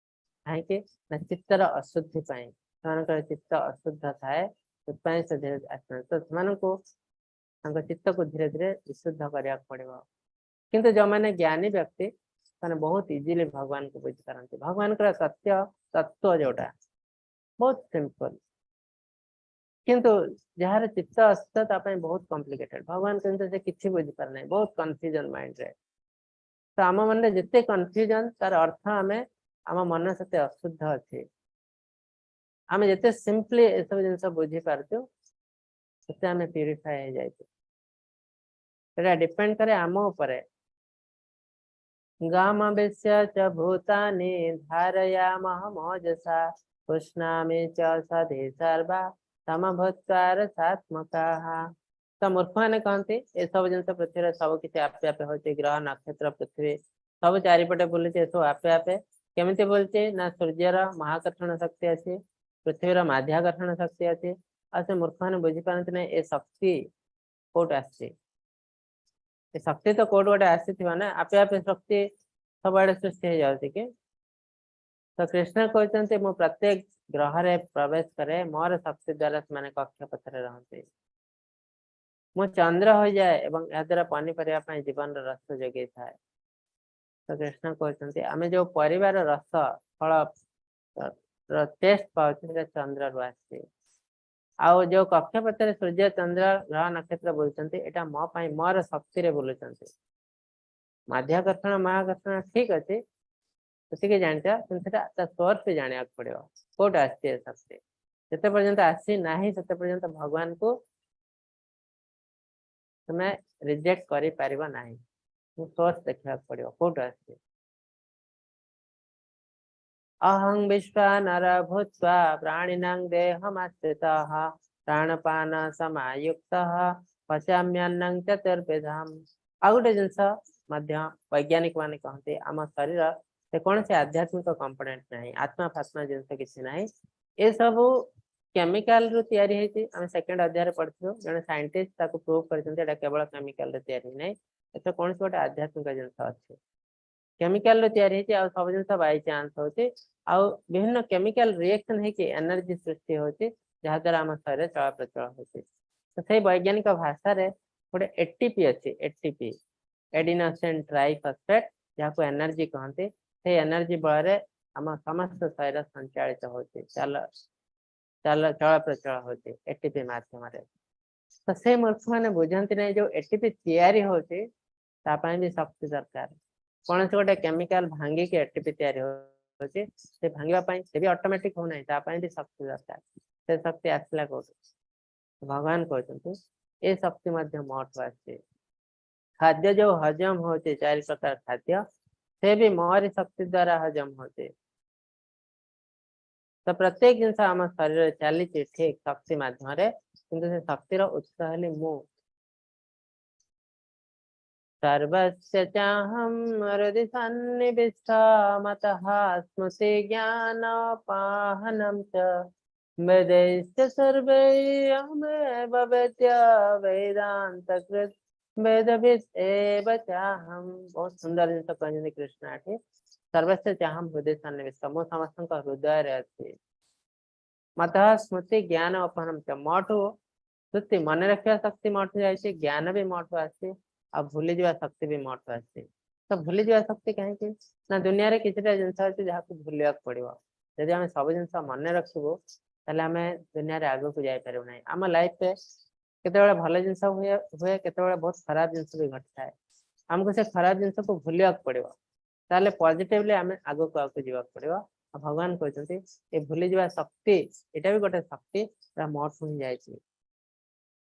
କାହିଁକି ନା ଚିତ୍ତର ଅଶୁଦ୍ଧି ପାଇଁ। ସେମାନଙ୍କର ଚିତ୍ତ ଅଶୁଦ୍ଧ ଥାଏ, ସେଥିପାଇଁ ସେ ଧୀରେ ଧୀରେ ଆସିପାରନ୍ତି। ତ ସେମାନଙ୍କୁ ତାଙ୍କ ଚିତ୍ତକୁ ଧୀରେ ଧୀରେ ବିଶୁଦ୍ଧ କରିବାକୁ ପଡିବ। କିନ୍ତୁ ଯୋଉମାନେ ଜ୍ଞାନୀ ବ୍ୟକ୍ତି ସେମାନେ ବହୁତ ଇଜିଲି ଭଗବାନଙ୍କୁ ବୁଝିପାରନ୍ତି। ଭଗବାନଙ୍କର ସତ୍ୟ ତତ୍ତ୍ୱ ଯୋଉଟା ବହୁତ ସିମ୍ପଲ, କିନ୍ତୁ ଯାହାର ଚିତ୍ତ ଅଶୁଦ୍ଧ ତା ପାଇଁ ବହୁତ କମ୍ପ୍ଲିକେଟେଡ। ଭଗବାନ କିନ୍ତୁ ସେ କିଛି ବୁଝିପାରେ ନାହିଁ, ବହୁତ କନଫ୍ୟୁଜନ ମାଇଣ୍ଡରେ। ତ ଆମ ମନରେ ଯେତେ କନଫ୍ୟୁଜନ, ତାର ଅର୍ଥ ଆମେ ଆମ ମନ ସେତେ ଅଶୁଦ୍ଧ ଅଛି। ଆମେ ଯେତେ ସିମ୍ପଲି ଏସବୁ ଜିନିଷ ବୁଝିପାରୁଛୁ, ସେତେ ଆମେ ପ୍ୟୁରିଫାଏ ହେଇଯାଇଛୁ। ସେଟା ଡିପେଣ୍ଡ କରେ ଆମ ଉପରେ। ଗାମବିଷ୍ୟ ଚ ଭୂତାନି ଧାରୟାମହ ମୋଜସା ପୁଷ୍ଣାମି ଚ ସଧି ସର୍ବା ସମଭୂତ୍ୱାରସାତ୍ମକାଃ। ତ ମୂର୍ଖ ମାନେ କହନ୍ତି ଏସବୁ ଜିନିଷ ପୃଥିବୀରେ ସବୁ କିଛି ଆପେ ଆପେ ହଉଛି, ଗ୍ରହ ନକ୍ଷତ୍ର ପୃଥିବୀ ସବୁ ଚାରିପଟେ ବୁଲୁଛି, ଏସବୁ ଆପେ ଆପେ କେମିତି ବୁଲୁଛି ନା ସୂର୍ଯ୍ୟର ମହାକର୍ଷଣ ଶକ୍ତି ଅଛି, ପୃଥିବୀର ମାଧ୍ୟାକର୍ଷଣ ଶକ୍ତି ଅଛି। ଆଉ ସେ ମୂର୍ଖ ମାନେ ବୁଝିପାରନ୍ତି ନାହିଁ ଏ ଶକ୍ତି କୋଉଠୁ ଆସିଛି। ଏ ଶକ୍ତି ତ କୋଉଠୁ ଗୋଟେ ଆସିଥିବ ନା, ଆପେ ଆପେ ଶକ୍ତି ସବୁଆଡେ ସୃଷ୍ଟି ହେଇଯାଉଛି କି? ତ କୃଷ୍ଣ କହୁଛନ୍ତି ମୁଁ ପ୍ରତ୍ୟେକ ଗ୍ରହରେ ପ୍ରବେଶ କରେ, ମୋର ଶକ୍ତି ଦ୍ଵାରା ସେମାନେ କକ୍ଷପଥରେ ରହନ୍ତି। ମୁଁ ଚନ୍ଦ୍ର ହୋଇଯାଏ ଏବଂ ଏହା ଦ୍ୱାରା ପନିପରିବା ପାଇଁ ଜୀବନର ରସ ଯୋଗେଇଥାଏ। ତ କୃଷ୍ଣ କହୁଛନ୍ତି ଆମେ ଯୋଉ ପରିବାର ରସ ଫଳ ଟେଷ୍ଟ ପାଉଛୁ ସେଟା ଚନ୍ଦ୍ରରୁ ଆସିଛି। ଆଉ ଯୋଉ କକ୍ଷପଥରେ ସୂର୍ଯ୍ୟ ଚନ୍ଦ୍ର ଗ୍ରହ ନକ୍ଷତ୍ର ବୁଲୁଛନ୍ତି, ଏଇଟା ମୋ ପାଇଁ ମୋର ଶକ୍ତିରେ ବୁଲୁଛନ୍ତି। ମାଧ୍ୟାକର୍ଷଣ ମହାକର୍ଷଣ ଠିକ ଅଛି, ସେତିକି ଜାଣିଛ, କିନ୍ତୁ ସେଟା ତା ସୋର୍ସ ବି ଜାଣିବାକୁ ପଡିବ କୋଉଠୁ ଆସିଛି ଏ ଶକ୍ତି। ଯେତେ ପର୍ଯ୍ୟନ୍ତ ଆସି ନାହିଁ ସେତେ ପର୍ଯ୍ୟନ୍ତ ଭଗବାନଙ୍କୁ ତୁମେ ରିଜେକ୍ଟ କରିପାରିବ ନାହିଁ। ସୋର୍ସ ଦେଖିବାକୁ ପଡିବ କୋଉଠୁ ଆସିଛି। ଅହଂ ବିଶ୍ୱାନର ଭୂତ୍ୱା ପ୍ରାଣିନାଂ ଦେହମାଶ୍ରିତଃ ପ୍ରାଣପାନ ସମାୟୁକ୍ତଃ ପଚାମ୍ୟନ୍ନଂ ଚତୁର୍ବିଧମ୍। ଆଉ ଗୋଟେ ଜିନିଷ ମଧ୍ୟ ବୈଜ୍ଞାନିକ ମାନେ କହନ୍ତି, ଆମ ଶରୀର ସେ କୌଣସି ଆଧ୍ୟାତ୍ମିକ କମ୍ପୋନେଣ୍ଟ ନାହିଁ, ଆତ୍ମା ଫାତ୍ମା ଜିନିଷ କିଛି ନାହିଁ, ଏସବୁ କେମିକାଲ ରୁ ତିଆରି ହେଇଛି। ଆମେ ସେକେଣ୍ଡ ଅଧ୍ୟାୟରେ ପଢିଥିଲୁ, ଜଣେ ସାଇଣ୍ଟିଷ୍ଟ ତାକୁ ପ୍ରୁଭ୍ କରିଛନ୍ତି ଏଇଟା କେବଳ କେମିକାଲ ରେ ତିଆରି ନାହିଁ, ଏଥିରେ କୌଣସି ଗୋଟେ ଆଧ୍ୟାତ୍ମିକ ଜିନିଷ ଅଛି। କେମିକାଲ ରୁ ତିଆରି ହେଇଛି ଆଉ ସବୁ ଜିନିଷ ବାଇ ଚାନ୍ସ ହଉଛି, ଆଉ ବିଭିନ୍ନ କେମିକାଲ ରିଏକ୍ସନ ହେଇକି ଏନର୍ଜି ସୃଷ୍ଟି ହଉଛି, ଯାହାଦ୍ୱାରା ଆମ ଶରୀର ଚଳପ୍ରଚଳ ହଉଛି। ତ ସେଇ ବୈଜ୍ଞାନିକ ଭାଷାରେ ଗୋଟେ ଏଟିପି ଅଛି, ଏଟିପି, ଏଡିନୋସିନ୍ ଟ୍ରାଇଫସଫେଟ୍, ଯାହାକୁ ଏନର୍ଜି କହନ୍ତି। ସେଇ ଏନର୍ଜି ବଳରେ ଆମ ସମସ୍ତ ଶରୀର ସଞ୍ଚାଳିତ ହଉଛି, ଚାଲ ଚାଲ ଚଳପ୍ରଚଳ ହଉଛି ଏଟିପି ମାଧ୍ୟମରେ। ତ ସେଇ ମୂର୍ଖ ମାନେ ବୁଝନ୍ତି ନାହିଁ, ଯୋଉ ଏଟିପି ତିଆରି ହଉଛି ତା ପାଇଁ ବି ଶକ୍ତି ଦରକାର। କୌଣସି ଗୋଟେ କେମିକାଲ ଭାଙ୍ଗିକି ଏଟିପି ତିଆରି ହଉଛି, ସେ ଭାଙ୍ଗିବା ପାଇଁ ସେ ବି ଅଟୋମେଟିକ ହଉନାହିଁ, ତା ପାଇଁ ବି ଶକ୍ତି ଦରକାର। ସେ ଶକ୍ତି ଆସିଲା କୋଉଠୁ? ଭଗବାନ କହୁଛନ୍ତି ଏ ଶକ୍ତି ମଧ୍ୟ ମୋଠୁ ଆସିଛି। ଖାଦ୍ୟ ଯୋଉ ହଜମ ହଉଛି, ଚାରି ପ୍ରକାର ଖାଦ୍ୟ, ସେ ବି ମୋରି ଶକ୍ତି ଦ୍ଵାରା ହଜମ ହଉଛି। ତ ପ୍ରତ୍ୟେକ ଜିନିଷ ଆମ ଶରୀରରେ ଚାଲିଛି ଠିକ ଶକ୍ତି ମାଧ୍ୟମରେ, କିନ୍ତୁ ସେ ଶକ୍ତିର ଉତ୍ସ ହେଲି ମୁଁ। ସର୍ବସ୍ୟ ଚାହଂ ହୃଦि ସନ୍ନିବିଷ୍ଟ ମତଃ ସ୍ମୃତି ଜ୍ଞାନପାହनं ଚ वेदैश्च सर्वैरहमेव वेद्य वेदान्तकृत् वेदवित् एव चाहम्। ବହୁତ ସୁନ୍ଦର ଜିନିଷ କହିଛନ୍ତି କୃଷ୍ଣ ଏଠି, ସର୍ବସ୍ୟ ଚାହಂ ହୃଦୟ ସନ୍ନିବିଷ୍ଟ, ମୁଁ ସମସ୍ତଙ୍କ ହୃଦୟରେ ଅଛି। ମତଃ ସ୍ମୃତି ଜ୍ଞାନ ଅପହନମ ଚ, ମୋଠୁ ସ୍ମୃତି ମନେ ରଖିବା ଶକ୍ତି ମୋଠୁ ଯାଇଛି, ଜ୍ଞାନ ବି ମୋଠୁ ଆସିଛି, ଆଉ ଭୁଲିଯିବା ଶକ୍ତି ବି ମୋଠୁ ଆସିଛି। ତ ଭୁଲିଯିବା ଶକ୍ତି କାହିଁକି ନା ଦୁନିଆରେ କିଛିଟା ଜିନିଷ ଅଛି ଯାହାକୁ ଭୁଲିବାକୁ ପଡିବ। ଯଦି ଆମେ ସବୁ ଜିନିଷ ମନେ ରଖିବୁ ତାହେଲେ ଆମେ ଦୁନିଆରେ ଆଗକୁ ଯାଇପାରିବୁ ନାହିଁ। ଆମ ଲାଇଫରେ କେତେବେଳେ ଭଲ ଜିନିଷ ହୁଏ, କେତେବେଳେ ବହୁତ ଖରାପ ଜିନିଷ ବି ଘଟିଥାଏ। ଆମକୁ ସେ ଖରାପ ଜିନିଷକୁ ଭୁଲିବାକୁ ପଡିବ, ତାହେଲେ ପଜିଟିଭଲି ଆମେ ଆଗକୁ ଆଗକୁ ଯିବାକୁ ପଡିବ। ଆଉ ଭଗବାନ କହୁଛନ୍ତି ଏ ଭୁଲିଯିବା ଶକ୍ତି, ଏଇଟା ବି ଗୋଟେ ଶକ୍ତି, ଏଟା ମୋଠୁ ହିଁ ଯାଇଛି।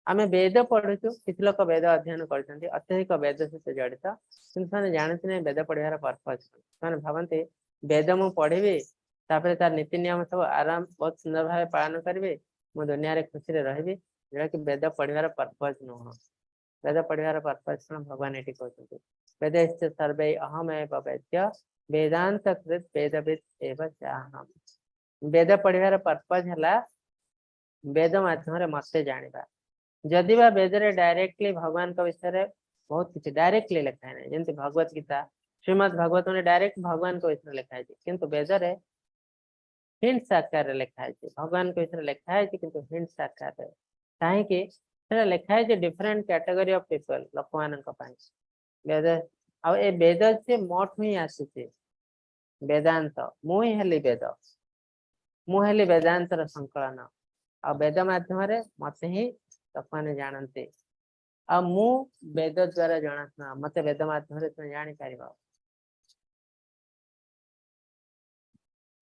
ଆମେ ବେଦ ପଢୁଛୁ, କିଛି ଲୋକ ବେଦ ଅଧ୍ୟୟନ କରୁଛନ୍ତି, ଅତ୍ୟଧିକ ବେଦ ସହିତ ଜଡିତ, କିନ୍ତୁ ସେମାନେ ଜାଣନ୍ତି ନାହିଁ ବେଦ ପଢିବାର ପର୍ପଜ। ସେମାନେ ଭାବନ୍ତି ବେଦ ମୁଁ ପଢିବି, ତାପରେ ତାର ନୀତି ନିୟମ ସବୁ ଆରାମ ବହୁତ ସୁନ୍ଦର ଭାବେ ପାଳନ କରିବି, ମୁଁ ଦୁନିଆରେ ଖୁସିରେ ରହିବି। ଯୋଉଟା କି ବେଦ ପଢିବାର ପର୍ପଜ ନୁହଁ। ବେଦ ପଢିବାର ପର୍ପଜ କଣ ଭଗବାନ ଏଠି କହୁଛନ୍ତି, ବେଦୈଶ୍ଚ ସର୍ବେ ଅହମେବ ବେଦ୍ୟ ବେଦାନ୍ତ କୃତ ବେଦବିଦ୍ ଏବ ଚାହମ୍। ବେଦ ପଢିବାର ପର୍ପଜ ହେଲା ବେଦ ମାଧ୍ୟମରେ ମତେ ଜାଣିବା। ଯଦି ବା ବେଦରେ ଡାଇରେକ୍ଟଲି ଭଗବାନଙ୍କ ବିଷୟରେ ବହୁତ କିଛି ଡାଇରେକ୍ଟଲି ଲେଖା ନାହିଁ, ଯେମିତି ଭଗବତ ଗୀତା, ଶ୍ରୀମଦ୍ ଭାଗବତ ମାନେ ଡାଇରେକ୍ଟ ଭଗବାନଙ୍କ ବିଷୟରେ ଲେଖା ହେଇଛି, କିନ୍ତୁ ବେଦରେ ହିଣ୍ଟସ ଆକାରରେ ଲେଖା ହେଇଛି। ଭଗବାନଙ୍କ ବିଷୟରେ ଲେଖା ହେଇଛି କିନ୍ତୁ ହିଣ୍ଟସ ଆକାରରେ। କାହିଁକି ସେଟା ଲେଖା ହେଇଛି? ଡିଫରେଣ୍ଟ କ୍ୟାଟେଗୋରୀ ଅଫ ପିପଲ, ଲୋକମାନଙ୍କ ପାଇଁ ବେଦ। ଆଉ ଏ ବେଦ ସେ ମୋଠୁ ହିଁ ଆସିଛି, ବେଦାନ୍ତ, ମୁଁ ହିଁ ହେଲି ବେଦ, ମୁଁ ହେଲି ବେଦାନ୍ତର ସଂକଳନ। ଆଉ ବେଦ ମାଧ୍ୟମରେ ମତେ ହିଁ ଲୋକମାନେ ଜାଣନ୍ତି, ଆଉ ମୁଁ ବେଦ ଦ୍ଵାରା ଜଣାଶୁଣା, ମତେ ବେଦ ମାଧ୍ୟମରେ ତୁମେ ଜାଣିପାରିବ।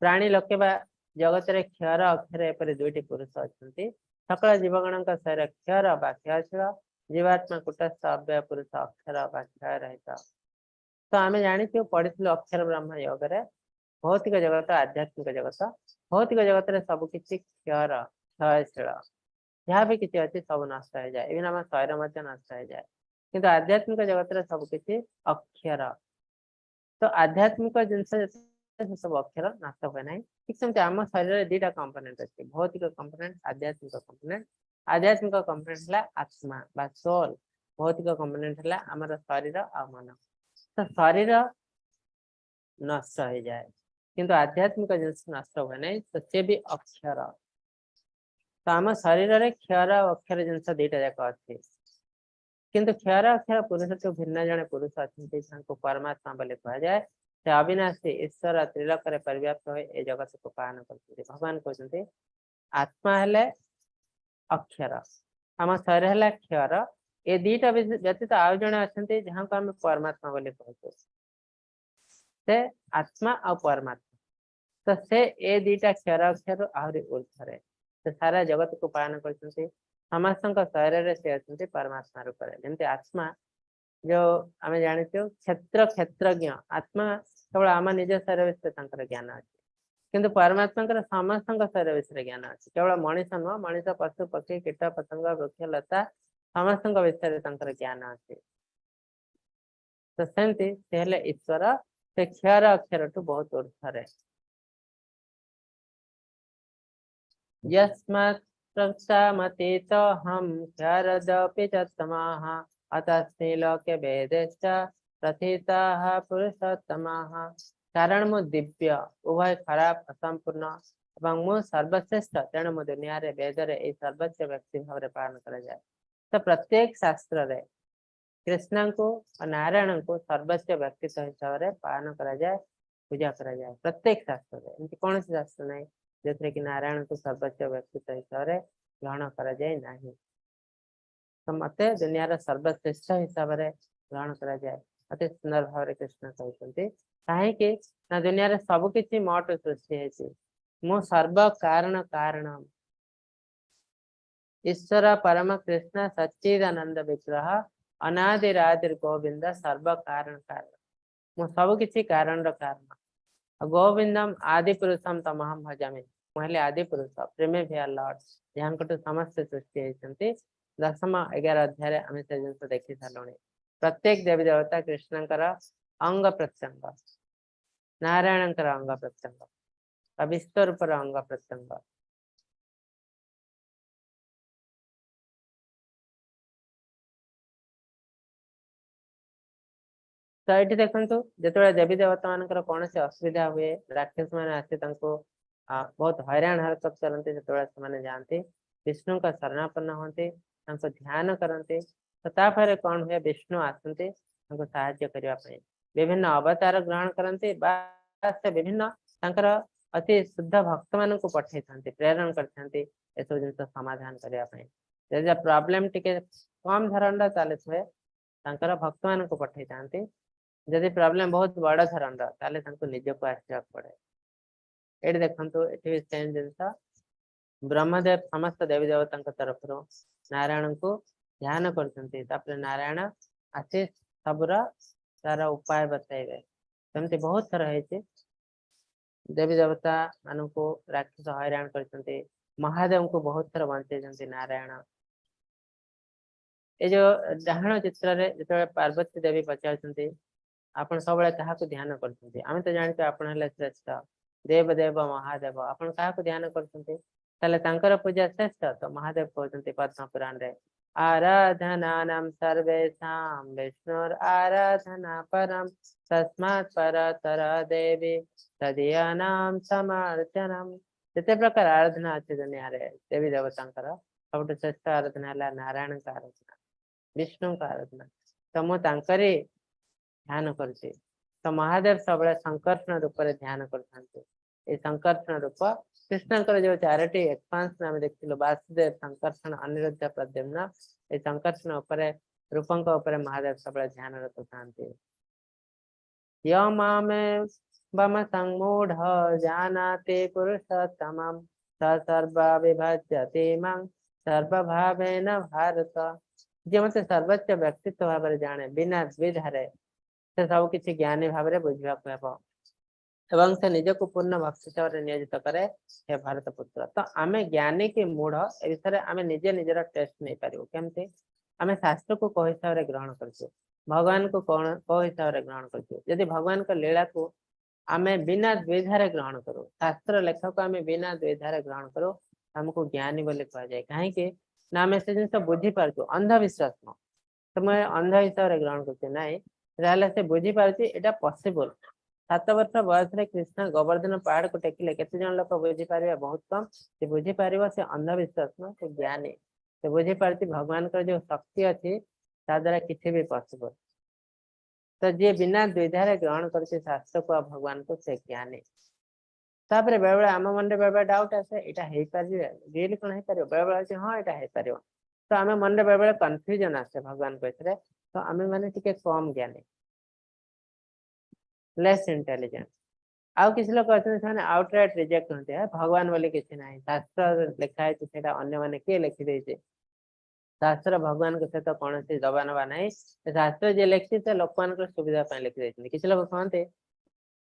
ପ୍ରାଣୀ ଲୋକେ ବା ଜଗତରେ କ୍ଷର ଅକ୍ଷର ଏପରି ଦୁଇଟି ପୁରୁଷ ଅଛନ୍ତି। ସକଳ ଜୀବଗଣଙ୍କ ଶରୀର କ୍ଷର ବା କ୍ଷୟଶୀଳ, ଜୀବାତ୍ମା କୁଟସ୍ଥ ଅବ୍ୟୟ ପୁରୁଷ ଅକ୍ଷର ବା କ୍ଷୟ ରହିତ। ତ ଆମେ ଜାଣିଛୁ, ପଢିଥିଲୁ ଅକ୍ଷର ବ୍ରହ୍ମ ଯୋଗରେ, ଭୌତିକ ଜଗତ ଆଧ୍ୟାତ୍ମିକ ଜଗତ। ଭୌତିକ ଜଗତରେ ସବୁ କିଛି କ୍ଷର କ୍ଷୟଶୀଳ, ଯାହା ବି କିଛି ଅଛି ସବୁ ନଷ୍ଟ ହେଇଯାଏ, ଇଭେନ୍ ଆମ ଶରୀର ମଧ୍ୟ ନଷ୍ଟ ହେଇଯାଏ। କିନ୍ତୁ ଆଧ୍ୟାତ୍ମିକ ଜଗତରେ ସବୁ କିଛି ଅକ୍ଷର। ତ ଆଧ୍ୟାତ୍ମିକ ଜିନିଷ ସେ ସବୁ ଅକ୍ଷର ନଷ୍ଟ ହୁଏ ନାହିଁ। ଠିକ ସେମିତି ଆମ ଶରୀରରେ ଦିଟା କମ୍ପୋନେଣ୍ଟ ଅଛି, ଭୌତିକ କମ୍ପୋନେଣ୍ଟ, ଆଧ୍ୟାତ୍ମିକ କମ୍ପୋନେଣ୍ଟ। ଆଧ୍ୟାତ୍ମିକ କମ୍ପୋନେଣ୍ଟ ହେଲା ଆତ୍ମା ବା ସୋଲ, ଭୌତିକ କମ୍ପୋନେଣ୍ଟ ହେଲା ଆମର ଶରୀର ଆଉ ମନ। ତ ଶରୀର ନଷ୍ଟ ହେଇଯାଏ କିନ୍ତୁ ଆଧ୍ୟାତ୍ମିକ ଜିନିଷ ନଷ୍ଟ ହୁଏ ନାହିଁ, ତ ସେ ବି ଅକ୍ଷର। ତ ଆମ ଶରୀରରେ କ୍ଷର ଆଉ ଅକ୍ଷର ଜିନିଷ ଦିଟା ଯାକ ଅଛି, କିନ୍ତୁ କ୍ଷର ଅକ୍ଷର ପୁରୁଷଠୁ ଭିନ୍ନ ଜଣେ ପୁରୁଷ ଅଛନ୍ତି, ତାଙ୍କୁ ପରମାତ୍ମା ବୋଲି କୁହାଯାଏ। ସେ ଅବିନାଶୀ ଈଶ୍ୱର ତ୍ରିଲୋକରେ ପରିବ୍ୟାପ୍ତ ହୋଇ ଏ ଜଗତକୁ ପାଳନ କରୁଛନ୍ତି। ଭଗବାନ କହୁଛନ୍ତି ଆତ୍ମା ହେଲେ ଅକ୍ଷର, ଆମ ଶରୀର ହେଲା କ୍ଷର, ଏ ଦିଟା ବ୍ୟତୀତ ଆଉ ଜଣେ ଅଛନ୍ତି ଯାହାଙ୍କୁ ଆମେ ପରମାତ୍ମା ବୋଲି କହୁଛୁ, ସେ ଆତ୍ମା ଆଉ ପରମାତ୍ମା। ତ ସେ ଏ ଦିଟା କ୍ଷର ଅକ୍ଷର ଆହୁରି ଉର୍ଦ୍ଧ୍ୱରେ, ସେ ସାରା ଜଗତକୁ ପାଳନ କରୁଛନ୍ତି। ସମସ୍ତଙ୍କ ଶରୀରରେ ସେ ଅଛନ୍ତି ପରମାତ୍ମା ରୂପରେ। ଯେମିତି ଆତ୍ମା ଯୋଉ ଆମେ ଜାଣିଛୁ କ୍ଷେତ୍ର କ୍ଷେତ୍ରଜ୍ଞ, ଆତ୍ମା କେବଳ ଆମ ନିଜ ଶରୀର ବିଷୟରେ ତାଙ୍କର ଜ୍ଞାନ ଅଛି, କିନ୍ତୁ ପରମାତ୍ମାଙ୍କର ସମସ୍ତଙ୍କ ଶରୀର ବିଷୟରେ ଜ୍ଞାନ ଅଛି। କେବଳ ମଣିଷ ନୁହଁ, ମଣିଷ, ପଶୁ, ପକ୍ଷୀ, କୀଟ ପତଙ୍ଗ, ବୃକ୍ଷ ଲତା ସମସ୍ତଙ୍କ ବିଷୟରେ ତାଙ୍କର ଜ୍ଞାନ ଅଛି। ତ ସେମିତି ସେ ହେଲେ ଈଶ୍ୱର, ସେ କ୍ଷର ଅକ୍ଷରଠୁ ବହୁତ ଉର୍ଦ୍ଧ୍ୱରେ। यस्मात् प्रवक्ष्यामतीतोऽहं क्षरदपि चत्तमाः अतस्मि लोके वेदेश्च प्रथिताः ପୁରୁଷୋତ୍ତମାः। କାରଣ ମୁଁ ଦିବ୍ୟ, ଉଭୟ ଖରାପ ଅସମ୍ପୂର୍ଣ୍ଣ ଏବଂ ମୁଁ ସର୍ବଶ୍ରେଷ୍ଠ, ତେଣୁ ମୁଁ ଦୁନିଆରେ ବେଦରେ ଏଇ ସର୍ବୋଚ୍ଚ ବ୍ୟକ୍ତି ଭାବରେ ପାଳନ କରାଯାଏ। ତ ପ୍ରତ୍ୟେକ ଶାସ୍ତ୍ରରେ କୃଷ୍ଣଙ୍କୁ ଓ ନାରାୟଣଙ୍କୁ ସର୍ବୋଚ୍ଚ ବ୍ୟକ୍ତିତ୍ୱ ହିସାବରେ ପାଳନ କରାଯାଏ, ପୂଜା କରାଯାଏ ପ୍ରତ୍ୟେକ ଶାସ୍ତ୍ରରେ। ଏମିତି କୌଣସି ଶାସ୍ତ୍ର ନାହିଁ ଯେଉଁଥିରେ କି ନାରାୟଣଙ୍କୁ ସର୍ବୋଚ୍ଚ ବ୍ୟକ୍ତିତ୍ୱ ହିସାବରେ ଗ୍ରହଣ କରାଯାଏ ନାହିଁ। ତ ମତେ ଦୁନିଆର ସର୍ବଶ୍ରେଷ୍ଠ ହିସାବରେ ଗ୍ରହଣ କରାଯାଏ। ଅତି ସୁନ୍ଦର ଭାବରେ କୃଷ୍ଣ କହିଛନ୍ତି। କାହିଁକି ନା ଦୁନିଆରେ ସବୁ କିଛି ମୋଠୁ ସୃଷ୍ଟି ହେଇଛି। ମୁଁ ସର୍ବ କାରଣ କାରଣ ଈଶ୍ୱର ପରମ କୃଷ୍ଣ ସଚ୍ଚିଦାନନ୍ଦ ବିଗ୍ରହ ଅନାଦିରାଦିର ଗୋବିନ୍ଦ ସର୍ବ କାରଣ କାରଣ। ମୁଁ ସବୁ କିଛି କାରଣର କାରଣ। ଗୋବିନ୍ଦମ ଆଦି ପୁରୁଷମ ତମହମ ଭଜାମି। ମୁଁ ହେଲି ଆଦି ପୁରୁଷ, ପ୍ରିମେଭିଆଲ ଲର୍ଡ, ଯାହାଙ୍କଠୁ ସମସ୍ତେ ସୃଷ୍ଟି ହେଇଛନ୍ତି। 10, 11 ଅଧ୍ୟାୟରେ ଆମେ ସେ ଜିନିଷ ଦେଖି ସାରିଲୁଣି। ପ୍ରତ୍ୟେକ ଦେବୀ ଦେବତା କୃଷ୍ଣଙ୍କର ଅଙ୍ଗ ପ୍ରତ୍ୟଙ୍ଗ, ନାରାୟଣଙ୍କର ଅଙ୍ଗ ପ୍ରତ୍ୟଙ୍ଗ ବା ବିଶ୍ୱରୂପର ଅଙ୍ଗ ପ୍ରତ୍ୟଙ୍ଗ। ତ ଏଇଠି ଦେଖନ୍ତୁ, ଯେତେବେଳେ ଦେବୀ ଦେବତା ମାନଙ୍କର କୌଣସି ଅସୁବିଧା ହୁଏ, ରାକ୍ଷସ ମାନେ ଆସି ତାଙ୍କୁ ବହୁତ ହଇରାଣ ହରକତ କରନ୍ତି, ସେତେବେଳେ ସେମାନେ ଯାଆନ୍ତି ବିଷ୍ଣୁଙ୍କ ଶରଣାପନ୍ନ ହୁଅନ୍ତି, ତାଙ୍କୁ ଧ୍ୟାନ କରନ୍ତି। ତ ତାପରେ କଣ ହୁଏ, ବିଷ୍ଣୁ ଆସନ୍ତି ତାଙ୍କୁ ସାହାଯ୍ୟ କରିବା ପାଇଁ, ବିଭିନ୍ନ ଅବତାର ଗ୍ରହଣ କରନ୍ତି ବା ସେ ବିଭିନ୍ନ ତାଙ୍କର ଅତି ଶୁଦ୍ଧ ଭକ୍ତ ମାନଙ୍କୁ ପଠେଇଥାନ୍ତି, ପ୍ରେରଣ କରିଥାନ୍ତି ଏସବୁ ଜିନିଷ ସମାଧାନ କରିବା ପାଇଁ। ଯଦି ପ୍ରୋବ୍ଲେମ ଟିକେ କମ ଧରଣର ତାହେଲେ ସେ ତାଙ୍କର ଭକ୍ତ ମାନଙ୍କୁ ପଠେଇଥାନ୍ତି। ଯଦି ପ୍ରୋବ୍ଲେମ ବହୁତ ବଡ ଧରଣର ତାହେଲେ ତାଙ୍କୁ ନିଜକୁ ଆସିବାକୁ ପଡେ। ଏଇଠି ଦେଖନ୍ତୁ, ଏଠି ବି ସେମ୍ ଜିନିଷ। ବ୍ରହ୍ମଦେବ ସମସ୍ତ ଦେବୀ ଦେବତାଙ୍କ ତରଫରୁ ନାରାୟଣଙ୍କୁ ଧ୍ୟାନ କରୁଛନ୍ତି। ତାପରେ ନାରାୟଣ ଆସି ସବୁର ତାର ଉପାୟ ବତାଇବେ। ସେମିତି ବହୁତ ଥର ହେଇଛି, ଦେବୀ ଦେବତା ମାନଙ୍କୁ ରାକ୍ଷସ ହଇରାଣ କରିଛନ୍ତି, ମହାଦେବଙ୍କୁ ବହୁତ ଥର ବଞ୍ଚେଇଛନ୍ତି ନାରାୟଣ। ଏ ଯୋଉ ଡାହାଣ ଚିତ୍ରରେ ଯେତେବେଳେ ପାର୍ବତୀ ଦେବୀ ପଚାରୁଛନ୍ତି, ଆପଣ ସବୁବେଳେ କାହାକୁ ଧ୍ୟାନ କରୁଛନ୍ତି? ଆମେ ତ ଜାଣିଛୁ ଆପଣ ହେଲେ ଶ୍ରେଷ୍ଠ ଦେବ ଦେବ ମହାଦେବ, ଆପଣ କାହାକୁ ଧ୍ୟାନ କରୁଛନ୍ତି? ତାହେଲେ ତାଙ୍କର ପୂଜା ଶ୍ରେଷ୍ଠ। ତ ମହାଦେବ କହୁଛନ୍ତି ପଦ୍ମ ପୁରାଣରେ, ଆରାଧନାନାମ ସର୍ବେଷାଂ ବିଷ୍ଣୁର ଆରାଧନା ପରମ ତସ୍ମାତ୍ ପରତର ଦେବୀ ତଦୀୟାନାମ ସମର୍ଚନମ। ଯେତେ ପ୍ରକାର ଆରାଧନା ଅଛି ଦୁନିଆରେ ଦେବୀ ଦେବତାଙ୍କର, ସବୁଠୁ ଶ୍ରେଷ୍ଠ ଆରାଧନା ହେଲା ନାରାୟଣଙ୍କ ଆରାଧନା, ବିଷ୍ଣୁଙ୍କ ଆରାଧନା। ତ ମୁଁ ତାଙ୍କରି ଧ୍ୟାନ କରୁଛି। ତ ମହାଦେବ ସବୁବେଳେ ସଂକର୍ଷଣ ରୂପରେ ଧ୍ୟାନ କରିଥାନ୍ତି। ଏଇ ସଂକର୍ଷଣ ରୂପ କୃଷ୍ଣଙ୍କର ଯୋଉ ଚାରୋଟି ଏକ୍ସପାନ୍ସନ ଆମେ ଦେଖିଥିଲୁ, ବାସୁଦେବ, ସଂକର୍ଷଣ, ଅନିରୁଦ୍ଧ, ପ୍ରଦ୍ୟୁମ୍ନ, ଏଇ ସଂକର୍ଷଣ ଉପରେ ରୂପଙ୍କ ଉପରେ ମହାଦେବ ସବୁବେଳେ ଧ୍ୟାନରତ ଥାନ୍ତି। ୟମାମେ ବମ ସଂମୂଢ ଜାନାତି ପୁରୁଷୋତ୍ତମಂ ସ ସର୍ବ ବିଭଜ୍ୟତି ମାଂ ସର୍ବଭାବେନ ଭାରତ। ଯିଏ ମତେ ସର୍ବୋଚ୍ଚ ବ୍ୟକ୍ତିତ୍ୱ ଭାବରେ ଜାଣେ ବିନା ଦ୍ୱିଧାରେ, ସେ ସବୁ କିଛି ଜ୍ଞାନୀ ଭାବରେ ବୁଝିବାକୁ ହେବ ଏବଂ ସେ ନିଜକୁ ପୂର୍ଣ୍ଣ ଭକ୍ତି ସେବାରେ ନିୟୋଜିତ କରେ। ହେ ଭାରତ ପୁତ୍ର, ତ ଆମେ ଜ୍ଞାନୀ କି ମୂଢ ଏ ବିଷୟରେ ଆମେ ନିଜେ ନିଜର ଟେଷ୍ଟ ନେଇପାରିବୁ। କେମିତି? ଆମେ ଶାସ୍ତ୍ରକୁ କୋଉ ହିସାବରେ ଗ୍ରହଣ କରୁଛୁ, ଭଗବାନଙ୍କୁ କୋଉ ହିସାବରେ ଗ୍ରହଣ କରୁଛୁ। ଯଦି ଭଗବାନଙ୍କ ଲୀଳାକୁ ଆମେ ବିନା ଦ୍ୱିଧାରେ ଗ୍ରହଣ କରୁ, ଶାସ୍ତ୍ର ଲେଖକୁ ଆମେ ବିନା ଦ୍ୱିଧାରେ ଗ୍ରହଣ କରୁ, ଆମକୁ ଜ୍ଞାନୀ ବୋଲି କୁହାଯାଏ। କାହିଁକି ନା ଆମେ ସେ ଜିନିଷ ବୁଝିପାରୁଛୁ, ଅନ୍ଧବିଶ୍ୱାସ ନୁହଁ। ତ ମୁଁ ଅନ୍ଧ ହିସାବରେ ଗ୍ରହଣ କରୁଛି ନାଇଁ, ତାହେଲେ ସେ ବୁଝିପାରୁଛି ଏଇଟା ପସିବଲ। 7 ବର୍ଷ ବୟସରେ କୃଷ୍ଣ ଗୋବର୍ଦ୍ଧନ ପାହାଡକୁ ଟେକିଲେ, କେତେ ଜଣ ଲୋକ ବୁଝିପାରିବେ? ବହୁତ କମ। ସେ ବୁଝିପାରିବ, ସେ ଅନ୍ଧବିଶ୍ୱାସ ନୁହଁ, ସେ ଜ୍ଞାନୀ। ସେ ବୁଝିପାରୁଛି ଭଗବାନଙ୍କର ଯୋଉ ଶକ୍ତି ଅଛି ତା ଦ୍ୱାରା କିଛି ବି ପସିବଲ। ତ ଯିଏ ବିନା ଦ୍ୱିଧାରେ ଗ୍ରହଣ କରୁଛି ଶାସ୍ତ୍ରକୁ ଆଉ ଭଗବାନଙ୍କୁ, ସେ ଜ୍ଞାନୀ। ତାପରେ ବେଳେବେଳେ ଆମ ମନରେ ବେଳେବେଳେ ଡାଉଟ ଆସେ, ଏଇଟା ହେଇପାରିବ ରିଏଲି? କଣ ହେଇପାରିବ? ବେଳେବେଳେ ଅଛି ହଁ ଏଇଟା ହେଇପାରିବ। ତ ଆମେ ମନରେ ବେଳେବେଳେ କନଫ୍ୟୁଜନ ଆସେ ଭଗବାନଙ୍କ ଏଥିରେ। ତ ଆମେ ମାନେ ଟିକେ କମ ଜ୍ଞାନୀ, ଲେସ୍ ଇଣ୍ଟେଲିଜେଣ୍ଟ। ଆଉ କିଛି ଲୋକ ଅଛନ୍ତି ସେମାନେ ଆଉଟରାଇଟ୍ ରିଜେକ୍ଟ କରନ୍ତି, ଭଗବାନ ବୋଲି କିଛି ନାହିଁ, ଶାସ୍ତ୍ର ଲେଖା ହେଇଛି ସେଇଟା ଅନ୍ୟମାନେ କିଏ ଲେଖିଦେଇଛି, ଶାସ୍ତ୍ର ଭଗବାନଙ୍କ ସହିତ କୌଣସି ଦବା ନବା ନାହିଁ, ଶାସ୍ତ୍ର ଯିଏ ଲେଖିଛି ସେ ଲୋକମାନଙ୍କର ସୁବିଧା ପାଇଁ ଲେଖିଦେଇଛନ୍ତି। କିଛି ଲୋକ କହନ୍ତି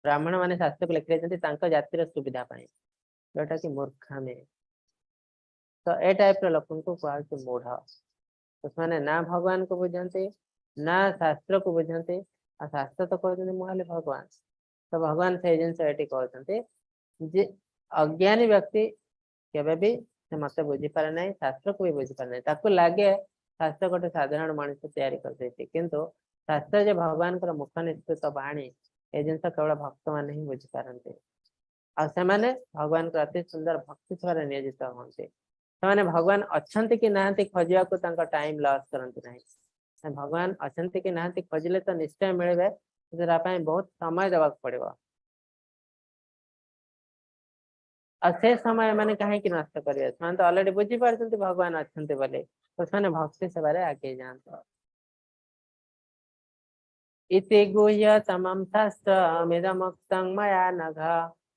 ବ୍ରାହ୍ମଣ ମାନେ ଶାସ୍ତ୍ରକୁ ଲେଖି ଦେଇଛନ୍ତି ତାଙ୍କ ଜାତିର ସୁବିଧା ପାଇଁ, ଯୋଉଟା କି ମୂର୍ଖାମି। ତ ଏ ଟାଇପ ର ଲୋକଙ୍କୁ କୁହାଯାଉଛି ମୂଢ। ତ ସେମାନେ ନା ଭଗବାନକୁ ବୁଝନ୍ତି ନା ଶାସ୍ତ୍ରକୁ ବୁଝନ୍ତି। ଆଉ ଶାସ୍ତ୍ର ତ କହୁଛନ୍ତି ମୁଁ ହେଲି ଭଗବାନ। ତ ଭଗବାନ ସେଇ ଜିନିଷ ଏଠି କହୁଛନ୍ତି ଯେ ଅଜ୍ଞାନୀ ବ୍ୟକ୍ତି କେବେ ବି ସେ ମତେ ବୁଝିପାରେ ନାହିଁ, ଶାସ୍ତ୍ରକୁ ବି ବୁଝିପାରେ ନାହିଁ। ତାକୁ ଲାଗେ ଶାସ୍ତ୍ର ଗୋଟେ ସାଧାରଣ ମଣିଷ ତିଆରି କରିଦେଇଛି, କିନ୍ତୁ ଶାସ୍ତ୍ର ଯେ ଭଗବାନଙ୍କର ମୁଖ ନିଃସୃତ ବାଣୀ, ଏ ଜିନିଷ କେବଳ ଭକ୍ତ ମାନେ ହିଁ ବୁଝିପାରନ୍ତି। ଆଉ ସେମାନେ ଭଗବାନଙ୍କର ଅତି ସୁନ୍ଦର ଭକ୍ତି ସେବାରେ ନିୟୋଜିତ ହୁଅନ୍ତି। ସେମାନେ ଭଗବାନ ଅଛନ୍ତି କି ନାହାନ୍ତି ଖୋଜିବାକୁ ତାଙ୍କ ଟାଇମ ଲସ୍ କରନ୍ତି ନାହିଁ। ଭଗବାନ ଅଛନ୍ତି କି ନାହାନ୍ତି ଖୋଜିଲେ ତ ନିଶ୍ଚୟ ମିଳିବେ, କିନ୍ତୁ ତା ପାଇଁ ବହୁତ ସମୟ ଦେବାକୁ ପଡିବ। ଆଉ ସେ ସମୟ ଏମାନେ କାହିଁକି ନଷ୍ଟ କରିବେ? ସେମାନେ ତ ଅଲରେଡି ବୁଝିପାରୁଛନ୍ତି ଭଗବାନ ଅଛନ୍ତି ବୋଲି, ତ ସେମାନେ ଭକ୍ତି ସେବାରେ ଆଗେଇ ଯାଆନ୍ତି। ଇତି ଗୁହ୍ୟତମଂ ଶାସ୍ତ୍ରମିଦମୁକ୍ତଂ ମୟା ନଘ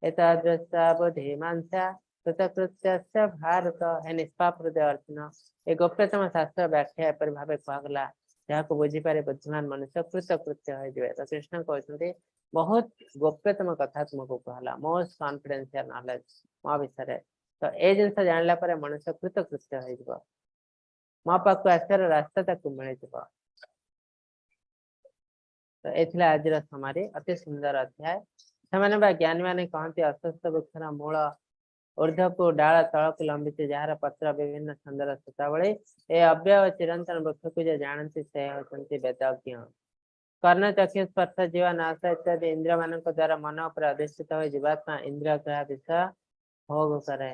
ଏତାଦୃଶା ବୁଦ୍ଧିମାଂସା କୃତକୃତ୍ୟସ୍ୟ ଭାରତ। ହେ ନିଷ୍ପାପ ହୃଦୟ ଅର୍ଜୁନ, ଏ ଗୋପ୍ୟତମ ଶାସ୍ତ୍ର ବ୍ୟାଖ୍ୟା ଏପରି ଭାବେ କୁହାଗଲା ଯାହାକୁ ବୁଝିପାରେ ବୁଦ୍ଧିମାନ ମନୁଷ୍ୟ କୃତକୃତ୍ୟ ହୋଇଯିବେ। ତ କୃଷ୍ଣ କହୁଛନ୍ତି ବହୁତ ଗୋପ୍ୟତମ କଥା ତୁମକୁ କୁହାଗଲା, ମୋଷ୍ଟ କନଫିଡେନ୍ସିଆଲ ନଲେଜ ମୋ ବିଷୟରେ। ତ ଏ ଜିନିଷ ଜାଣିଲା ପରେ ମନୁଷ୍ୟ କୃତକୃତ୍ୟ ହେଇଯିବ, ମୋ ପାଖକୁ ଆସିବାର ରାସ୍ତା ତାକୁ ମିଳିଯିବ। ତ ଏ ଥିଲା ଆଜିର ସମାରି, ଅତି ସୁନ୍ଦର ଅଧ୍ୟାୟ। ସେମାନେ ବା ଜ୍ଞାନୀ ମାନେ କହନ୍ତି ଅସ୍ୱସ୍ଥ ବୃକ୍ଷର ମୂଳ ଊର୍ଦ୍ଧ୍ୱକୁ ଡାଳ ତଳକୁ ଲମ୍ବିଛି, ଯାହାର ପତ୍ର ବିଭିନ୍ନ ସୁନ୍ଦର ଶତାବଳୀ। ଏ ଅବ୍ୟୟ ଚିରନ୍ତନ ବୃକ୍ଷକୁ ଯେ ଜାଣନ୍ତି ସେ ହେଉଛନ୍ତି ବେଦଜ୍ଞ। କର୍ଣ୍ଣ ଚକ୍ଷୁ ସ୍ପର୍ଶ ଜୀବ ନାଶ ଇତ୍ୟାଦି ଇନ୍ଦ୍ରିୟ ମାନଙ୍କ ଦ୍ଵାରା ମନ ଉପରେ ଅଧିଷ୍ଠିତ ହୋଇ ଜୀବାତ୍ମା ଇନ୍ଦ୍ରିୟ ଗ୍ରାହ ବିଷୟ ଭୋଗ କରେ।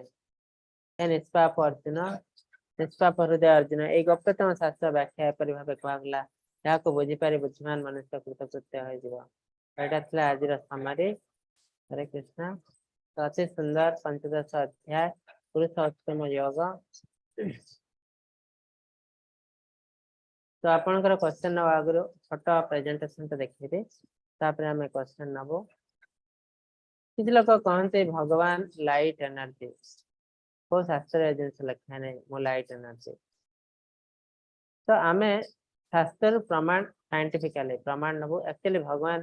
ହେ ନିଷ୍ପାପ ଅର୍ଜୁନ, ନିଷ୍ପାପ ହୃଦୟ ଅର୍ଜୁନ, ଏଇ ଗୋପ୍ୟତମ ଶାସ୍ତ୍ର ବ୍ୟାଖ୍ୟା ଏପରି ଭାବେ କୁହାଗଲା ଯାହାକୁ ବୁଝିପାରି ବୁଦ୍ଧିମାନ ମନୁଷ୍ୟ କୃତକୃତ୍ୟ ହୋଇଯିବ। ଏଇଟା ଥିଲା ଆଜିର ସମାରି। ହରେ କୃଷ୍ଣ। ତ ଅତି ସୁନ୍ଦର ପଞ୍ଚଦଶ ଅଧ୍ୟାୟ ପୁରୁଷୋତ୍ତମ ଯୋଗ। ତ ଆପଣଙ୍କର କ୍ୱେଶ୍ଚନ ନେବା ଆଗରୁ ଛୋଟ ପ୍ରେଜେଣ୍ଟେସନ ଟା ଦେଖେଇବି, ତାପରେ ଆମେ କ୍ୱେଶ୍ଚନ ନବୁ। କିଛି ଲୋକ କହନ୍ତି ଭଗବାନ ଲାଇଟ ଏନର୍ଜି, କୋଉ ଶାସ୍ତ୍ରରେ ଏ ଜିନିଷ ଲେଖା ନାହିଁ ମୁଁ ଲାଇଟ ଏନର୍ଜି। ତ ଆମେ ଶାସ୍ତ୍ରରୁ ପ୍ରମାଣ ସାଇଣ୍ଟିଫିକାଲି ପ୍ରମାଣ ନବୁ ଆକ୍ଚୁଆଲି ଭଗବାନ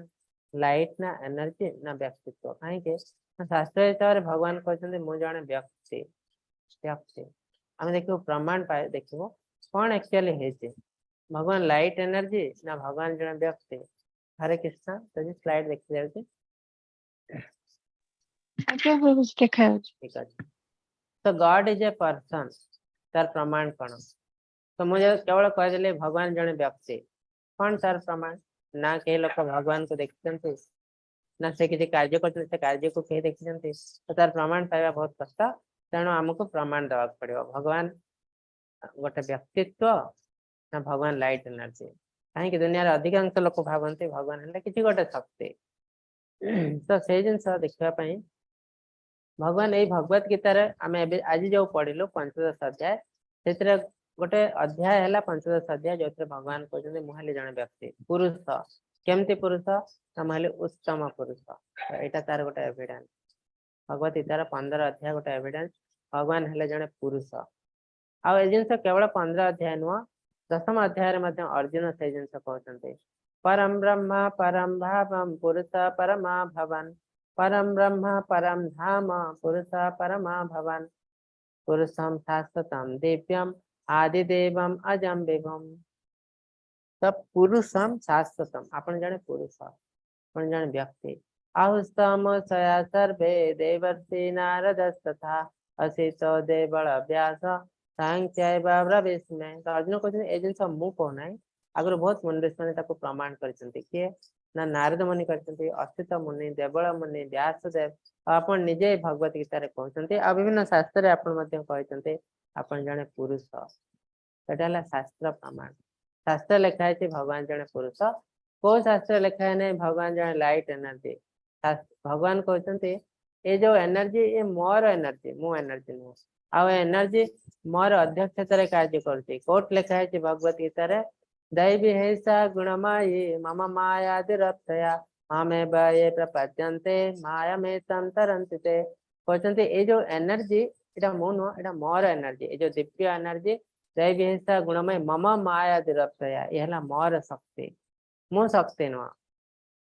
ଲାଇଟ ନା ଏନର୍ଜି ନା ବ୍ୟକ୍ତିତ୍ୱ। କାହିଁକି ନା ଶାସ୍ତ୍ର ହିସାବରେ ଭଗବାନ କହୁଛନ୍ତି ମୁଁ ଜଣେ ବ୍ୟକ୍ତି। ବ୍ୟକ୍ତି ଆମେ ଦେଖିବୁ ପ୍ରମାଣ ପାଇ ଦେଖିବୁ କଣ ଆକ୍ଚୁଆଲି ହେଇଛି, ଭଗବାନ ଲାଇଟ ଏନର୍ଜି ନା ଭଗବାନ ଜଣେ ବ୍ୟକ୍ତି। ହରେ କୃଷ୍ଣ। ଯଦି ସ୍ଲାଇଡ ଦେଖି ଯାଉଛି। ଆଜ୍ଞା ପ୍ରଭୁଜୀ ଦେଖାଯାଉଛି। ଠିକ ଅଛି। ତ ଗଡ is a person, ତାର ପ୍ରମାଣ କଣ? ତ ମୁଁ କେବଳ କହିଦେଲି ଭଗବାନ ଜଣେ ବ୍ୟକ୍ତି, କଣ ତାର ପ୍ରମାଣ? ନା କେହି ଲୋକ ଭଗବାନଙ୍କୁ ଦେଖିଛନ୍ତି, ନା ସେ କିଛି କାର୍ଯ୍ୟ କରୁଛନ୍ତି ସେ କାର୍ଯ୍ୟକୁ କେହି ଦେଖିଛନ୍ତି। ତ ତାର ପ୍ରମାଣ ପାଇବା ବହୁତ କଷ୍ଟ। ତେଣୁ ଆମକୁ ପ୍ରମାଣ ଦେବାକୁ ପଡିବ ଭଗବାନ ଗୋଟେ ବ୍ୟକ୍ତିତ୍ୱ ନା ଭଗବାନ ଲାଇଟ ଏନର୍ଜି। କାହିଁକି ଦୁନିଆରେ ଅଧିକାଂଶ ଲୋକ ଭାବନ୍ତି ଭଗବାନ ହେଲେ କିଛି ଗୋଟେ ଶକ୍ତି। ତ ସେଇ ଜିନିଷ ଦେଖିବା ପାଇଁ ଭଗବାନ ଏଇ ଭଗବତ ଗୀତାରେ ଆମେ ଏବେ ଆଜି ଯୋଉ ପଢିଲୁ ପଞ୍ଚଦଶ ଅଧ୍ୟାୟ, ସେଥିରେ ଗୋଟେ ଅଧ୍ୟାୟ ହେଲା ପଞ୍ଚଦଶ ଅଧ୍ୟାୟ, ଯୋଉଥିରେ ଭଗବାନ କହୁଛନ୍ତି ମୁଁ ହେଲି ଜଣେ ବ୍ୟକ୍ତି ପୁରୁଷ। କେମିତି ପୁରୁଷ? ନା ମୁଁ ହେଲି ଉତ୍ତମ ପୁରୁଷ। ତ ଏଇଟା ତାର ଗୋଟେ ଏଭିଡେନ୍ସ। ଭଗବତ ଗୀତାର 15 ଅଧ୍ୟାୟ ଗୋଟେ ଏଭିଡେନ୍ସ, ଭଗବାନ ହେଲେ ଜଣେ ପୁରୁଷ। ଆଉ ଏ ଜିନିଷ କେବଳ 15 ଅଧ୍ୟାୟ ନୁହଁ, 10ମ ଅଧ୍ୟାୟରେ ମଧ୍ୟ ଅର୍ଜୁନ ସେଇ ଜିନିଷ କହୁଛନ୍ତି। ପରମ ବ୍ରହ୍ମ ପରମ ଭାବମ ପୁରୁଷ ପରମା ଭବନ, ପରମ ବ୍ରହ୍ମ ପରମ ଧାମ ପୁରୁଷ ପରମା ଭବନ, ପୁରୁଷମ ଶାଶ୍ୱତମ ଦିବ୍ୟମ ଆଦିଦେବମ ଅଜମ ବିଭୁମ। ତ ପୁରୁଷମ ଶାଶ୍ୱତମ, ଆପଣ ଜଣେ ପୁରୁଷ, ଆପଣ ଜଣେ ବ୍ୟକ୍ତି। ଆହୁସ୍ତମ ସୟା ସର୍ବେ ଦେବର୍ଷି ନାରଦସ୍ତଥା ଅସିତ ଦେବଳ ବ୍ୟାସ ସାଂଖ୍ୟୈବ ବ୍ରବିଷ୍ମେ। ତ ଅର୍ଜୁନ କହୁଛନ୍ତି ଏ ଜିନିଷ ମୁଁ କହୁନାହିଁ, ଆଗରୁ ବହୁତ ମୁନି ଋଷି ମାନେ ତାକୁ ପ୍ରମାଣ କରିଛନ୍ତି। କିଏ? ନା ନାରଦ ମୁନି କରିଛନ୍ତି, ଅସିତ ମୁନି, ଦେବଳ ମୁନି, ବ୍ୟାସଦେବ। ଆଉ ଆପଣ ନିଜେ ଭଗବତ ଗୀତାରେ କହୁଛନ୍ତି, ଆଉ ବିଭିନ୍ନ ଶାସ୍ତ୍ରରେ ଆପଣ ମଧ୍ୟ କହିଛନ୍ତି ଆପଣ ଜଣେ ପୁରୁଷ। ଏଟା ହେଲା ଶାସ୍ତ୍ର ପ୍ରମାଣ। ଶାସ୍ତ୍ର ଲେଖା ହେଇଛି ଭଗବାନ ଜଣେ ପୁରୁଷ। କୋଉ ଶାସ୍ତ୍ର ଲେଖା ହେଇନାହିଁ ଭଗବାନ ଜଣେ ଲାଇଟ ଏନର୍ଜି। ଭଗବାନ କହୁଛନ୍ତି ଏ ଯୋଉ ଏନର୍ଜି ଏ ମୋର ଏନର୍ଜି, ମୁଁ ଏନର୍ଜି ନୁହଁ, ଆଉ ଏ ଏନର୍ଜି ମୋର ଅଧ୍ୟକ୍ଷତାରେ କାର୍ଯ୍ୟ କରୁଛି। କୋଉଠି ଲେଖା ହେଇଛି ଭଗବତ ଗୀତାରେ? ଦୈବୀ ହେସା ଗୁଣମୟୀ ମମ ମାୟା ଦୁରତ୍ୟୟା ମାମେବ ୟେ ପ୍ରପଦ୍ୟନ୍ତେ ମାୟାମେତಂ ତରନ୍ତି ତେ। କହୁଛନ୍ତି ଏଇ ଯୋଉ ଏନର୍ଜି ଏଇଟା ମୁଁ ନୁହଁ, ଏଇଟା ମୋର ଏନର୍ଜି। ଏ ଯୋଉ ଦିବ୍ୟ ଏନର୍ଜି ଦୈବୀ ହେସା ଗୁଣମୟୀ ମମ ମାୟା ଦୁରତ୍ୟୟା, ଏ ହେଲା ମୋର ଶକ୍ତି, ମୁଁ ଶକ୍ତି ନୁହଁ।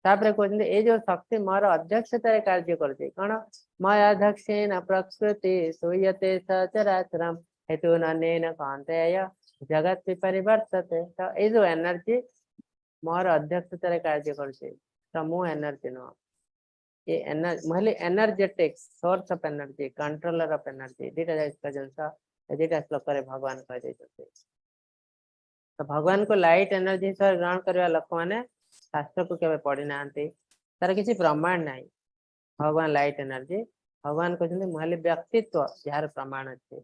ତାପରେ କହୁଛନ୍ତି, ଏଇ ଯୋଉ ଶକ୍ତି ମୋର ଅଧ୍ୟକ୍ଷତାରେ କାର୍ଯ୍ୟ କରୁଛି କଣ? ମୟାଧ୍ୟକ୍ଷେନ ପ୍ରକୃତି ସୂୟତେ ସଚରାଚରମ ହେତୁନନେନ କୌନ୍ତେୟ ଜଗତ ବିପରିବର୍ତ୍ତତେ। ତ ଏଇ ଯୋଉ ଏନର୍ଜି ମୋର ଅଧ୍ୟକ୍ଷତାରେ କାର୍ଯ୍ୟ କରୁଛି, ତ ମୁଁ ଏନର୍ଜି ନୁହଁ। ଏ ମୁଁ ହେଲି energetic source of energy, controller of energy। ଦିଟା ଯାକ ଜିନିଷ ଏ ଦିଟା ଶ୍ଲୋକରେ ଭଗବାନ କହିଦେଇଛନ୍ତି। ତ ଭଗବାନଙ୍କୁ ଲାଇଟ୍ ଏନର୍ଜି ହିସାବରେ ଗ୍ରହଣ କରିବା ଲୋକମାନେ ଶାସ୍ତ୍ରକୁ କେବେ ପଢି ନାହାନ୍ତି। ତାର କିଛି ପ୍ରମାଣ ନାହିଁ। ଭଗବାନ ଲାଇଟ୍ ଏନର୍ଜି, ଭଗବାନ କହୁଛନ୍ତି ମୁଁ ହେଲି ବ୍ୟକ୍ତିତ୍ୱ, ଯାହାର ପ୍ରମାଣ ଅଛି।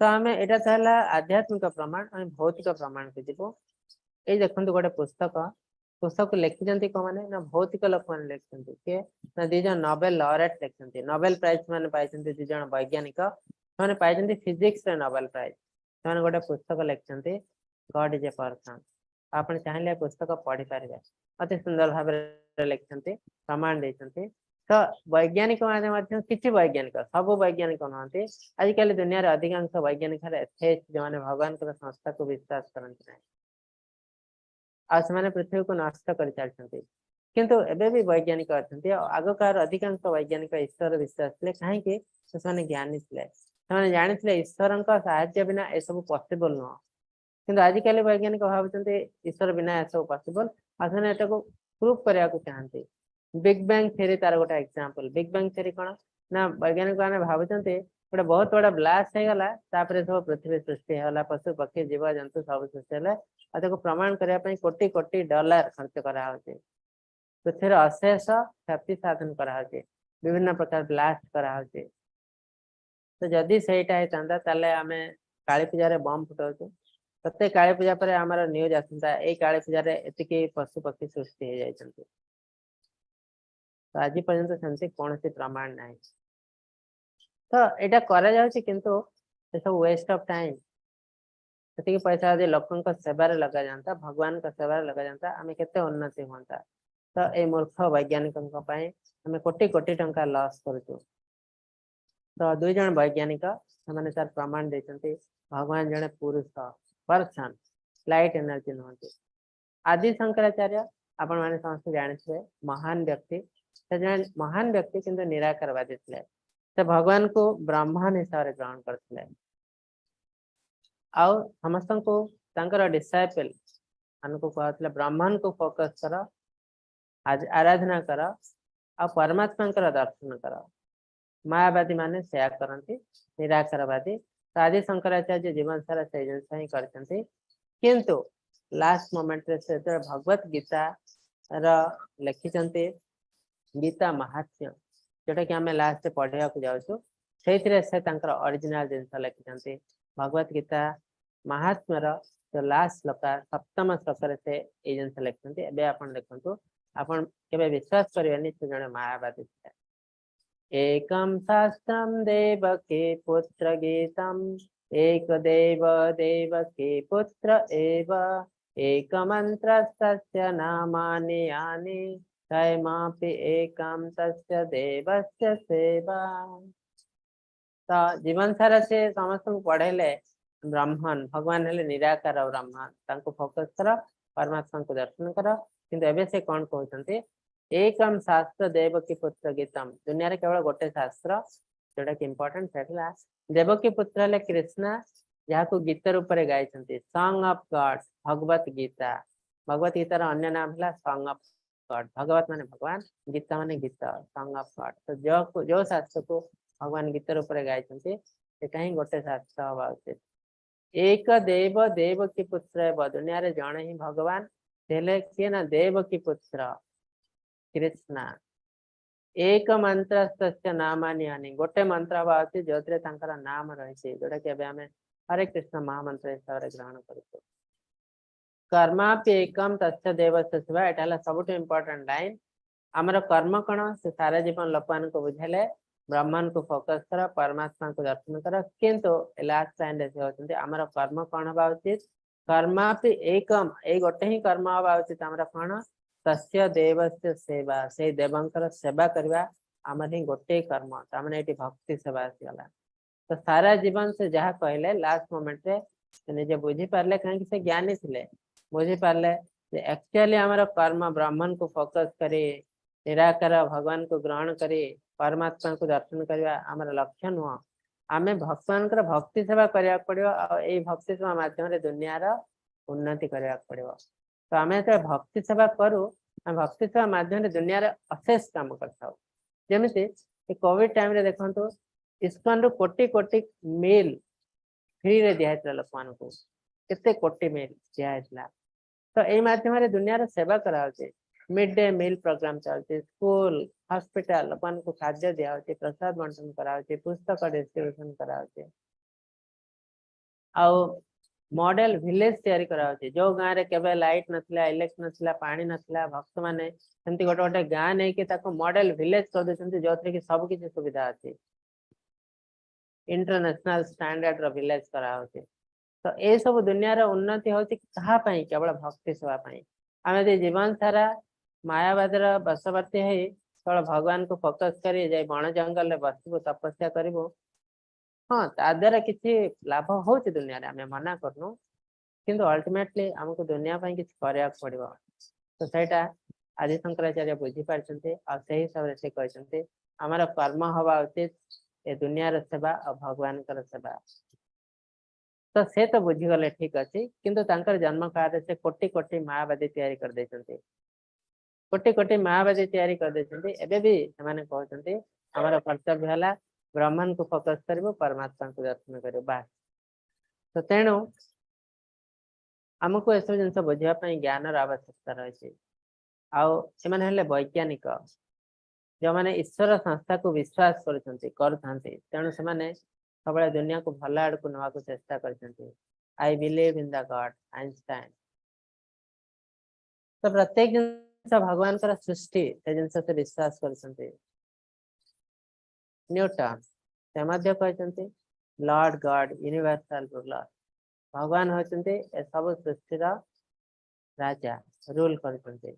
ତ ଆମେ ଏଇଟା ତ ହେଲା ଆଧ୍ୟାତ୍ମିକ ପ୍ରମାଣ, ଆମେ ଭୌତିକ ପ୍ରମାଣକୁ ଯିବୁ। ଏଇ ଦେଖନ୍ତୁ ଗୋଟେ ପୁସ୍ତକ। ପୁସ୍ତକ ଲେଖିଛନ୍ତି କୋଉମାନେ ନା ଭୌତିକ ଲୋକମାନେ ଲେଖିଛନ୍ତି। କିଏ ନା ଦି ଜଣ ନୋବେଲ ଲରେଟ ଲେଖିଛନ୍ତି। ନୋବେଲ ପ୍ରାଇଜ ମାନେ ପାଇଛନ୍ତି ଦି ଜଣ ବୈଜ୍ଞାନିକ। ସେମାନେ ପାଇଛନ୍ତି ଫିଜିକ୍ସରେ ନୋବେଲ ପ୍ରାଇଜ। ସେମାନେ ଗୋଟେ ପୁସ୍ତକ ଲେଖିଛନ୍ତି, "ଗଡ is a person". ଆପଣ ଚାହିଁଲେ ପୁସ୍ତକ ପଢିପାରିବେ। ଅତି ସୁନ୍ଦର ଭାବରେ ଲେଖିଛନ୍ତି, ପ୍ରମାଣ ଦେଇଛନ୍ତି। ତ ବୈଜ୍ଞାନିକ ମାନେ ମଧ୍ୟ, କିଛି ବୈଜ୍ଞାନିକ, ସବୁ ବୈଜ୍ଞାନିକ ନୁହନ୍ତି, ଆଜିକାଲି ଦୁନିଆରେ ଅଧିକାଂଶ ବୈଜ୍ଞାନିକ ହେଲେ ଏଥିଷ୍ଟ, ଯେଉଁମାନେ ଭଗବାନଙ୍କର ସଂସ୍ଥାକୁ ବିଶ୍ୱାସ କରନ୍ତି ନାହିଁ ଆଉ ସେମାନେ ପୃଥିବୀକୁ ନଷ୍ଟ କରିଚାଲିଛନ୍ତି। କିନ୍ତୁ ଏବେ ବି ବୈଜ୍ଞାନିକ ଅଛନ୍ତି। ଆଉ ଆଗକାଳର ଅଧିକାଂଶ ବୈଜ୍ଞାନିକ ଈଶ୍ୱର ବିଶ୍ୱାସ ଥିଲେ। କାହିଁକି? ସେମାନେ ଜ୍ଞାନୀ ଥିଲେ। ସେମାନେ ଜାଣିଥିଲେ ଈଶ୍ୱରଙ୍କ ସାହାଯ୍ୟ ବିନା ଏସବୁ ପସିବଲ ନୁହଁ। କିନ୍ତୁ ଆଜିକାଲି ବୈଜ୍ଞାନିକ ଭାବୁଛନ୍ତି ଈଶ୍ୱର ବିନା ଏସବୁ ପସିବଲ ଆଉ ସେମାନେ ଏଟାକୁ ପ୍ରୁଭ କରିବାକୁ ଚାହାନ୍ତି। ବିଗ ବ୍ୟାଙ୍ଗ ଥିଓରି ତାର ଗୋଟେ ଏକ୍ସାମ୍ପଲ। ବିଗ ବ୍ୟାଙ୍ଗ ଥିଓରି କଣ ନା ବୈଜ୍ଞାନିକ ମାନେ ଭାବୁଛନ୍ତି ଗୋଟେ ବହୁତ ବଡ ବ୍ଲାଷ୍ଟ ହେଇଗଲା, ତାପରେ ସବୁ ପୃଥିବୀ ସୃଷ୍ଟି ହେଇଗଲା, ପଶୁ ପକ୍ଷୀ ଜୀବଜନ୍ତୁ ସବୁ ସୃଷ୍ଟି ହେଲେ। ଆଉ ତାକୁ ପ୍ରମାଣ କରିବା ପାଇଁ କୋଟି କୋଟି ଡଲାର ଖର୍ଚ୍ଚ କରାହଉଛି। ପୃଥିବୀର ଅଶେଷ କ୍ଷତି ସାଧନ କରାହଉଛି, ବିଭିନ୍ନ ପ୍ରକାର ବ୍ଲାଷ୍ଟ କରାହଉଛି। ତ ଯଦି ସେଇଟା ହେଇଥାନ୍ତା, ତାହେଲେ ଆମେ କାଳୀ ପୂଜାରେ ବମ୍ ଫୁଟାଉଛୁ, ପ୍ରତ୍ୟେକ କାଳୀ ପୂଜା ପରେ ଆମର ନ୍ୟୁଜ ଆସନ୍ତା, ଏଇ କାଳୀ ପୂଜାରେ ଏତିକି ପଶୁ ପକ୍ଷୀ ସୃଷ୍ଟି ହେଇଯାଇଛନ୍ତି। ତ ଆଜି ପର୍ଯ୍ୟନ୍ତ ସେମିତି କୌଣସି ପ୍ରମାଣ ନାହିଁ। ତ ଏଇଟା କରାଯାଉଛି, କିନ୍ତୁ ଏସବୁ ୱେଷ୍ଟ ଅଫ ଟାଇମ। ସେତିକି ପଇସା ଯଦି ଲୋକଙ୍କ ସେବାରେ ଲଗାଯାଆନ୍ତା, ଭଗବାନଙ୍କ ସେବାରେ ଲଗାଯାଆନ୍ତା, ଆମେ କେତେ ଉନ୍ନତି ହୁଅନ୍ତା। ତ ଏଇ ମୂର୍ଖ ବୈଜ୍ଞାନିକଙ୍କ ପାଇଁ ଆମେ କୋଟି କୋଟି ଟଙ୍କା ଲସ୍ କରୁଛୁ। ତ ଦୁଇ ଜଣ ବୈଜ୍ଞାନିକ, ସେମାନେ ତାର ପ୍ରମାଣ ଦେଇଛନ୍ତି, ଭଗବାନ ଜଣେ ପୁରୁଷ, ପର୍ସନ, ଲାଇଟ ଏନର୍ଜି ନୁହନ୍ତି। ଆଦି ଶଙ୍କରାଚାର୍ଯ୍ୟ, ଆପଣ ମାନେ ସମସ୍ତେ ଜାଣିଥିବେ, ମହାନ ବ୍ୟକ୍ତି। ସେ ଜଣେ ମହାନ ବ୍ୟକ୍ତି, କିନ୍ତୁ ନିରାକାରବାଦୀ ଥିଲେ। ସେ ଭଗବାନଙ୍କୁ ବ୍ରାହ୍ମଣ ହିସାବରେ ଗ୍ରହଣ କରିଥିଲେ ଆଉ ସମସ୍ତଙ୍କୁ, ତାଙ୍କର ଡିସାଇପଲ ମାନଙ୍କୁ କୁହାଉଥିଲେ, ବ୍ରାହ୍ମଣକୁ ଫୋକସ କର, ଆରାଧନା କର ଆଉ ପରମାତ୍ମାଙ୍କର ଦର୍ଶନ କର। ମାୟାବାଦୀ ମାନେ ସେୟା କରନ୍ତି, ନିରାକାରବାଦୀ। ତ ଆଦି ଶଙ୍କରାଚାର୍ଯ୍ୟ ଜୀବନ ସାରା ସେଇ ଜିନିଷ ହିଁ କରିଛନ୍ତି। କିନ୍ତୁ ଲାଷ୍ଟ ମୋମେଣ୍ଟରେ ସେ ଯେତେବେଳେ ଭଗବତ ଗୀତା ର ଲେଖିଛନ୍ତି, ଗୀତା ମାହାତ୍ମ୍ୟ, ଯୋଉଟା କି ଆମେ ଲାଷ୍ଟ ପଢିବାକୁ ଯାଉଛୁ, ସେଇଥିରେ ସେ ତାଙ୍କର ଅରିଜିନାଲ ଜିନିଷ ଲେଖିଛନ୍ତି। ଭଗବତ ଗୀତା ମାହାତ୍ମ୍ୟର ଯୋଉ ଲାଷ୍ଟ ଶ୍ଲୋକ, ସପ୍ତମ ଶ୍ଲୋକରେ ସେ ଏଇ ଜିନିଷ ଲେଖିଛନ୍ତି। ଏବେ ଆପଣ ଦେଖନ୍ତୁ, ଆପଣ କେବେ ବିଶ୍ୱାସ କରିବେନି ସେ ଜଣେ ମାୟାବାଦୀ ଥିଲେ। एकं शास्त्रं देवकी पुत्र गीतम्, एक देव देवकी पुत्र एव, एक मन्त्रस्तस्य नामानि यानि कर्मापि एकं तस्य देवस्य सेवा। ତ ଜୀବନ ସାରା ସେ ସମସ୍ତଙ୍କୁ ପଢେଇଲେ ବ୍ରାହ୍ମଣ, ଭଗବାନ ହେଲେ ନିରାକାର ବ୍ରାହ୍ମଣ, ତାଙ୍କୁ ଫୋକସ କର, ପରମାତ୍ମାଙ୍କୁ ଦର୍ଶନ କର। କିନ୍ତୁ ଏବେ ସେ କଣ କହୁଛନ୍ତି? एकं शास्त्र देवकी पुत्र गीतम्। ଦୁନିଆରେ କେବଳ ଗୋଟେ ଶାସ୍ତ୍ର ଯୋଉଟା କି ଇମ୍ପୋର୍ଟାଣ୍ଟ, ସେଟା ହେଲା ଦେବକୀ ପୁତ୍ର ହେଲେ କୃଷ୍ଣ, ଯାହାକୁ ଗୀତ ରୂପରେ ଗାଇଛନ୍ତି, ସଙ୍ଗ ଅଫ ଗଡ, ଭଗବତ ଗୀତା। ଭଗବତ ଗୀତାର ଅନ୍ୟ ନାମ ହେଲା ସଙ୍ଗ ଅଫ ଗଡ। ଭଗବତ ମାନେ ଭଗବାନ, ଗୀତା ମାନେ ଗୀତ, ସଙ୍ଗ ଅଫ ଗଡ। ତ ଯୋଉ ଯୋଉ ଶାସ୍ତ୍ରକୁ ଭଗବାନ ଗୀତ ରୂପରେ ଗାଇଛନ୍ତି, ସେଟା ହିଁ ଗୋଟେ ଶାସ୍ତ୍ର ହବା ଉଚିତ। ଏକ ଦେବ ଦେବକୀ ପୁତ୍ର ହେବ, ଦୁନିଆରେ ଜଣେ ହିଁ ଭଗବାନ, ସେ ହେଲେ କିଏ ନା ଦେବକୀ ପୁତ୍ର କୃଷ୍ଣ। ଏକ ମନ୍ତ୍ର ନାମାନି याନି, ଗୋଟେ ମନ୍ତ୍ର ହବା ଉଚିତ ଯୋଉଥିରେ ତାଙ୍କର ନାମ ରହିଛି, ଯୋଉଟା କି ଏବେ ଆମେ ହରେ କୃଷ୍ଣ ମହାମନ୍ତ୍ର ହିସାବରେ ଗ୍ରହଣ କରୁଛୁ। कर्मापि एकं तस्य देवस्य सेवा। ଏଟା ହେଲା ସବୁଠୁ ଇମ୍ପୋର୍ଟାଣ୍ଟ ଲାଇନ। ଆମର କର୍ମ କଣ? ସେ ସାରା ଜୀବନ ଲୋକମାନଙ୍କୁ ବୁଝେଇଲେ, ବ୍ରହ୍ମଣକୁ ଫୋକସ କର, ପରମାତ୍ମାଙ୍କୁ ଦର୍ଶନ କର। କିନ୍ତୁ ଲାଷ୍ଟ ଲାଇନରେ ସେ ହଉଛନ୍ତି, ଆମର କର୍ମ କଣ ହବା ଉଚିତ? कर्मापि एकं, ଏଇ ଗୋଟେ ହିଁ କର୍ମ ହବା ଉଚିତ ଆମର। କଣ? तस्य देवस्य सेवा। ସେଇ ଦେବଙ୍କର ସେବା କରିବା ଆମର ହିଁ ଗୋଟେ କର୍ମ। ତାମାନେ ଏଇଠି ଭକ୍ତି ସେବା ଆସିଗଲା। ତ ସାରା ଜୀବନ ସେ ଯାହା କହିଲେ, ଲାଷ୍ଟ ମୋମେଣ୍ଟରେ ସେ ନିଜେ ବୁଝିପାରିଲେ। କାହିଁକି? ସେ ଜ୍ଞାନୀ ଥିଲେ, ବୁଝିପାରିଲେ। ଯେ ଆକ୍ଚୁଆଲି ଆମର କର୍ମ ବ୍ରାହ୍ମଣକୁ ଫୋକସ କରି ନିରାକାର ଭଗବାନଙ୍କୁ ଗ୍ରହଣ କରି ପରମାତ୍ମାଙ୍କୁ ଦର୍ଶନ କରିବା ଆମର ଲକ୍ଷ୍ୟ ନୁହଁ। ଆମେ ଭଗବାନଙ୍କର ଭକ୍ତି ସେବା କରିବାକୁ ପଡିବ, ଆଉ ଏଇ ଭକ୍ତି ସେବା ମାଧ୍ୟମରେ ଦୁନିଆର ଉନ୍ନତି କରିବାକୁ ପଡିବ। ତ ଆମେ ଯେତେବେଳେ ଭକ୍ତି ସେବା କରୁ, ଆମେ ଭକ୍ତି ସେବା ମାଧ୍ୟମରେ ଦୁନିଆରେ ଅଶେଷ କାମ କରିଥାଉ। ଯେମିତି କୋଭିଡ ଟାଇମରେ ଦେଖନ୍ତୁ, ଇସ୍କନରୁ କୋଟି କୋଟି ମିଲ୍ ଫ୍ରିରେ ଦିଆହେଇଥିଲା ଲୋକମାନଙ୍କୁ, କେତେ କୋଟି ମିଲ୍ ଦିଆହେଇଥିଲା। ତ ଏଇ ମାଧ୍ୟମରେ ଦୁନିଆର ସେବା କରାହଉଛି। ମିଡ୍ ଡେ ମିଲ୍ ପ୍ରୋଗ୍ରାମ ଚାଲୁଛି, ସ୍କୁଲ, ହସ୍ପିଟାଲ, ଲୋକମାନଙ୍କୁ ଖାଦ୍ୟ ଦିଆହଉଛି, ପ୍ରସାଦ ବଣ୍ଟନ କରାହଉଛି, ପୁସ୍ତକ ଡିଷ୍ଟ୍ରିବ୍ୟୁସନ କରାହଉଛି, ଆଉ ମଡେଲ ଭିଲେଜ ତିଆରି କରାହଉଛି। ଯୋଉ ଗାଁରେ କେବେ ଲାଇଟ ନଥିଲା, ଇଲେକ୍ଟ୍ରିକ ନଥିଲା, ପାଣି ନଥିଲା, ଭକ୍ତମାନେ ସେମିତି ଗୋଟେ ଗୋଟେ ଗାଁ ନେଇକି ତାକୁ ମଡେଲ ଭିଲେଜ କରିଦଉଛନ୍ତି, ଯୋଉଥିରେ କି ସବୁ କିଛି ସୁବିଧା ଅଛି, ଇଣ୍ଟରନ୍ୟାସନାଲ ଷ୍ଟାଣ୍ଡାର୍ଡ ର ଭିଲେଜ କରାହଉଛି। ତ ଏସବୁ ଦୁନିଆର ଉନ୍ନତି ହଉଛି କାହା ପାଇଁ? କେବଳ ଭକ୍ତି ସେବା ପାଇଁ। ଆମେ ଯଦି ଜୀବନ ସାରା ମାୟାବାଦର ବଶବର୍ତ୍ତୀ ହେଇ କେବଳ ଭଗବାନଙ୍କୁ ଫୋକସ କରି ଯାଇ ବଣ ଜଙ୍ଗଲରେ ବସିବୁ, ତପସ୍ୟା କରିବୁ, ହଁ, ତା ଦ୍ୱାରା କିଛି ଲାଭ ହଉଛି ଦୁନିଆରେ, ଆମେ ମନା କରୁନୁ, କିନ୍ତୁ ଅଲ୍ଟିମେଟଲି ଆମକୁ ଦୁନିଆ ପାଇଁ କିଛି କରିବାକୁ ପଡିବ। ତ ସେଇଟା ଆଦି ଶଙ୍କରାଚାର୍ଯ୍ୟ ବୁଝିପାରିଛନ୍ତି, ଆଉ ସେଇ ହିସାବରେ ସେ କହିଛନ୍ତି ଆମର କର୍ମ ହବା ଉଚିତ ଏ ଦୁନିଆର ସେବା ଆଉ ଭଗବାନଙ୍କର ସେବା। ତ ସେ ତ ବୁଝିଗଲେ, ଠିକ ଅଛି, କିନ୍ତୁ ତାଙ୍କର ଜନ୍ମ କାଳରେ ସେ କୋଟି କୋଟି ମାୟାବାଦୀ ତିଆରି କରିଦେଇଛନ୍ତି, କୋଟି କୋଟି ମାୟାବାଦୀ ତିଆରି କରିଦେଇଛନ୍ତି। ଏବେ ବି ସେମାନେ କହୁଛନ୍ତି ଆମର କର୍ତ୍ତବ୍ୟ ହେଲା ବ୍ରହ୍ମଣକୁ ଫୋକସ କରିବୁ, ପରମାତ୍ମାଙ୍କୁ ଦର୍ଶନ କରିବୁ, ବାସ୍। ତ ତେଣୁ ଆମକୁ ଏସବୁ ଜିନିଷ ବୁଝିବା ପାଇଁ ଜ୍ଞାନର ଆବଶ୍ୟକତା ରହିଛି। ଆଉ ସେମାନେ ହେଲେ ବୈଜ୍ଞାନିକ, ଯେଉଁମାନେ ଈଶ୍ୱର ସଂସ୍ଥାକୁ ବିଶ୍ୱାସ କରୁଛନ୍ତି, କରୁଥାନ୍ତି, ତେଣୁ ସେମାନେ ସବୁବେଳେ ଦୁନିଆକୁ ଭଲ ଆଡକୁ ନେବାକୁ ଚେଷ୍ଟା କରିଛନ୍ତି। I believe in the God, Einstein. ତ ପ୍ରତ୍ୟେକ ଜିନିଷ ଭଗବାନଙ୍କର ସୃଷ୍ଟି, ସେ ଜିନିଷ ସେ ବିଶ୍ୱାସ କରୁଛନ୍ତି। ନ୍ୟୁଟନ ସେ ମଧ୍ୟ କହିଛନ୍ତି ଲର୍ଡ ଗଡ ୟୁନିଭର୍ସାଲ ରୁଲର, ଭଗବାନ ହଉଛନ୍ତି ଏସବୁ ସୃଷ୍ଟିର ରାଜା, ରୁଲ କରୁଛନ୍ତି।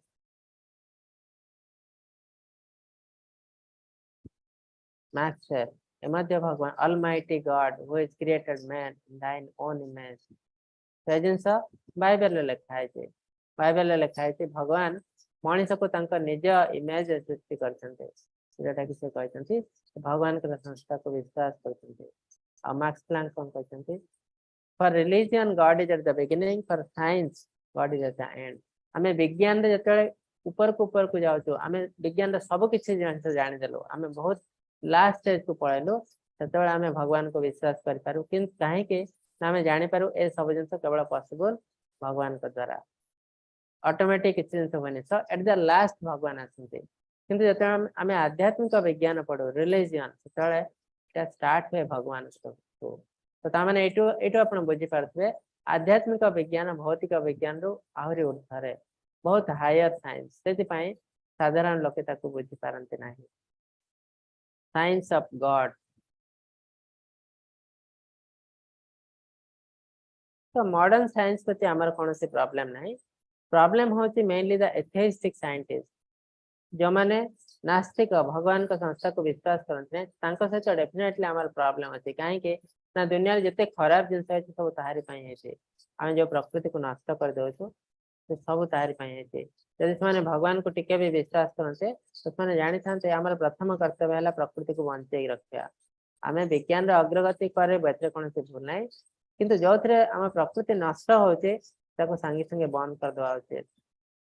ମ୍ୟାକ୍ସୱେଲ ଏ ମଧ୍ୟ ଭଗବାନ, Almighty God who is created man in thine own image। ସେ ଜିନିଷ ବାଇବେଲରେ ଲେଖା ହେଇଛି, ବାଇବେଲରେ ଲେଖା ହେଇଛି ଭଗବାନ ମଣିଷକୁ ତାଙ୍କ ନିଜ ଇମେଜ ସୃଷ୍ଟି କରିଛନ୍ତି, ଯୋଉଟା କି ସେ କହିଛନ୍ତି ଭଗବାନଙ୍କର ସଂସ୍ଥାକୁ ବିଶ୍ୱାସ କରୁଛନ୍ତି। ଆଉ ମାକ୍ସ ପ୍ଲାଙ୍କ କଣ କହିଛନ୍ତି? For religion God is at the beginning, for science God is at the end। ଆମେ ବିଜ୍ଞାନରେ ଯେତେବେଳେ ଉପରକୁ ଉପରକୁ ଯାଉଛୁ, ଆମେ ବିଜ୍ଞାନର ସବୁ କିଛି ଜିନିଷ ଜାଣିଦେଲୁ, ଆମେ ବହୁତ ଲାଷ୍ଟ ଷ୍ଟେଜ କୁ ପଳେଇଲୁ, ସେତେବେଳେ ଆମେ ଭଗବାନଙ୍କୁ ବିଶ୍ୱାସ କରିପାରୁ। କିନ୍ତୁ କାହିଁକି ନା ଆମେ ଜାଣିପାରୁ ଏ ସବୁ ଜିନିଷ କେବଳ ପସିବଲ ଭଗବାନଙ୍କ ଦ୍ଵାରା, ଅଟୋମେଟିକ କିଛି ଜିନିଷ ହୁଏନି। ସୋ ଏଟ the last ଭଗବାନ ଆସନ୍ତି। କିନ୍ତୁ ଯେତେବେଳେ ଆମେ ଆଧ୍ୟାତ୍ମିକ ବିଜ୍ଞାନ ପଢୁ, ରିଲିଜିଅନ, ସେତେବେଳେ ଏଟା ଷ୍ଟାର୍ଟ ହୁଏ ଭଗବାନଙ୍କଠୁ। ତ ତାମାନେ ଏଇଠୁ ଏଇଠୁ ଆପଣ ବୁଝିପାରୁଥିବେ ଆଧ୍ୟାତ୍ମିକ ବିଜ୍ଞାନ ଭୌତିକ ବିଜ୍ଞାନରୁ ଆହୁରି ଉର୍ଦ୍ଧ୍ୱରେ, ବହୁତ ହାୟର ସାଇନ୍ସ। ସେଥିପାଇଁ ସାଧାରଣ ଲୋକେ ତାକୁ ବୁଝିପାରନ୍ତି ନାହିଁ। ସାଇନ୍ସ ଅଫ ଗଡ। ତ ମଡର୍ନ ସାଇନ୍ସ ପ୍ରତି ଆମର କୌଣସି ପ୍ରୋବ୍ଲେମ ନାହିଁ। ପ୍ରୋବ୍ଲେମ ହଉଛି ମେନଲି ଦ ଏଥେଇଷ୍ଟିକ ସାଇଣ୍ଟିଷ୍ଟ, ଯୋଉମାନେ ନାସ୍ତିକ, ଭଗବାନଙ୍କ ସଂସ୍ଥାକୁ ବିଶ୍ୱାସ କରନ୍ତି ନାହିଁ, ତାଙ୍କ ସହିତ ଡେଫିନେଟଲି ଆମର ପ୍ରୋବ୍ଲେମ ଅଛି। କାହିଁକି ନା ଦୁନିଆରେ ଯେତେ ଖରାପ ଜିନିଷ ହେଇଛି ସବୁ ତାହାରି ପାଇଁ ହେଇଛି। ଆମେ ଯୋଉ ପ୍ରକୃତିକୁ ନଷ୍ଟ କରିଦଉଛୁ ସେ ସବୁ ତାହାରି ପାଇଁ ହେଇଛି। ଯଦି ସେମାନେ ଭଗବାନଙ୍କୁ ଟିକେ ବି ବିଶ୍ୱାସ କରନ୍ତେ ତ ସେମାନେ ଜାଣିଥାନ୍ତେ ଆମର ପ୍ରଥମ କର୍ତ୍ତବ୍ୟ ହେଲା ପ୍ରକୃତିକୁ ବଞ୍ଚେଇକି ରଖିବା। ଆମେ ବିଜ୍ଞାନର ଅଗ୍ରଗତି କରିବୁ, ଏଥିରେ କୌଣସି ଭୁଲ ନାହିଁ, କିନ୍ତୁ ଯୋଉଥିରେ ଆମ ପ୍ରକୃତି ନଷ୍ଟ ହଉଛି ତାକୁ ସାଙ୍ଗେ ସାଙ୍ଗେ ବନ୍ଦ କରିଦବା ଉଚିତ।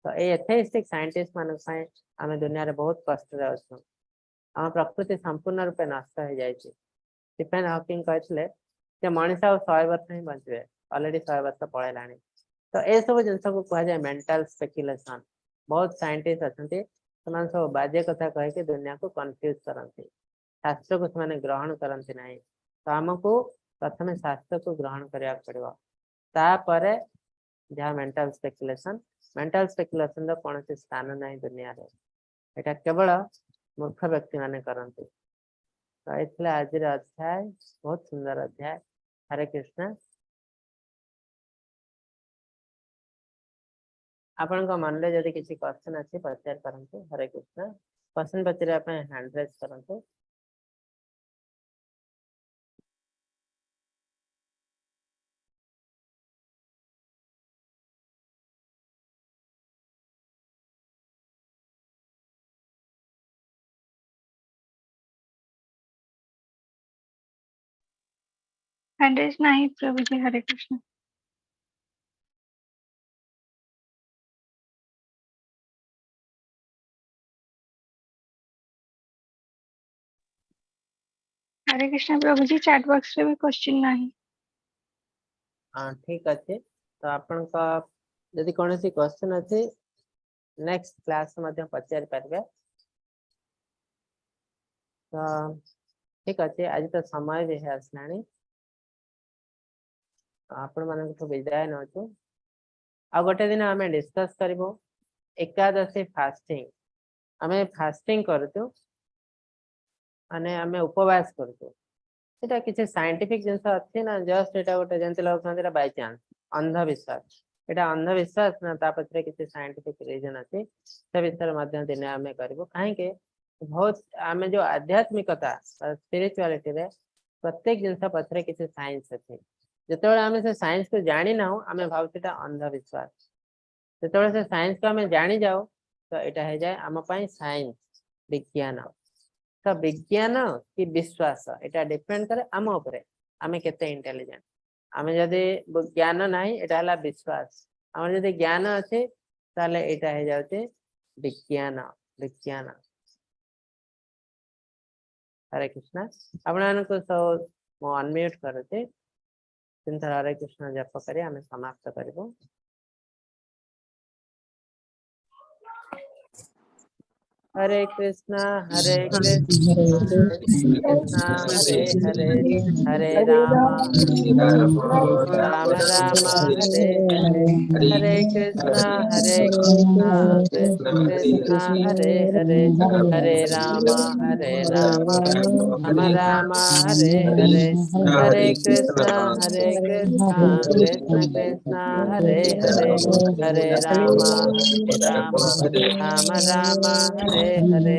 ତ ଏଇ ଏଥେଇଷ୍ଟିକ ସାଇଣ୍ଟିଷ୍ଟ ମାନଙ୍କ ପାଇଁ ଆମେ ଦୁନିଆରେ ବହୁତ କଷ୍ଟରେ ଅଛୁ। ଆମ ପ୍ରକୃତି ସମ୍ପୂର୍ଣ୍ଣ ରୂପେ ନଷ୍ଟ ହେଇଯାଇଛି। ଷ୍ଟିଫେନ ହକିଂ କହିଥିଲେ ଯେ ମଣିଷ ଆଉ 100 ବର୍ଷ ହିଁ ବଞ୍ଚିବେ, ଅଲରେଡି 100 ବର୍ଷ ପଳେଇଲାଣି। ତ ଏସବୁ ଜିନିଷକୁ କୁହାଯାଏ ମେଣ୍ଟାଲ ସ୍ପେକୁଲେସନ। ବହୁତ ସାଇଣ୍ଟିଷ୍ଟ ଅଛନ୍ତି, ସେମାନେ ସବୁ ବାଜେ କଥା କହିକି ଦୁନିଆକୁ କନଫ୍ୟୁଜ କରନ୍ତି, ଶାସ୍ତ୍ରକୁ ସେମାନେ ଗ୍ରହଣ କରନ୍ତି ନାହିଁ। ତ ଆମକୁ ପ୍ରଥମେ ଶାସ୍ତ୍ରକୁ ଗ୍ରହଣ କରିବାକୁ ପଡିବ, ତାପରେ ଯାହା ମେଣ୍ଟାଲ ସ୍ପେକୁଲେସନ। ମେଣ୍ଟାଲ ସ୍ପେକୁଲେସନ ର କୌଣସି ସ୍ଥାନ ନାହିଁ ଦୁନିଆରେ, ଏଇଟା କେବଳ ମୂର୍ଖ ବ୍ୟକ୍ତି ମାନେ କରନ୍ତି। ତ ଏ ଥିଲା ଆଜିର ଅଧ୍ୟାୟ, ବହୁତ ସୁନ୍ଦର ଅଧ୍ୟାୟ। ହରେ କୃଷ୍ଣ। ଆପଣଙ୍କ ମନରେ ଯଦି କିଛି କ୍ୱେଶ୍ଚନ ଅଛି ପଚାରି ପାରନ୍ତି। ହରେ କୃଷ୍ଣ। କ୍ୱେଶ୍ଚନ ପଚାରିବା ପାଇଁ ହ୍ୟାଣ୍ଡ ରେଜ୍ କରନ୍ତୁ। ହ୍ୟାଣ୍ଡ ରେଜ୍ ନାହିଁ ପ୍ରଭୁଜୀ। ହରେ କୃଷ୍ଣ। ହରେ କୃଷ୍ଣ ପ୍ରଭୁଜୀ, ଚାଟ ବକ୍ସ ରେ ବି କ୍ୱେଶ୍ଚିନ୍ ନାହିଁ। ହଁ, ଠିକ ଅଛି। ତ ଆପଣଙ୍କ ଯଦି କୌଣସି କ୍ୱେଶ୍ଚନ ଅଛି, ନେକ୍ସଟ କ୍ଲାସ ମଧ୍ୟ ପଚାରି ପାରିବେ। ତ ଠିକ ଅଛି, ଆଜି ତ ସମୟ ବି ହେଇ ଆସିଲାଣି। ଆପଣ ମାନଙ୍କଠୁ ବିଦାୟ ନଉଛୁ। ଆଉ ଗୋଟେ ଦିନ ଆମେ ଡିସ୍କସ କରିବୁ ଏକାଦଶୀ ଫାଷ୍ଟିଂ। ଆମେ ଫାଷ୍ଟିଂ କରୁଛୁ ମାନେ ଆମେ ଉପବାସ କରୁଛୁ, ସେଟା କିଛି ସାଇଣ୍ଟିଫିକ ଜିନିଷ ଅଛି ନା ଜଷ୍ଟ ଏଇଟା ଗୋଟେ ଯେମିତି ଲୋକ କୁହନ୍ତି ଏଇଟା ବାଇଚାନ୍ସ ଅନ୍ଧବିଶ୍ୱାସ? ଏଇଟା ଅନ୍ଧବିଶ୍ୱାସ ନା ତା ପଛରେ କିଛି ସାଇଣ୍ଟିଫିକ ରିଜନ ଅଛି, ସେ ବିଷୟରେ ମଧ୍ୟ ଦିନେ ଆମେ କରିବୁ। କାହିଁକି ବହୁତ ଆମେ ଯୋଉ ଆଧ୍ୟାତ୍ମିକତା ସ୍ପିରିଚୁଆଲିଟିରେ ପ୍ରତ୍ୟେକ ଜିନିଷ ପଛରେ କିଛି ସାଇନ୍ସ ଅଛି। ଯେତେବେଳେ ଆମେ ସେ ସାଇନ୍ସକୁ ଜାଣିନାହୁଁ, ଆମେ ଭାବୁଛୁ ଏଇଟା ଅନ୍ଧବିଶ୍ୱାସ। ଯେତେବେଳେ ସେ ସାଇନ୍ସକୁ ଆମେ ଜାଣିଯାଉ, ତ ଏଇଟା ହେଇଯାଏ ଆମ ପାଇଁ ସାଇନ୍ସ, ବିଜ୍ଞାନ। ତ ବିଜ୍ଞାନ କି ବିଶ୍ୱାସ, ଏଇଟା ଡିପେଣ୍ଡ କରେ ଆମ ଉପରେ, ଆମେ କେତେ ଇଣ୍ଟେଲିଜେଣ୍ଟ। ଆମେ ଯଦି ଜ୍ଞାନ ନାହିଁ, ଏଇଟା ହେଲା ବିଶ୍ୱାସ। ଆମର ଯଦି ଜ୍ଞାନ ଅଛି, ତାହେଲେ ଏଇଟା ହେଇଯାଉଛି ବିଜ୍ଞାନ, ବିଜ୍ଞାନ। ହରେ କୃଷ୍ଣ। ଆପଣମାନଙ୍କୁ ସବୁ ମୁଁ ଅନମ୍ୟୁଟ କରୁଛି। ତିନିଥର ହରେ କୃଷ୍ଣ ଜପ କରି ଆମେ ସମାପ୍ତ କରିବୁ। ହରେ କୃଷ୍ଣ ହରେ କୃଷ୍ଣ କୃଷ୍ଣ ହରେ ହରେ, ହରେ ରାମ ରାମ ରାମ ହରେ ହରେ, ହରେ କୃଷ୍ଣ ହରେ କୃଷ୍ଣ କୃଷ୍ଣ କୃଷ୍ଣ ହରେ ହରେ, ହରେ ରାମ ହରେ ରାମ ରାମ ରାମ ହରେ ହରେ, ହରେ କୃଷ୍ଣ ହରେ କୃଷ୍ଣ କୃଷ୍ଣ କୃଷ୍ଣ ହରେ ହରେ, ହରେ ରାମ ହରେ ରାମ ରାମ ରାମ ହରେ ହରେ।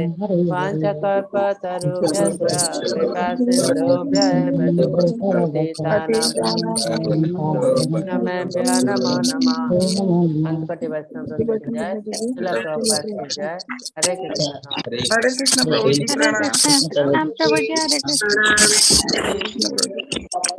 वाञ्छाकल्पतरुभ्यश्च कृपा सिन्धुभ्य एव च पतितानां वैष्णवेभ्यो नमो नमः। अंतकोटि वैष्णव वृंद की जय, श्रील प्रभुपाद की जय। हरे कृष्ण। हरे कृष्ण प्रभु जी, हरे प्रणाम। कृष्ण, प्रणाम प्रभुजी। हरे कृष्ण। हरे कृष्ण प्रभु।